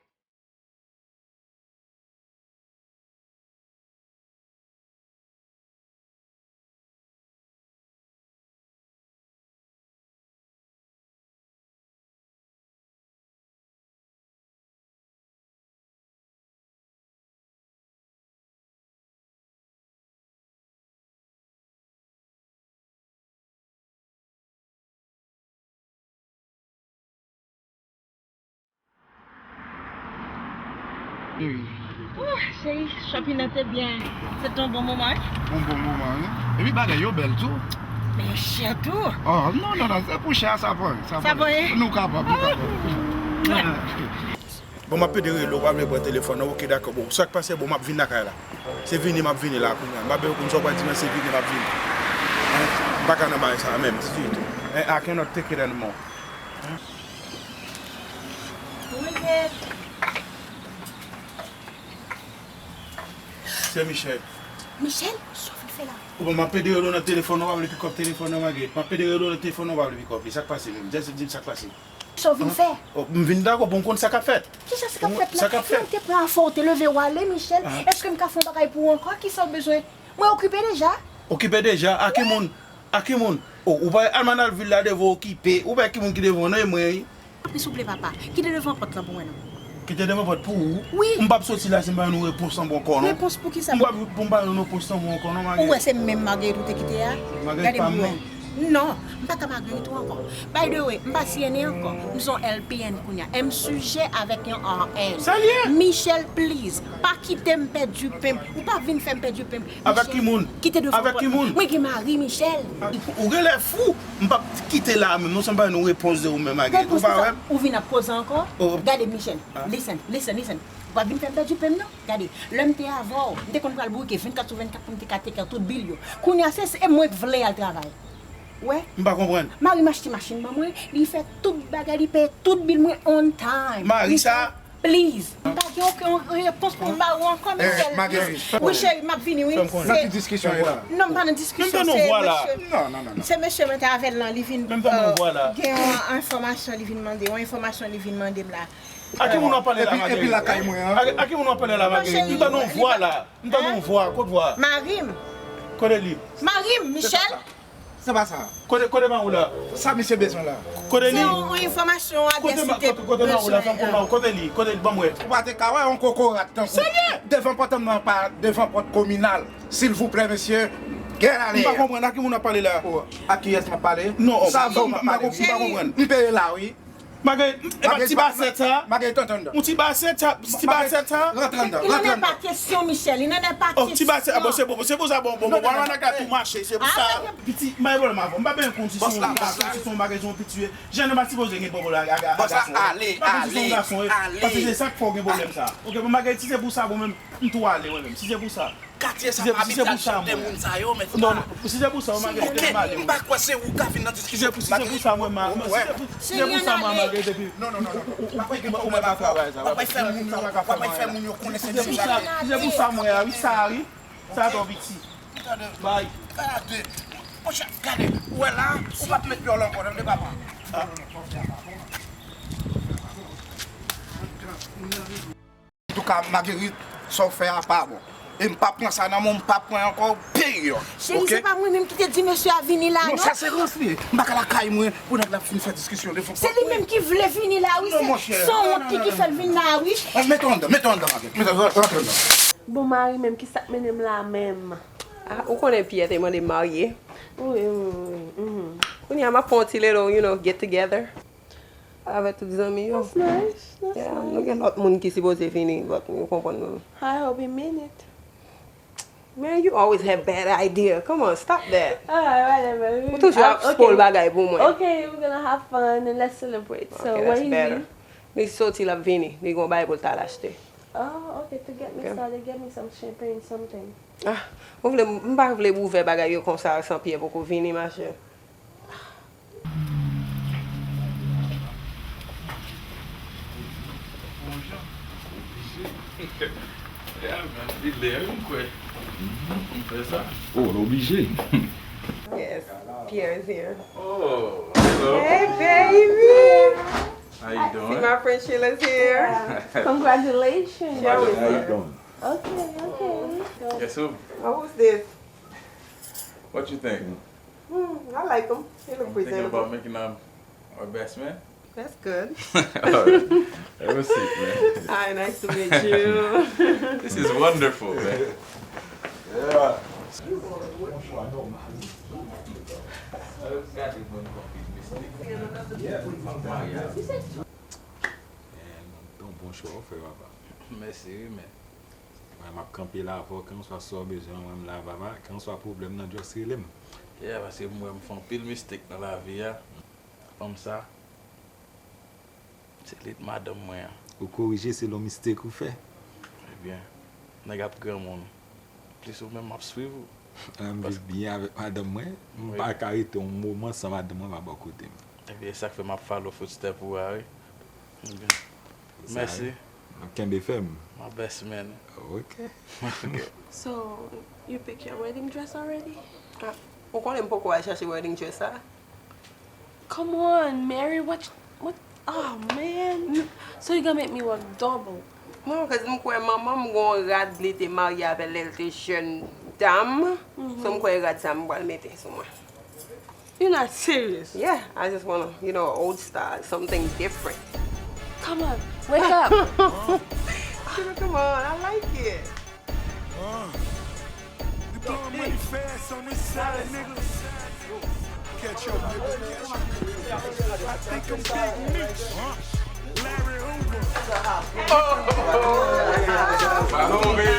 Ouh, cheri, shopping nan te byen. Se te yon bon moman, wi. Yon bon moman, wi. Epi bagay yo bèl tou. Men yo chè tou. Oh, non, non, non, se pou chè a, sa pa, sa pa. Sa pa anyen? Nou kapab, nou kapab. Ah. Bon, m ap pede rele w, w pa vle pran telefòn nan. Oke, dakò. Bon, sa k pase, bon, m ap vin lakay la. Se vini m ap vini la kounye a. M pa bezwen konn sa w pral di mwen, se vini m ap vini. Hein? M pa ka nan bagay sa a menm, ditou. Hein, I cannot take it anymore. Hein? Who is it? Se Michel. Michel, sa w vin fè la? Bon, m ap pede rele w nan telefòn nan, w pa vle pick up telefòn nan, Marguerite. M ap pede rele w nan telefòn nan, w pa vle pick up li. Sa k pase menm? Just di m sa k pase. Sa w vin fè? Oh, m vin dakò pou m konn sa k ap fèt. Kisa sa k ap fèt la? Sa k ap fèt? Si m te pran afè w, te leve w ale, Michel, èske m ka fè yon bagay pou ou ankò? Kisa w bezwen? Mwen okipe deja. Okipe deja? A ki moun? A ki moun? Oh, ou pa al Manal vil la devan okipe. Ou pa ki moun ki devan w, non, e mwen, wi. Tanpri, souple, papa. Kite devan pòt lan pou mwen, non. Kite devan pòt pou ou? Wi. M p ap soti la si m pa jwenn yon repons an bon ankò, non. Repons pou kisa? M p ap, pou m pa jwenn yon repons an bon ankò, non, Marguerite. Ou wè se menm Marguerite ou te kite a? Marguerite pa mwen. Non, m pa ka Marguerite ou ankò. By the way, m pa CNA ankò. M se yon LPN kounye a. M sijè avèk yon RN. Sa l ye? Michel, please, pa kite m pèdi pen m. Ou pa vin fè m pèdi pen m. Avèk ki moun? Kite devan pòt. Avèk ki moun? Mwen gen mari, Michel. Ah, ou genlè fou. M p ap kite la menm, non, san m pa jwenn yon repons de ou menm, Marguerite. Ou pa wè? Ou vin ap koze ankò? Oh. Gade, Michel. Ah. Listen, listen, listen. Ou pa vin fè m pèdi pen m, non. Gade, lè m te avè w, m te konn pral bouke vennkat sou vennkat pou m te ka take care tout bil yo. Kounye a, se, se mwen k vle al travay. Ou wè? M pa konprann. Mari m achte machin ban mwen, li fè tout bagay, li peye tout bil mwen on time. Mari sa? Please. M pa gen okenn repons pou m ba ou ankò, Michel. Please. Wi, cheri, m ap vini, wi. Nan ki diskisyon ye la? Non, m pa nan diskisyon, se mesye. Non, non, non, non. Se mesye mwen te avè l lan, li vin, euh, gen yon enfòmasyon li vin mande, yon enfòmasyon li vin mande m la. A ki moun w ap pale la, Marguerite? Epi lakay mwen an. A, a ki moun w ap pale la, Marguerite? M tande yon vwa la. M tande yon vwa. Kot vwa? Mari m. Kote li? Mari m, Michel. Se pa sa. Kote, kote mari w la? Sa misye bezwen la? Kote li? Se yon, yon enfòmasyon, adrès li te bezwen. Kote mari w la? Fanm, kote mari w? Kote li? Kote li? Ban m wè. Ou pa te ka wè yon kokorat tankou devan pòt an nan, pa devan pòt kominal. Silvouplè, mesye. Gen ale. M pa konprann, a ki moun w ap pale la? Oh, a kiyès m ap pale? Non, sa vle m ap pale, wi. M pa konprann. M peye la, wi. Maguerite, e pa ti basèt sa? Maguerite, antre anndan. Yon ti basèt sa, ti basèt sa? Rantre anndan, rantre anndan. Il n'en est pas question, Michel, il n'en est pas question. Oh, ti basèt, ah, bon, se bon, se pou sa, bon, bon, bon, bon, nèg la tou mache, se pou sa. Piti, m pa gen pwoblèm avè w, m pa bezwen konn si se yon gason, si se yon bagay, si se yon piti, jan nou pa sipoze gen pwoblèm ak, ak, ak gason. M pa konn si se yon gason, paske se sa k fè w gen pwoblèm sa. Ok, bon, Maguerite, si se pou sa, bon, menm, m tou ale, mwen menm, si se pou sa. Katye sa pa abitye al sou de moun sa yo, men. Non, non, si se pou sa, Maguerite, m ale. Ok, m pa kwè se ou k ap vin nan diskisyon. Si se pou sa, mwen, ma, si se pou, si se pou sa, mwen, Maguerite, epi. Non, non, non, non. Ou, ou, ou, ou, ou pa ka travay sa. W ap fè moun yo, w ap fè moun yo konnen se de sa. Si se pou sa, mwen, a, wi, sa, wi. Sa twò piti. Bay. Gade. Monchè, gade. Ou wè la, ou p ap met pyè w la ankò, tande papa. Antouka, Maguerite, sa w fè a pa bon. E m p ap pran sa nan men w, m p ap pran ankò, period. Cheri, se pa mwen menm ki te di mesye a vini la, non? Non, sa se rans li ye. M pa ka lakay mwen pou nèg la fin fè diskisyon devan pòt mwen. Se li menm ki vle vini la, wi. Non, monchè. Se sanwont li ki fè l vin la, wi. Mete w anndan, mete w anndan, Maguerite. Mete w, rantre anndan. Bon, mari menm, ki sa k mennen m la menm? Ah, ou konnen Pierre te mande m marye. Wi, wi, wi, wi. Kounye a, m ap fè yon ti little, you know, get together. Avèk tout zanmi yo. That's nice. That's nice. Yeah, nou gen lòt moun ki sipoze vini, but nou konprann nou. I hope he mean it. Man, you always have bad idea. Come on, stop that. Alright, whatever. Ou toujou ap spoil bagay pou mwen. Okay, we're gonna have fun and let's celebrate. So, where he be? Li soti, l ap vini. Li gon bagay pou l t al achte. Oh, okay, to get me started, get me some champagne, something. Ah, ou vle, m pa vle ouvè bagay yo konsa san Pierre poko vini, machè. Li lè, m kwè. M fè sa. Oh, l oblije. Yes, Pierre is here. Oh, hello. Hey, baby. How you doing? I see my friend Sheila's here. Yeah. Congratulations. How you doing? Okay, okay. Yes, sir. Oh, who's this? What you think? Hmm, I like him. He look presentable. I'm thinking about making a, a best man. That's good. All right. Have a seat, man. Hi, nice to meet you. This is wonderful, man. Yeah. Man, ton bon chwa w fè, papa. Mèsi wi, men. Mwen, m ap kanpe la avè w, kèlkanswa sa w bezwen, mwen, m la, papa. Kèlkanswa pwoblèm nan, just rele m. Yeah, paske m wè m fè anpil mistake nan lavi a. Fanm sa, se li k madanm mwen an. Ou korije selon mistake ou fè. Ebyen, nèg ap granmoun. Plis ou menm, m ap swiv ou. An, m viv byen avèk madanm mwen. M pa ka rete yon moman san madanm mwen pa bò kote m. Ebyen, e sa k fè m ap follow footstep ou a, wi. Ebyen, mèsi. Kenbe fèm. My best man. Ok. Ok. So, you pick your wedding dress already? Ah, ou konnen m poko al chache wedding dress la? Come on, Mary, what, what, oh man. So you gonna make me work double? Non, cause m kwè manman m gon rad li te marye avè l lè l te jèn dam. So m kwè e rad sa m pral mete sou mwen. You're not serious. Yeah, I just wanna, you know, old style, something different. Come on, wake up. Come on, I like it. Catch up, nigga. Catch up, nigga. I think I'm Big Meech. Larry Hoover. My homie.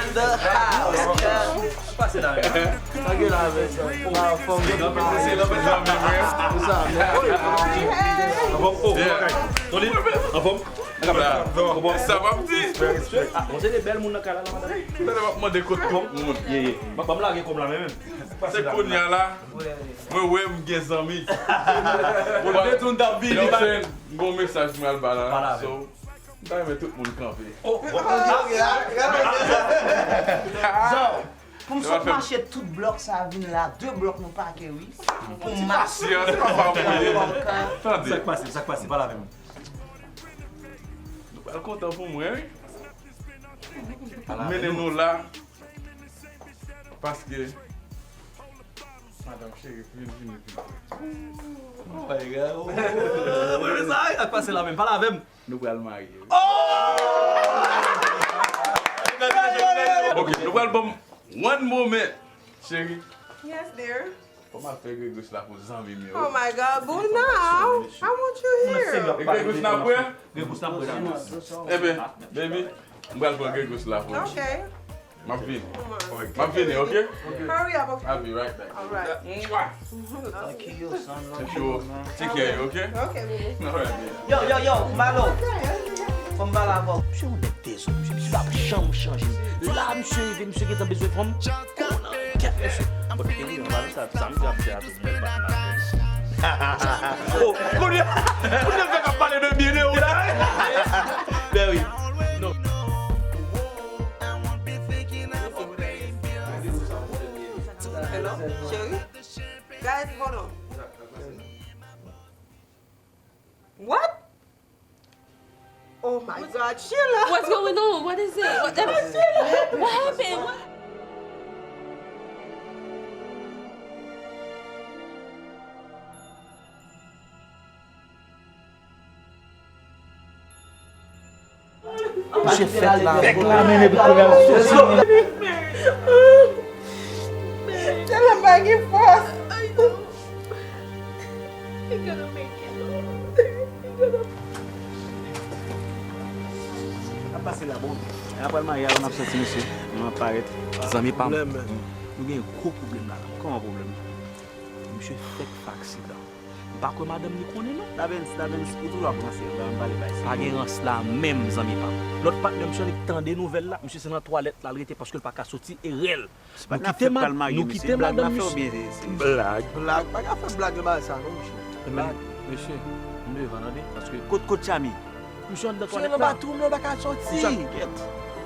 Pase la, sa gen la avè sa. Ou pa fòm. Pou sa, men. Anfòm, oh, anfòm. Sa pa m di. Ah, bon, se de bèl moun nan kay la, la, madanm. Talè m ap mande kot tout moun. Ye, ye. Ban m lage kòb la, men, men. Se kounye a la, mwen wè m gen zanmi. Bon, m te di w m t ap vini, m gon mesaj mwen al ba la. So, M ta renmen tout moun kanpe. Oh, oh, oh. Zò, pou m sot mache tout blòk sa vin la, de blòk nou pake, wi. Pou m mache. Tande. Sa k pase, sa k pase, pale avè m. Nou pral kontan pou mwen, wi. Mennen nou la, paske madanm cheri vin vini vin. Oh my God. Oh, oh, oh, oh, sa k pase la menm, pale avè m. Nou pral marye, wi. Oh! Ok, nou pral ban m one moment. Cheri. Yes, dear. Kòman fè Gregos la pou zanmi m yo? Oh my God, boo, now. I want you here. E Gregos n ap wè? Gregos n ap wè la. Ebyen, baby, m pral pran Gregos la pou ou. Ok. M ap vini. M ap vini, ok? Hurry up, ok? I'll be right back. All right. Mwah. Thank you, son. Thank you. Take care, ok? Ok, baby. All right, baby. Yo, yo, yo, Malo. Fò m pale avè w. Misye yon nèg dezòd, misye, misye p ap janm chanje. La, misye rive, misye gentan bezwen fanm. Konan, kèt, mesye. Bon, e wi, anba sa, sa misye ap fè a tou, mwen pa t nan. Oh, kounye a, kounye a fè k ap pale de byen de ou la. Ben wi. Non. Hello, chérie? Guys, hold on. What? Oh my God, Sheila! What's going on? What is it? What, what happened? What? Misye fèk la. Fèk la, men epi kounye a l soti. Tèlman m pa gen fòs. N ap pase la, bon. Lè n ap pral marye, alò n ap sòti, mesye. Nou ap parèt. Zanmi pa m. Nou gen gwo pwoblèm la. Kòman pwoblèm? Misye fèk fè aksidan. M pa kwè madanm li konnen non. Dabens, Dabens, ou toujou ap ranse, m pa pale bay serye. Pa gen rans la menm, zanmi pa m. Lòt patnè misye an, li tande nouvèl la, misye se nan twalèt la l rete paske l pa ka soti, e rèl. Nou kite madanm misye. Blag, pa ka fè blag nan bagay sa non, mesye. Blag. Mesye, m devan tande, paske. Kot, kot Tchami? Misye anndan twalèt la. Misye nan batwoup la, l pa ka soti.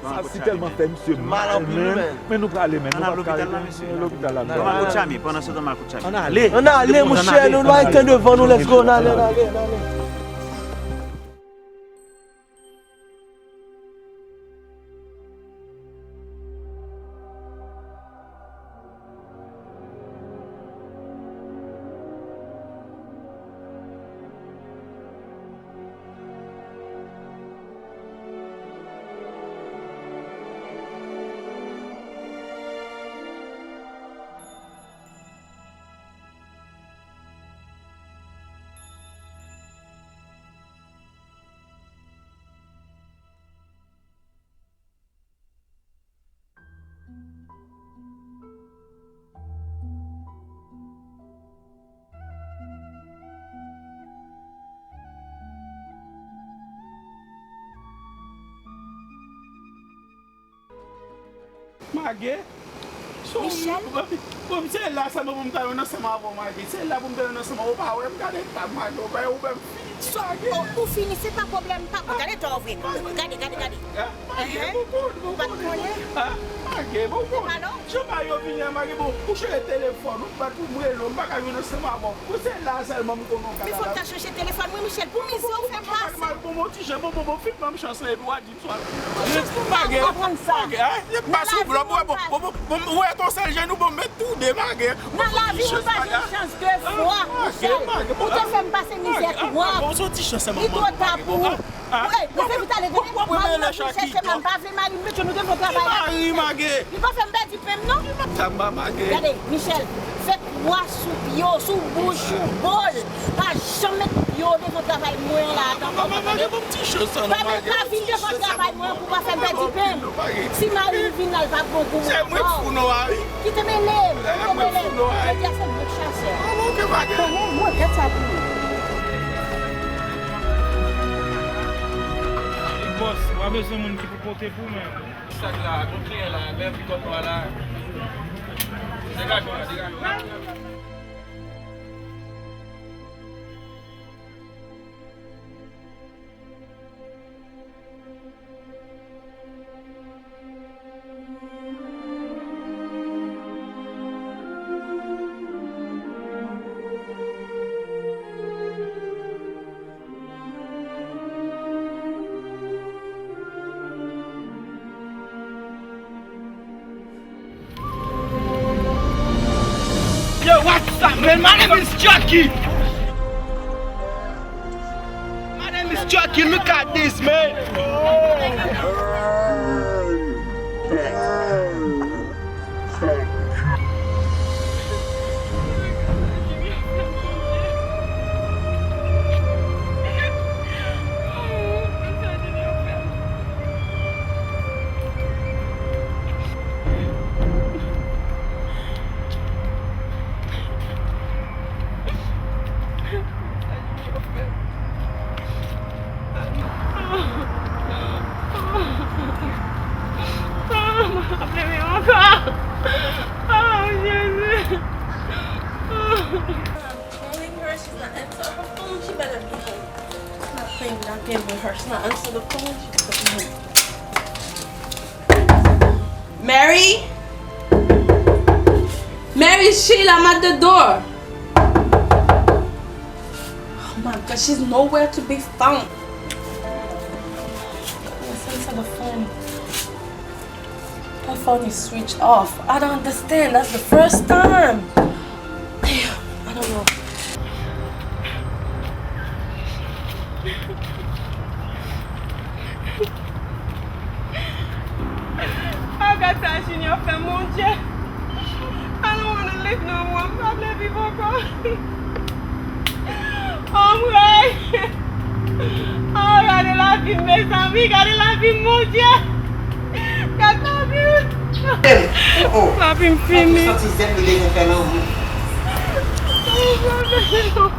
Sa tèlman fè misye mal, men, men nou prale, men nou p ap ka rete lopital la. N al kout Tchami, pandan se tan n al kout Tchami. Ann ale. Ann ale, monchè, nou pa gen tan devan nou, let's go, ann ale, ann ale, ann ale. Mage? Michel? Bon, se la sèlman pou m ta jwenn ansanm avè w, Mage. Se la pou m ta jwenn ansanm avè w. Ou pa wè m gade eta m, Mage. Ou pa wè m fini, Mage. Ou fini, se pa pwoblèm pa. Gade to vre. Gade, gade, gade. Mage, bon, bon, bon, bon. Ou pa t konnen? Mage, bon, bon. Jan bagay yo vini an, Mage, bon, ou chanje telefòn, ou bat pou m rele w, m pa ka jwenn ansanm avè w. Bon, se la sèlman m konnen w ka. Men fò w ta chanje telefòn, wi, Michel, pou mizè w fè m pase. Bon, bon, bon, ti jan, bon, bon, bon, fin ban m chans lan, epi w a di Mage, Mage, ah, se pa sou blòf, bon, bon, bon, bon, ou wè ton sèl je nou, bon, met tou de, Mage. Nan lavi, ou pa gen chans de fwa, Michel. Ou te fè m pase mizè twòp. Li twò ta pou ou. Ey, mwen fè vit ale, gade, mari m ap vin chèche m, m pa vle mari m mete nou devan travay la. Mari, Mage. Li pa fè m pèdi pen m, non. Gade, Michel, fè Wa sou pye w, sou bouch ou, bòl. Pa janm met pye w devan travay mwen la, tankou. Mama, Mage, ban m ti chans sa non, Mage. Pa vin devan travay mwen pou pa fè m pèdi pen m. Si mari m vin la, l pa bon pou mwen. Se mwen k fou non, Mage. Kite m ale, kite m ale. Jodi a se mwen k chasè. Ah, bon, ok, Mage. Konnen mwen, gad sa pou ou. Bòs, w a bezwen moun ki pou pote pou mwen. Sak la, gon kliyan la, lève kòt nwa la. Degaje w la, degaje w la. Man, my name is Chucky. My name is Chucky. Look at this, man. Mwen ap leve ankò. Oh, Jezi. I'm calling her, she's not answering her phone. She better be home. She's not playing that game with her. She's not answering the phone. She better be home. Mary? Mary, Sheila, I'm at the door. Oh my God, she's nowhere to be found. Let's answer the phone. My phone is switched off. I don't understand. That's the first time. Damn, I don't know. Oh, gad sa Junior fè, mon Dieu. I don't wanna live no more. M pa vle viv ankò. Oh, mwen. Oh, gade lavi m, mezanmi. Gade lavi m, mon Dieu. Gad lavi m. Oh, oh. Lavi m fini. Santi zèb li deja fè lanmou. Oh, mwen.